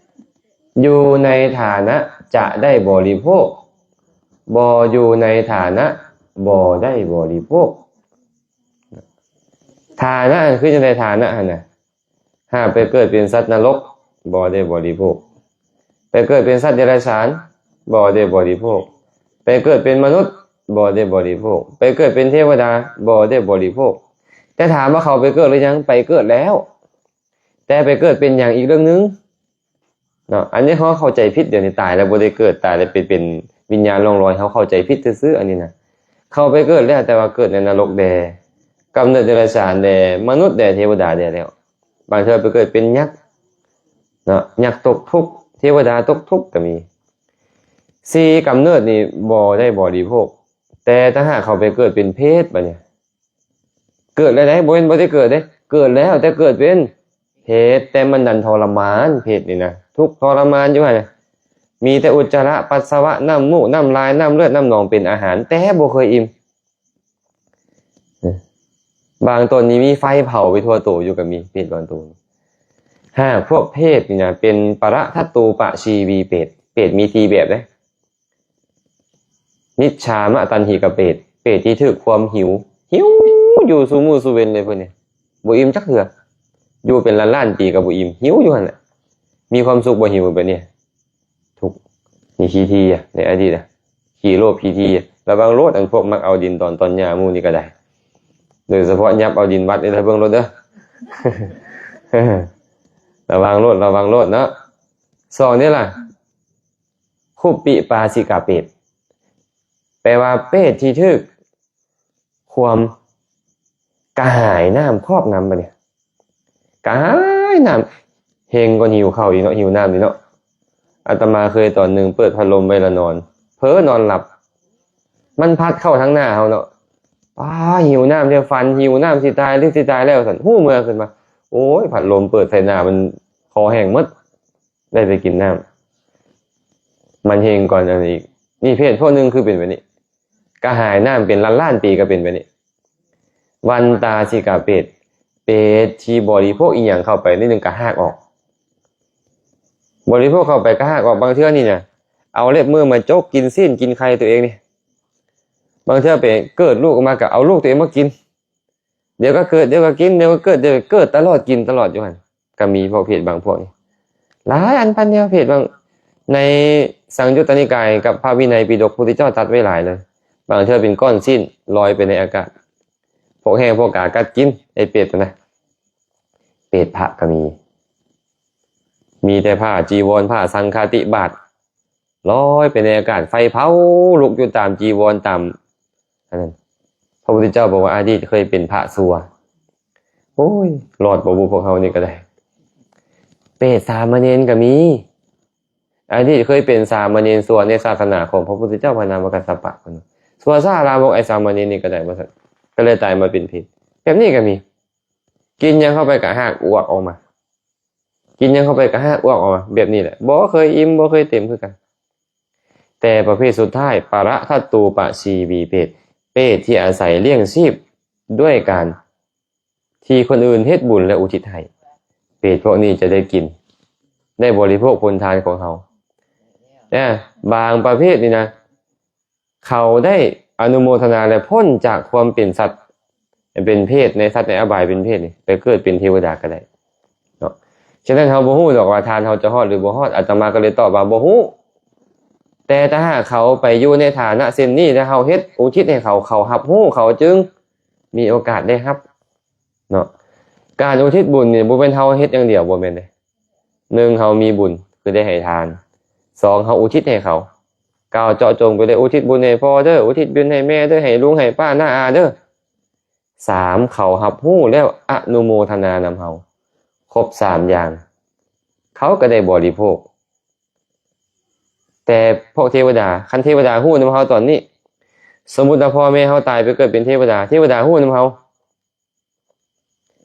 ຢູ່ໃນຖານະຈະໄດ້ບໍລິໂພກ, ບໍ່ຢູ່ໃນຖານະບໍ່ໄດ້ບໍລິໂພກ. ຖານະຄືຈັ່ງໃດ? ຖານະຫັ້ນນະ ຫາກໄປເກີດເປັນສັດນະລົກ ບໍ່ໄດ້ບໍລິໂພກ, ໄປເກີດເປັນສັດເດຍລະສານ ບໍ່ໄດ້ບໍລິໂພກ, ໄປເກີດເປັນມະນຸດ ບໍ່ໄດ້ບໍລິໂພກ, ໄປເກີດເປັນເທວະດາ ບໍ່ໄດ້ບໍລິໂພກ. ແຕ່ຖາມວ່າເຂົາໄປເກີດຫຼືຍັງ? ໄປເກີດແລ້ວ, ແຕ່ໄປເກີດເປັນຫຍັງອີກເລື່ອງໜຶ່ງ. ເນາະ ອັນນີ້ເຮົາເຂົ້າໃຈຜິດ. ດຽວນີ້ຕາຍແລ້ວບໍ່ໄດ້ເກີດ, ຕາຍແລ້ວໄປເປັນວິນຍານລ່ອງລອຍ, ເຮົາເຂົ້າໃຈຜິດຊື່ໆ ອັນນີ້ນະ. ເຂົາໄປເກີດແລ້ວ, ແຕ່ວ່າເກີດໃນນະລົກແດ່, ກຳເນີດເດຍລະສານແດ່, ມະນຸດແດ່, ເທວະດາແດ່ແລ້ວ. ບາງເທື່ອໄປເກີດເປັນຍັກເນາະ, ຍັກຕົກທຸກ, ເທວະດາຕົກທຸກກໍມີ. ສີ່ກຳເນີດນີ້ບໍ່ໄດ້ບໍລິໂພກ, ແຕ່ຖ້າຫາກເຂົາໄປເກີດເປັນເຜດ ບາດນີ້ ເກີດແລ້ວໃດ໋ ບໍ່ແມ່ນບໍ່ໄດ້ເກີດເດ້, ເກີດແລ້ວ ແຕ່ເກີດເປັນເຜດ, ແຕ່ມັນດັນທໍລະມານ. ເຜດນີ້ນະ ທຸກທໍລະມານຢູ່ຫັ້ນນະ, ມີແຕ່ອຸດຈະລະ ປັດສະວະ, ນ້ຳມູກ ນ້ຳລາຍ ນ້ຳເລືອດ ນ້ຳໜອງ ເປັນອາຫານ, ແຕ່ບໍ່ເຄີຍອີ່ມ. ບາງຕົນນີ້ມີໄຟເຜົາໄປທົ່ວໂຕຢູ່ກໍມີ, ເປດບາງໂຕ. ຫາກພວກເປດນີ້ນະ ເປັນປະລະທັດຕູປະຊີວີເປດ, ເປດມີສີ່ແບບເດ້. ນິດຊາມະຕັນຫິກະເປດ, ເປດທີ່ຖືກຄວາມຫິວ, ຫິວຢູ່ສູ່ມື້ສູ່ເວັນເລີຍເພິ່ນນີ້, ບໍ່ອີ່ມຈັກເທື່ອ, ຢູ່ເປັນລ້ານໆປີກໍບໍ່ອີ່ມ, ຫິວຢູ່ຫັ້ນແຫຼະ. ມີຄວາມສຸກບໍ່ຫິວແບບນີ້? ທຸກ. ນີ້ຂີ້ຖີ່ໃນອະດີດນະ, ຂີ້ໂລບຂີ້ຖີ່. ລະວັງໂລດ ອັນພວກມັກເອົາດິນດອນຕອນຫຍ້າໝູ່ນີ້ກໍໄດ້, ໂດຍສະເພາະຫຍັບເອົາດິນວັດນີ້ ລະເບິ່ງໂລດເດີ. ລະວັງໂລດ, ລະວັງໂລດເນາະ. ສອງນີ້ລະ ຄຸບປິປາສິກະເປດ, ແປວ່າເປດທີ່ຖືກຄວາມກະຫາຍນ້ຳຄອບງຳ. ບາດນີ້ກະຫາຍນ້ຳ, ເຮັງກວ່າຫິວເຂົ້າອີກເນາະ, ຫິວນ້ຳນີ້ເນາະ. ອາດຕະມາເຄີຍຕອນໜຶ່ງເປີດພັດລົມໄວ້ລະນອນ, ເຜີນອນຫຼັບ, ມັນພັດເຂົ້າທາງໜ້າເຮົາເນາະ. ປ້າ, ຫິວນ້ຳແທ້, ຝັນຫິວນ້ຳ ຊິຕາຍ ຫຼື ຊິຕາຍແລ້ວຊັ້ນ. ຮູ້ເມື່ອຂຶ້ນມາ, ໂອ້ຍ, ພັດລົມເປີດໃສ່ໜ້າ ມັນຄໍແຫ້ງໝົດ. ໄດ້ໄປກິນນ້ຳ, ມັນເຮັງກ່ອນອັນນີ້ອີກ. ນີ້ເພດພວກໜຶ່ງຄືເປັນແບບນີ້, ກະຫາຍນ້ຳເປັນລ້ານໆປີກໍເປັນແບບນີ້. ວັນຕາສິກະເປດ, ເປດທີ່ບໍລິໂພກອີ່ຫຍັງເຂົ້າໄປໜ້ອຍໜຶ່ງກໍຮາກອອກ, ບໍລິໂພກເຂົ້າໄປກໍຮາກອອກ. ບາງເທື່ອນີ້ນະ ເອົາເລັບມືມາຈົກກິນຊີ້ນກິນໄຂ່ຕົວເອງນີ້, ບາງເທື່ອໄປເກີດລູກອອກມາກໍເອົາລູກຕົວເອງມາກິນ. ດຽວກໍເກີດ, ດຽວກໍກິນ, ດຽວກໍເກີດ, ດຽວກໍເກີດຕະຫຼອດ, ກິນຕະຫຼອດຢູ່ຫັ້ນ. ກໍມີພວກເພດບາງພວກນີ້ຫຼາຍອັນພັນແນວ, ເພດບາງ ໃນສັງຍຸດຕະນິກາຍກັບພະວິໄນປິດົກ ພຸດທະເຈົ້າຕັດໄວ້ຫຼາຍເລີຍ. ບາງເທື່ອເປັນກ້ອນຊີ້ນລອຍໄປໃນອາກາດ, ພວກແຮ້ງພວກກາກັດກິນ ໄອ້ເປດນະ. ເປດພະກໍມີ ມີແຕ່ຜ້າຈີວອນ ຜ້າສັງຄະຕິບາດ ລອຍໄປໃນອາກາດ ໄຟເຜົາລຸກຢູ່ຕາມຈີວອນ ຕາມອັນນັ້ນ. ພະພຸດທະເຈົ້າບອກວ່າ ອະດີດເຄີຍເປັນພະຊົ່ວ. ໂອ້ຍ ລອດບໍ່ບຸພວກເຮົານີ້ກໍໄດ້. ເປດສາມະເນນກໍມີ ອະດີດເຄີຍເປັນສາມະເນນຊົ່ວໃນສາສະໜາຂອງພະພຸດທະເຈົ້າພະນາມະກັດສະປະ ເພິ່ນວ່າ ຊົ່ວຊ້າລາມົກ ໄອ້ສາມະເນນນີ້ກໍໄດ້ ວ່າຊັ້ນ. ກໍເລີຍຕາຍມາເປັນເປດ ແບບນີ້ກໍມີ. ກິນຫຍັງເຂົ້າໄປກໍຮາກອວກອອກມາ ກິນຫຍັງເຂົ້າໄປກໍຮາກອວກອອກມາ ແບບນີ້ແຫຼະ. ບໍ່ເຄີຍອີ່ມ ບໍ່ເຄີຍເຕັມຄືກັນ. ແຕ່ປະເພດສຸດທ້າຍ ປະລະທັດຕູປະຊີວີເປດ ເປດທີ່ອາໄສລ້ຽງຊີບດ້ວຍການທີ່ຄົນອື່ນເຮັດບຸນ ແລະ ອຸທິດໃຫ້ ເປດພວກນີ້ຈະໄດ້ກິນ ໄດ້ບໍລິໂພກຜົນທານຂອງເຮົາ. ແຕ່ບາງປະເພດນີ້ນະ ເຂົາໄດ້ອະນຸໂມທະນາ ແລະ ພົ້ນຈາກຄວາມເປັນສັດ ເປັນເປດໃນສັດໃນອະບາຍເປັນເປດນີ້ ໄປເກີດເປັນເທວະດາກໍໄດ້ເນາະ. ສະນັ້ນເຮົາບໍ່ຮູ້ດອກວ່າທານເຮົາຈະຮອດຫຼືບໍ່ຮອດ. ອາດຕະມາກໍເລີຍຕອບວ່າບໍ່ຮູ້. ແຕ່ຖ້າຫາກເຂົາໄປຢູ່ໃນຖານະເຊັ່ນນີ້ ແລ້ວເຮົາເຮັດອຸທິດໃຫ້ເຂົາ ເຂົາຮັບຮູ້ ເຂົາຈຶ່ງມີໂອກາດໄດ້ຮັບເນາະ. ການອຸທິດບຸນນີ້ບໍ່ແມ່ນເຮົາເຮັດຢ່າງດຽວ ບໍ່ແມ່ນເດ້. ໜຶ່ງ ເຮົາມີບຸນ ຄືໄດ້ໃຫ້ທານ. ສອງ ເຮົາອຸທິດໃຫ້ເຂົາ ກ່າວເຈາະຈົງໄປເລີຍ ອຸທິດບຸນໃຫ້ພໍ່ເດີ ອຸທິດບຸນໃຫ້ແມ່ເດີ ໃຫ້ລຸງໃຫ້ປ້ານ້າອາເດີ. ສາມ ເຂົາຮັບຮູ້ແລ້ວອະນຸໂມທະນານຳເຮົາ ຄົບສາມຢ່າງ ເຂົາກໍໄດ້ບໍລິໂພກ. ແຕ່ພວກເທວະດາ ຄັນເທວະດາຮູ້ນຳເຮົາຕອນນີ້ ສົມມຸດວ່າພໍ່ແມ່ເຮົາຕາຍໄປເກີດເປັນເທວະດາ ເທວະດາຮູ້ນຳເຮົາ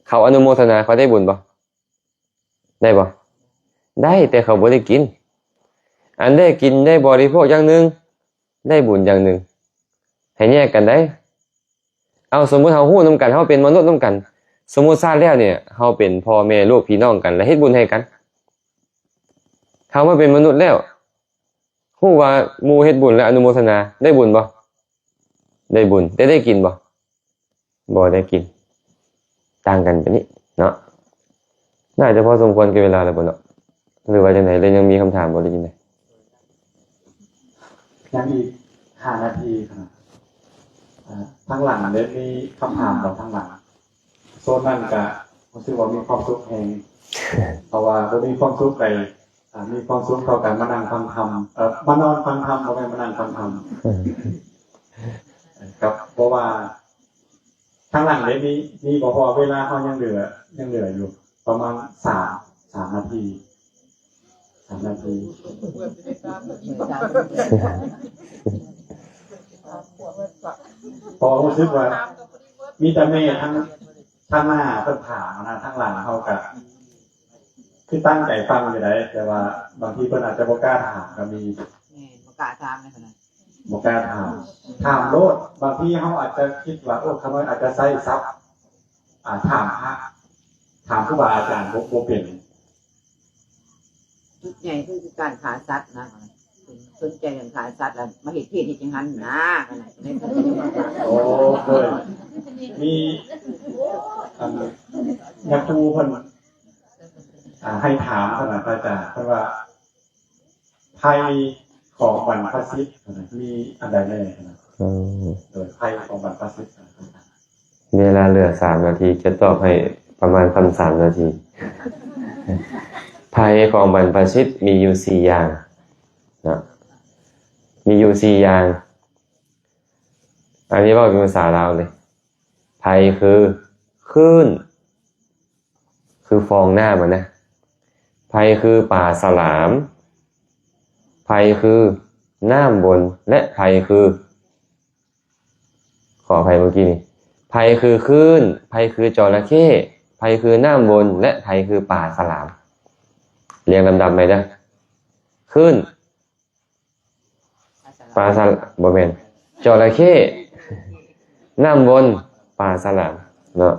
ເຂົາອະນຸໂມທະນາ ເຂົາໄດ້ບຸນບໍ່? ໄດ້ບໍ່? ໄດ້ ແຕ່ເຂົາບໍ່ໄດ້ກິນ. ອັນໄດ້ກິນໄດ້ບໍລິໂພກຢ່າງໜຶ່ງ ໄດ້ບຸນຢ່າງໜຶ່ງ ໃຫ້ແຍກກັນໄດ໋. ເອົາ ສົມມຸດເຮົາຮູ້ນຳກັນ ເຮົາເປັນມະນຸດນຳກັນ ສົມມຸດຊາດແລ້ວນີ້ ເຮົາເປັນພໍ່ແມ່ລູກພີ່ນ້ອງກັນ ແລ້ວເຮັດບຸນໃຫ້ກັນ. ເຮົາມາເປັນມະນຸດແລ້ວ ຮູ້ວ່າໝູ່ເຮັດບຸນ ແລ້ວອະນຸໂມທະນາ ໄດ້ບຸນບໍ່? ໄດ້ບຸນ. ແຕ່ໄດ້ກິນບໍ່? ບໍ່ໄດ້ກິນ. ຕ່າງກັນປານນີ້ເນາະ. ໜ້າຈະພໍສົມຄວນແກ່ເວລາແລ້ວບໍ່ເນາະ ຫຼືວ່າຈັ່ງໃດ? ຫຼືຍັງມີຄຳຖາມບໍ່ ຫຼືຈັ່ງໃດ? ຍັງອີກຫ້ານາທີ. ທາງຫຼັງເດ້ມີຄຳຖາມບໍ່? ທາງຫຼັງໂຊນນັ້ນກະຮູ້ສຶກວ່າມີຄວາມສຸກແຮງ ເພາະວ່າບໍ່ມີຄວາມສຸກໃດ ອ່າ ມີຄວາມສຸກເທົ່າກັນມານັ່ງຟັງທຳ ເອີ ມານອນຟັງທຳ ບໍ່ແມ່ນມານັ່ງຟັງທຳ. ເອີ ກັບ ເພາະວ່າທາງຫຼັງເດ້ມີ ມີບໍ່? ເພາະວ່າເວລາເຮົາຍັງເຫຼືອ ຍັງເຫຼືອຢູ່ປະມານສາມ ສາມນາທີ ສາມນາທີ. ເພາະຮູ້ສຶກວ່າມີແຕ່ແມ່ທາງ ທາງໜ້າເພິ່ນຖາມນະ ທາງຫຼັງເຮົາກະ ຄືຕັ້ງໃຈຟັງຢູ່ໃດ ແຕ່ວ່າບາງທີເພິ່ນອາດຈະບໍ່ກ້າຖາມກໍມີ. ແມ່ນ ບໍ່ກ້າຖາມໃນຂະນະ ບໍ່ກ້າຖາມ ຖາມໂລດ. ບາງທີເຮົາອາດຈະຄິດວ່າ ໂອ້ ຂ້ານ້ອຍອາດຈະໃຊ້ສັບ ອ່າ ຖາມພະ ຖາມຄູບາອາຈານ ບໍ່ ບໍ່ເປັນ. ຈຸດໃຫຍ່ຄື ຄືການຂ້າສັດນະ ສົນໃຈເລື່ອງຂ້າສັດ ແລ້ວມາເຮັດເພດເຮັດຫຍັງຫັ້ນນະ. ໂອ້ ເຄີຍມີ ອັນ ຍາຄູເພິ່ນ ອ່າ ໃຫ້ຖາມຂະນະ ພະອາຈານ ເພິ່ນວ່າ ໄພຂອງບັນພະສິດ ມີອັນໃດແດ່? ໂດຍ ໄພຂອງບັນພະສິດ. ເວລາເຫຼືອສາມນາທີ ຈະຕອບໃຫ້ປະມານສາມນາທີ. ໄພຂອງບັນພະສິດມີຢູ່ສີ່ຢ່າງເນາະ ມີຢູ່ສີ່ຢ່າງ. ອັນນີ້ເວົ້າເປັນພາສາລາວເລີຍ ໄພຄືຄື້ນ ຄືຟອງນ້ຳຫັ້ນນະ, ໄພຄືປາສະຫຼາມ, ໄພຄືນ້ຳວົນ ແລະ ໄພຄື ຂໍອະໄພເມື່ອກີ້ນີ້ ໄພຄືຄື້ນ, ໄພຄືຈໍລະເຂ້, ໄພຄືນ້ຳວົນ ແລະ ໄພຄືປາສະຫຼາມ. ລຽງລຳດັບໃໝ່ເດີ ຄື້ນ ປາສະ ບໍ່ແມ່ນ ຈໍລະເຂ້, ນ້ຳວົນ, ປາສະຫຼາມເນາະ.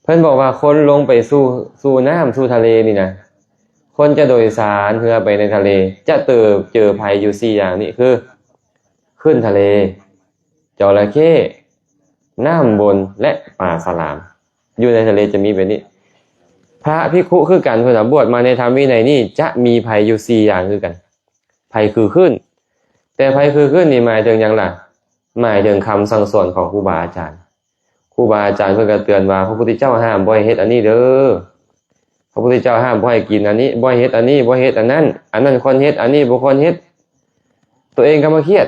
ເພິ່ນບອກວ່າຄົນລົງໄປສູ່ ສູ່ນ້ຳ ສູ່ທະເລນີ້ນະ ຄົນຈະໂດຍສານເຮືອໄປໃນທະເລ ຈະເຈີ ເຈີໄພຢູ່ສີ່ຢ່າງນີ້ຄື ຄື້ນທະເລ, ຈໍລະເຂ້, ນ້ຳວົນ ແລະ ປາສະຫຼາມ. ຢູ່ໃນທະເລຈະມີແບບນີ້. ພະພິກຂຸຄືກັນ ເພິ່ນວ່າບວດມາໃນທຳວິໄນນີ້ ຈະມີໄພຢູ່ສີ່ຢ່າງຄືກັນ. ໄພຄືຄື້ນ ແຕ່ໄພຄືຄື້ນນີ້ໝາຍເຖິງຫຍັງລະ? ໝາຍເຖິງຄຳສັ່ງສອນຂອງຄູບາອາຈານ. ຄູ ຄູບາອາຈານເພິ່ນກໍເຕືອນວ່າ ພະພຸດທະເຈົ້າຫ້າມບໍ່ໃຫ້ເຮັດອັນນີ້ເດີ ພະພຸດທະເຈົ້າຫ້າມບໍ່ໃຫ້ກິນອັນນີ້ ບໍ່ໃຫ້ເຮັດອັນນີ້ ບໍ່ໃຫ້ເຮັດອັນນັ້ນ ອັນນັ້ນຄວນເຮັດ ອັນນີ້ບໍ່ຄວນເຮັດ. ຕົວເອງກໍມາຄຽດ.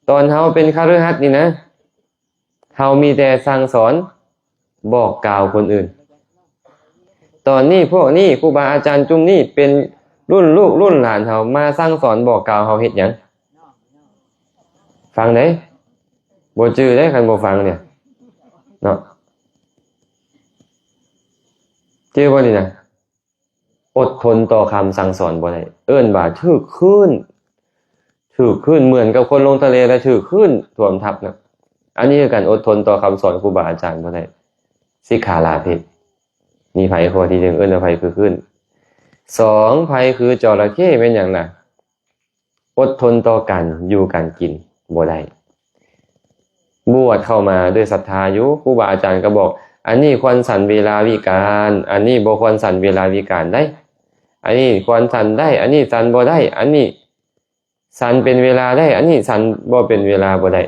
ຕອນເຮົາເປັນຄະລືຫັດນີ້ນະ ເຮົາມີແຕ່ສັ່ງສອນ ບອກກ່າວຄົນອື່ນ. ຕອນນີ້ພວກນີ້ ຄູບາອາຈານຈຸ່ມນີ້ເປັນລຸ້ນລູກລຸ້ນຫຼານເຮົາ ມາສັ່ງສອນບອກກ່າວເຮົາເຮັດຫຍັງ? ຟັງເດ້ ບໍ່ຈື່ເດ້ ຄັນບໍ່ຟັງນີ້ເນາະ. ຈື່ບໍ່ນີ້ນະ? ອົດທົນຕໍ່ຄຳສັ່ງສອນບໍ່ໄດ້ ເອີ້ນວ່າຖືກຄື້ນ ຖືກຄື້ນ ເໝືອນກັບຄົນລົງທະເລແລ້ວຖືກຄື້ນຖ້ວມທັບນະ. ອັນນີ້ຄືການອົດທົນຕໍ່ຄຳສອນຄູບາອາຈານບໍ່ໄດ້ ສິກຂາລາເພດ. ມີໄພຂໍ້ທີໜຶ່ງ ເອີ້ນວ່າໄພຄືຄື້ນ. ສອງ ໄພຄືຈໍລະເຂ້ ແມ່ນຫຍັງລະ? ອົດທົນຕໍ່ການຢູ່ການກິນບໍ່ໄດ້. ບວດເຂົ້າມາດ້ວຍສັດທາຢູ່ ຄູບາອາຈານກໍບອກ ອັນນີ້ຄວນສັນເວລາວິການ ອັນນີ້ບໍ່ຄວນສັນເວລາວິການໄດ໋ ອັນນີ້ຄວນສັນໄດ້ ອັນນີ້ສັນບໍ່ໄດ້ ອັນນີ້ສັນເປັນເວລາໄດ້ ອັນນີ້ສັນບໍ່ເປັນເວລາບໍ່ໄດ້.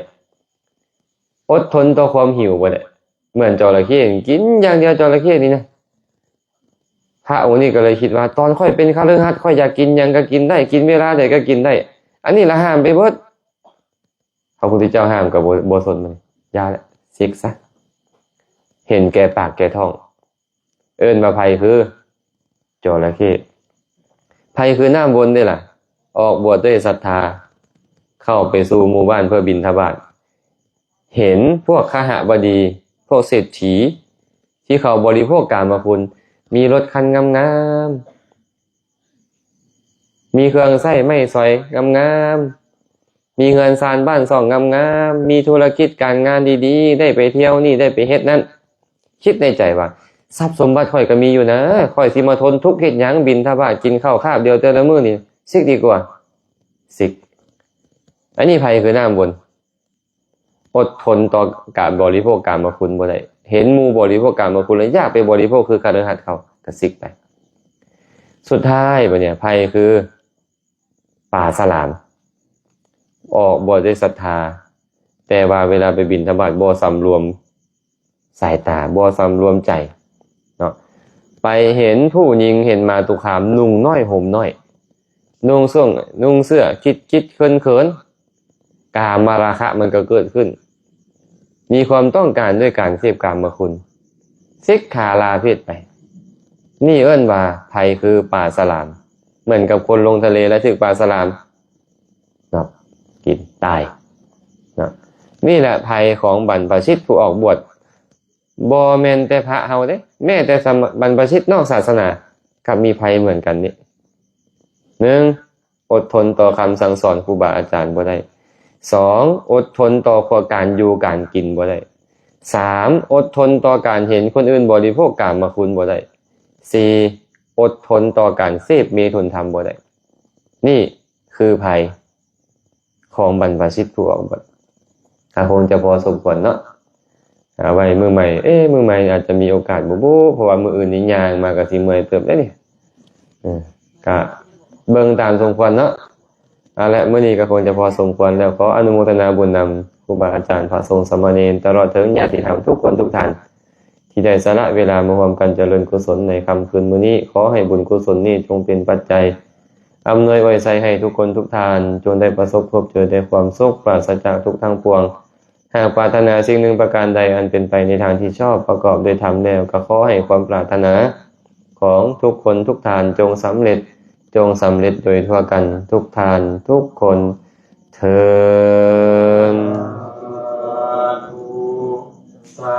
ອົດທົນຕໍ່ຄວາມຫິວບໍ່ໄດ້ ເໝືອນຈໍລະເຂ້ ກິນຢ່າງດຽວ ຈໍລະເຂ້ນີ້ນະ. ພະອົງນີ້ກໍເລີຍຄິດວ່າ ຕອນຂ້ອຍເປັນຄະລືຫັດ ຂ້ອຍຢາກກິນຫຍັງກໍກິນໄດ້ ກິນເວລາໃດກໍກິນໄດ້ ອັນນີ້ລະຫ້າມໄປເບິດ. ພະພຸດທະເຈົ້າຫ້າມກໍບໍ່ ບໍ່ສົນມັນ ຢ່າລະ ສິກຊະ ເຫັນແກ່ປາກແກ່ທ້ອງ. ເອີ້ນວ່າໄພຄືຈໍລະເຂ້. ໄພຄືນ້ຳວົນເດ້ລະ ອອກບວດດ້ວຍສັດທາ ເຂົ້າໄປສູ່ໝູ່ບ້ານເພື່ອບິນທະບາດ ເຫັນພວກຄະຫະບະດີ ພວກເສດຖີ ທີ່ເຂົາບໍລິໂພກກາມະຄຸນ ມີລົດຄັນງາມໆ ມີເຄື່ອງໃຊ້ໄມ້ສອຍງາມໆ ມີເຮືອນຊານບ້ານຊ່ອງງາມໆ ມີທຸລະກິດການງານດີໆ ໄດ້ໄປທ່ຽວນີ້ ໄດ້ໄປເຮັດນັ້ນ. ຄິດໃນໃຈວ່າ ຊັບສົມບັດຂ້ອຍກໍມີຢູ່ນະ ຂ້ອຍຊິມາທົນທຸກເຮັດຫຍັງ ບິນທະບາດ ກິນເຂົ້າຄາບດຽວແຕ່ລະມື້ນີ້ ສິກດີກວ່າ ສິກ. ອັນນີ້ໃຜຄືນ້ຳວົນ ອົດທົນຕໍ່ການບໍລິໂພກກາມະຄຸນບໍ່ໄດ້ ເຫັນໝູ່ບໍລິໂພກກາມະຄຸນແລ້ວຢາກໄປບໍລິໂພກຄືຄະລືຫັດເຂົາ ກໍສິກໄປ. ສຸດທ້າຍບັດນີ້ໃຜຄື ປາສະຫຼາມ ອອກບວດດ້ວຍສັດທາ ແຕ່ວ່າເວລາໄປບິນທະບາດບໍ່ສຳລວມສາຍຕາ ບໍ່ສຳລວມໃຈເນາະ ໄປເຫັນຜູ້ຍິງ ເຫັນມາຕຸຄາມ ນຸ່ງນ້ອຍຫົ່ມນ້ອຍ ນຸ່ງຊ່ວງ ນຸ່ງເສື້ອຄິດໆເຂີນໆ ກາມະລາຄະມັນກໍເກີດຂຶ້ນ ມີຄວາມຕ້ອງການດ້ວຍການເສບກາມະຄຸນ ສິກຂາລາເພດໄປ. ນີ້ເອີ້ນວ່າໄພຄືປາສະຫຼາມ ເໝືອນກັບຄົນລົງທະເລແລ້ວຖືກປາສະຫຼາມເນາະ ກິນຕາຍເນາະ. ນີ້ແຫຼະໄພຂອງບັນພະຊິດຜູ້ອອກບວດ ບໍ່ແມ່ນແຕ່ພະເຮົາເດ້ ແມ້ແຕ່ສະມະ ບັນພະຊິດນອກສາສະໜາກໍມີໄພເໝືອນກັນນີ້. ໜຶ່ງ ອົດທົນຕໍ່ຄຳສັ່ງສອນຄູບາອາຈານບໍ່ໄດ້. ສອງ ອົດທົນຕໍ່ການຢູ່ການກິນບໍ່ໄດ້. ສາມ ອົດທົນຕໍ່ການເຫັນຄົນອື່ນບໍລິໂພກກາມະຄຸນບໍ່ໄດ້. ສີ່ ອົດທົນຕໍ່ການເສບເມຖຸນທຳບໍ່ໄດ້. ນີ້ຄືໄພຂອງບັນພະຊິດຜູ້ອອກບວດ. ກໍຄົງຈະພໍສົມຄວນເນາະ. ເອົາໄວ້ມື້ໃໝ່ ເອ ມື້ໃໝ່ອາດຈະມີໂອກາດບໍ່ບຸ ເພາະວ່າມື້ອື່ນນີ້ຍ່າງມາກໍຊິເມື່ອຍເຕີບເດ້ນີ້. ເອີ ກະເບິ່ງຕາມສົມຄວນເນາະ. ເອົາລະ ມື້ນີ້ກໍຄົງຈະພໍສົມຄວນແລ້ວ. ຂໍອະນຸໂມທະນາບຸນນຳຄູບາອາຈານ ພະສົງ ສາມະເນນ ຕະຫຼອດເຖິງຍາດຕິທຳທຸກຄົນທຸກທ່ານ ທີ່ໄດ້ສະຫຼະເວລາມາຮ່ວມກັນຈະເລີນກຸສົນໃນຄ່ຳຄືນມື້ນີ້. ຂໍໃຫ້ບຸນກຸສົນນີ້ຈົ່ງເປັນປັດໄຈ ອຳນວຍອວຍໄຊໃຫ້ທຸກຄົນທຸກທ່ານ ຈົ່ງໄດ້ປະສົບພົບເຈີແຕ່ຄວາມສຸກ ປາສະຈາກທຸກທັງປວງ. ຫາກປາດຖະໜາສິ່ງໜຶ່ງປະການໃດອັນເປັນໄປໃນທາງທີ່ຊອບ ປະກອບດ້ວຍທຳແລ້ວ ກໍຂໍໃຫ້ຄວາມປາດຖະໜາຂອງທຸກຄົນທຸກທ່ານຈົ່ງສຳເລັດ, ຈົ່ງສຳເລັດໂດຍທົ່ວກັນທຸກທ່ານທຸກຄົນເທີ້ນ. ສາທຸ ສາ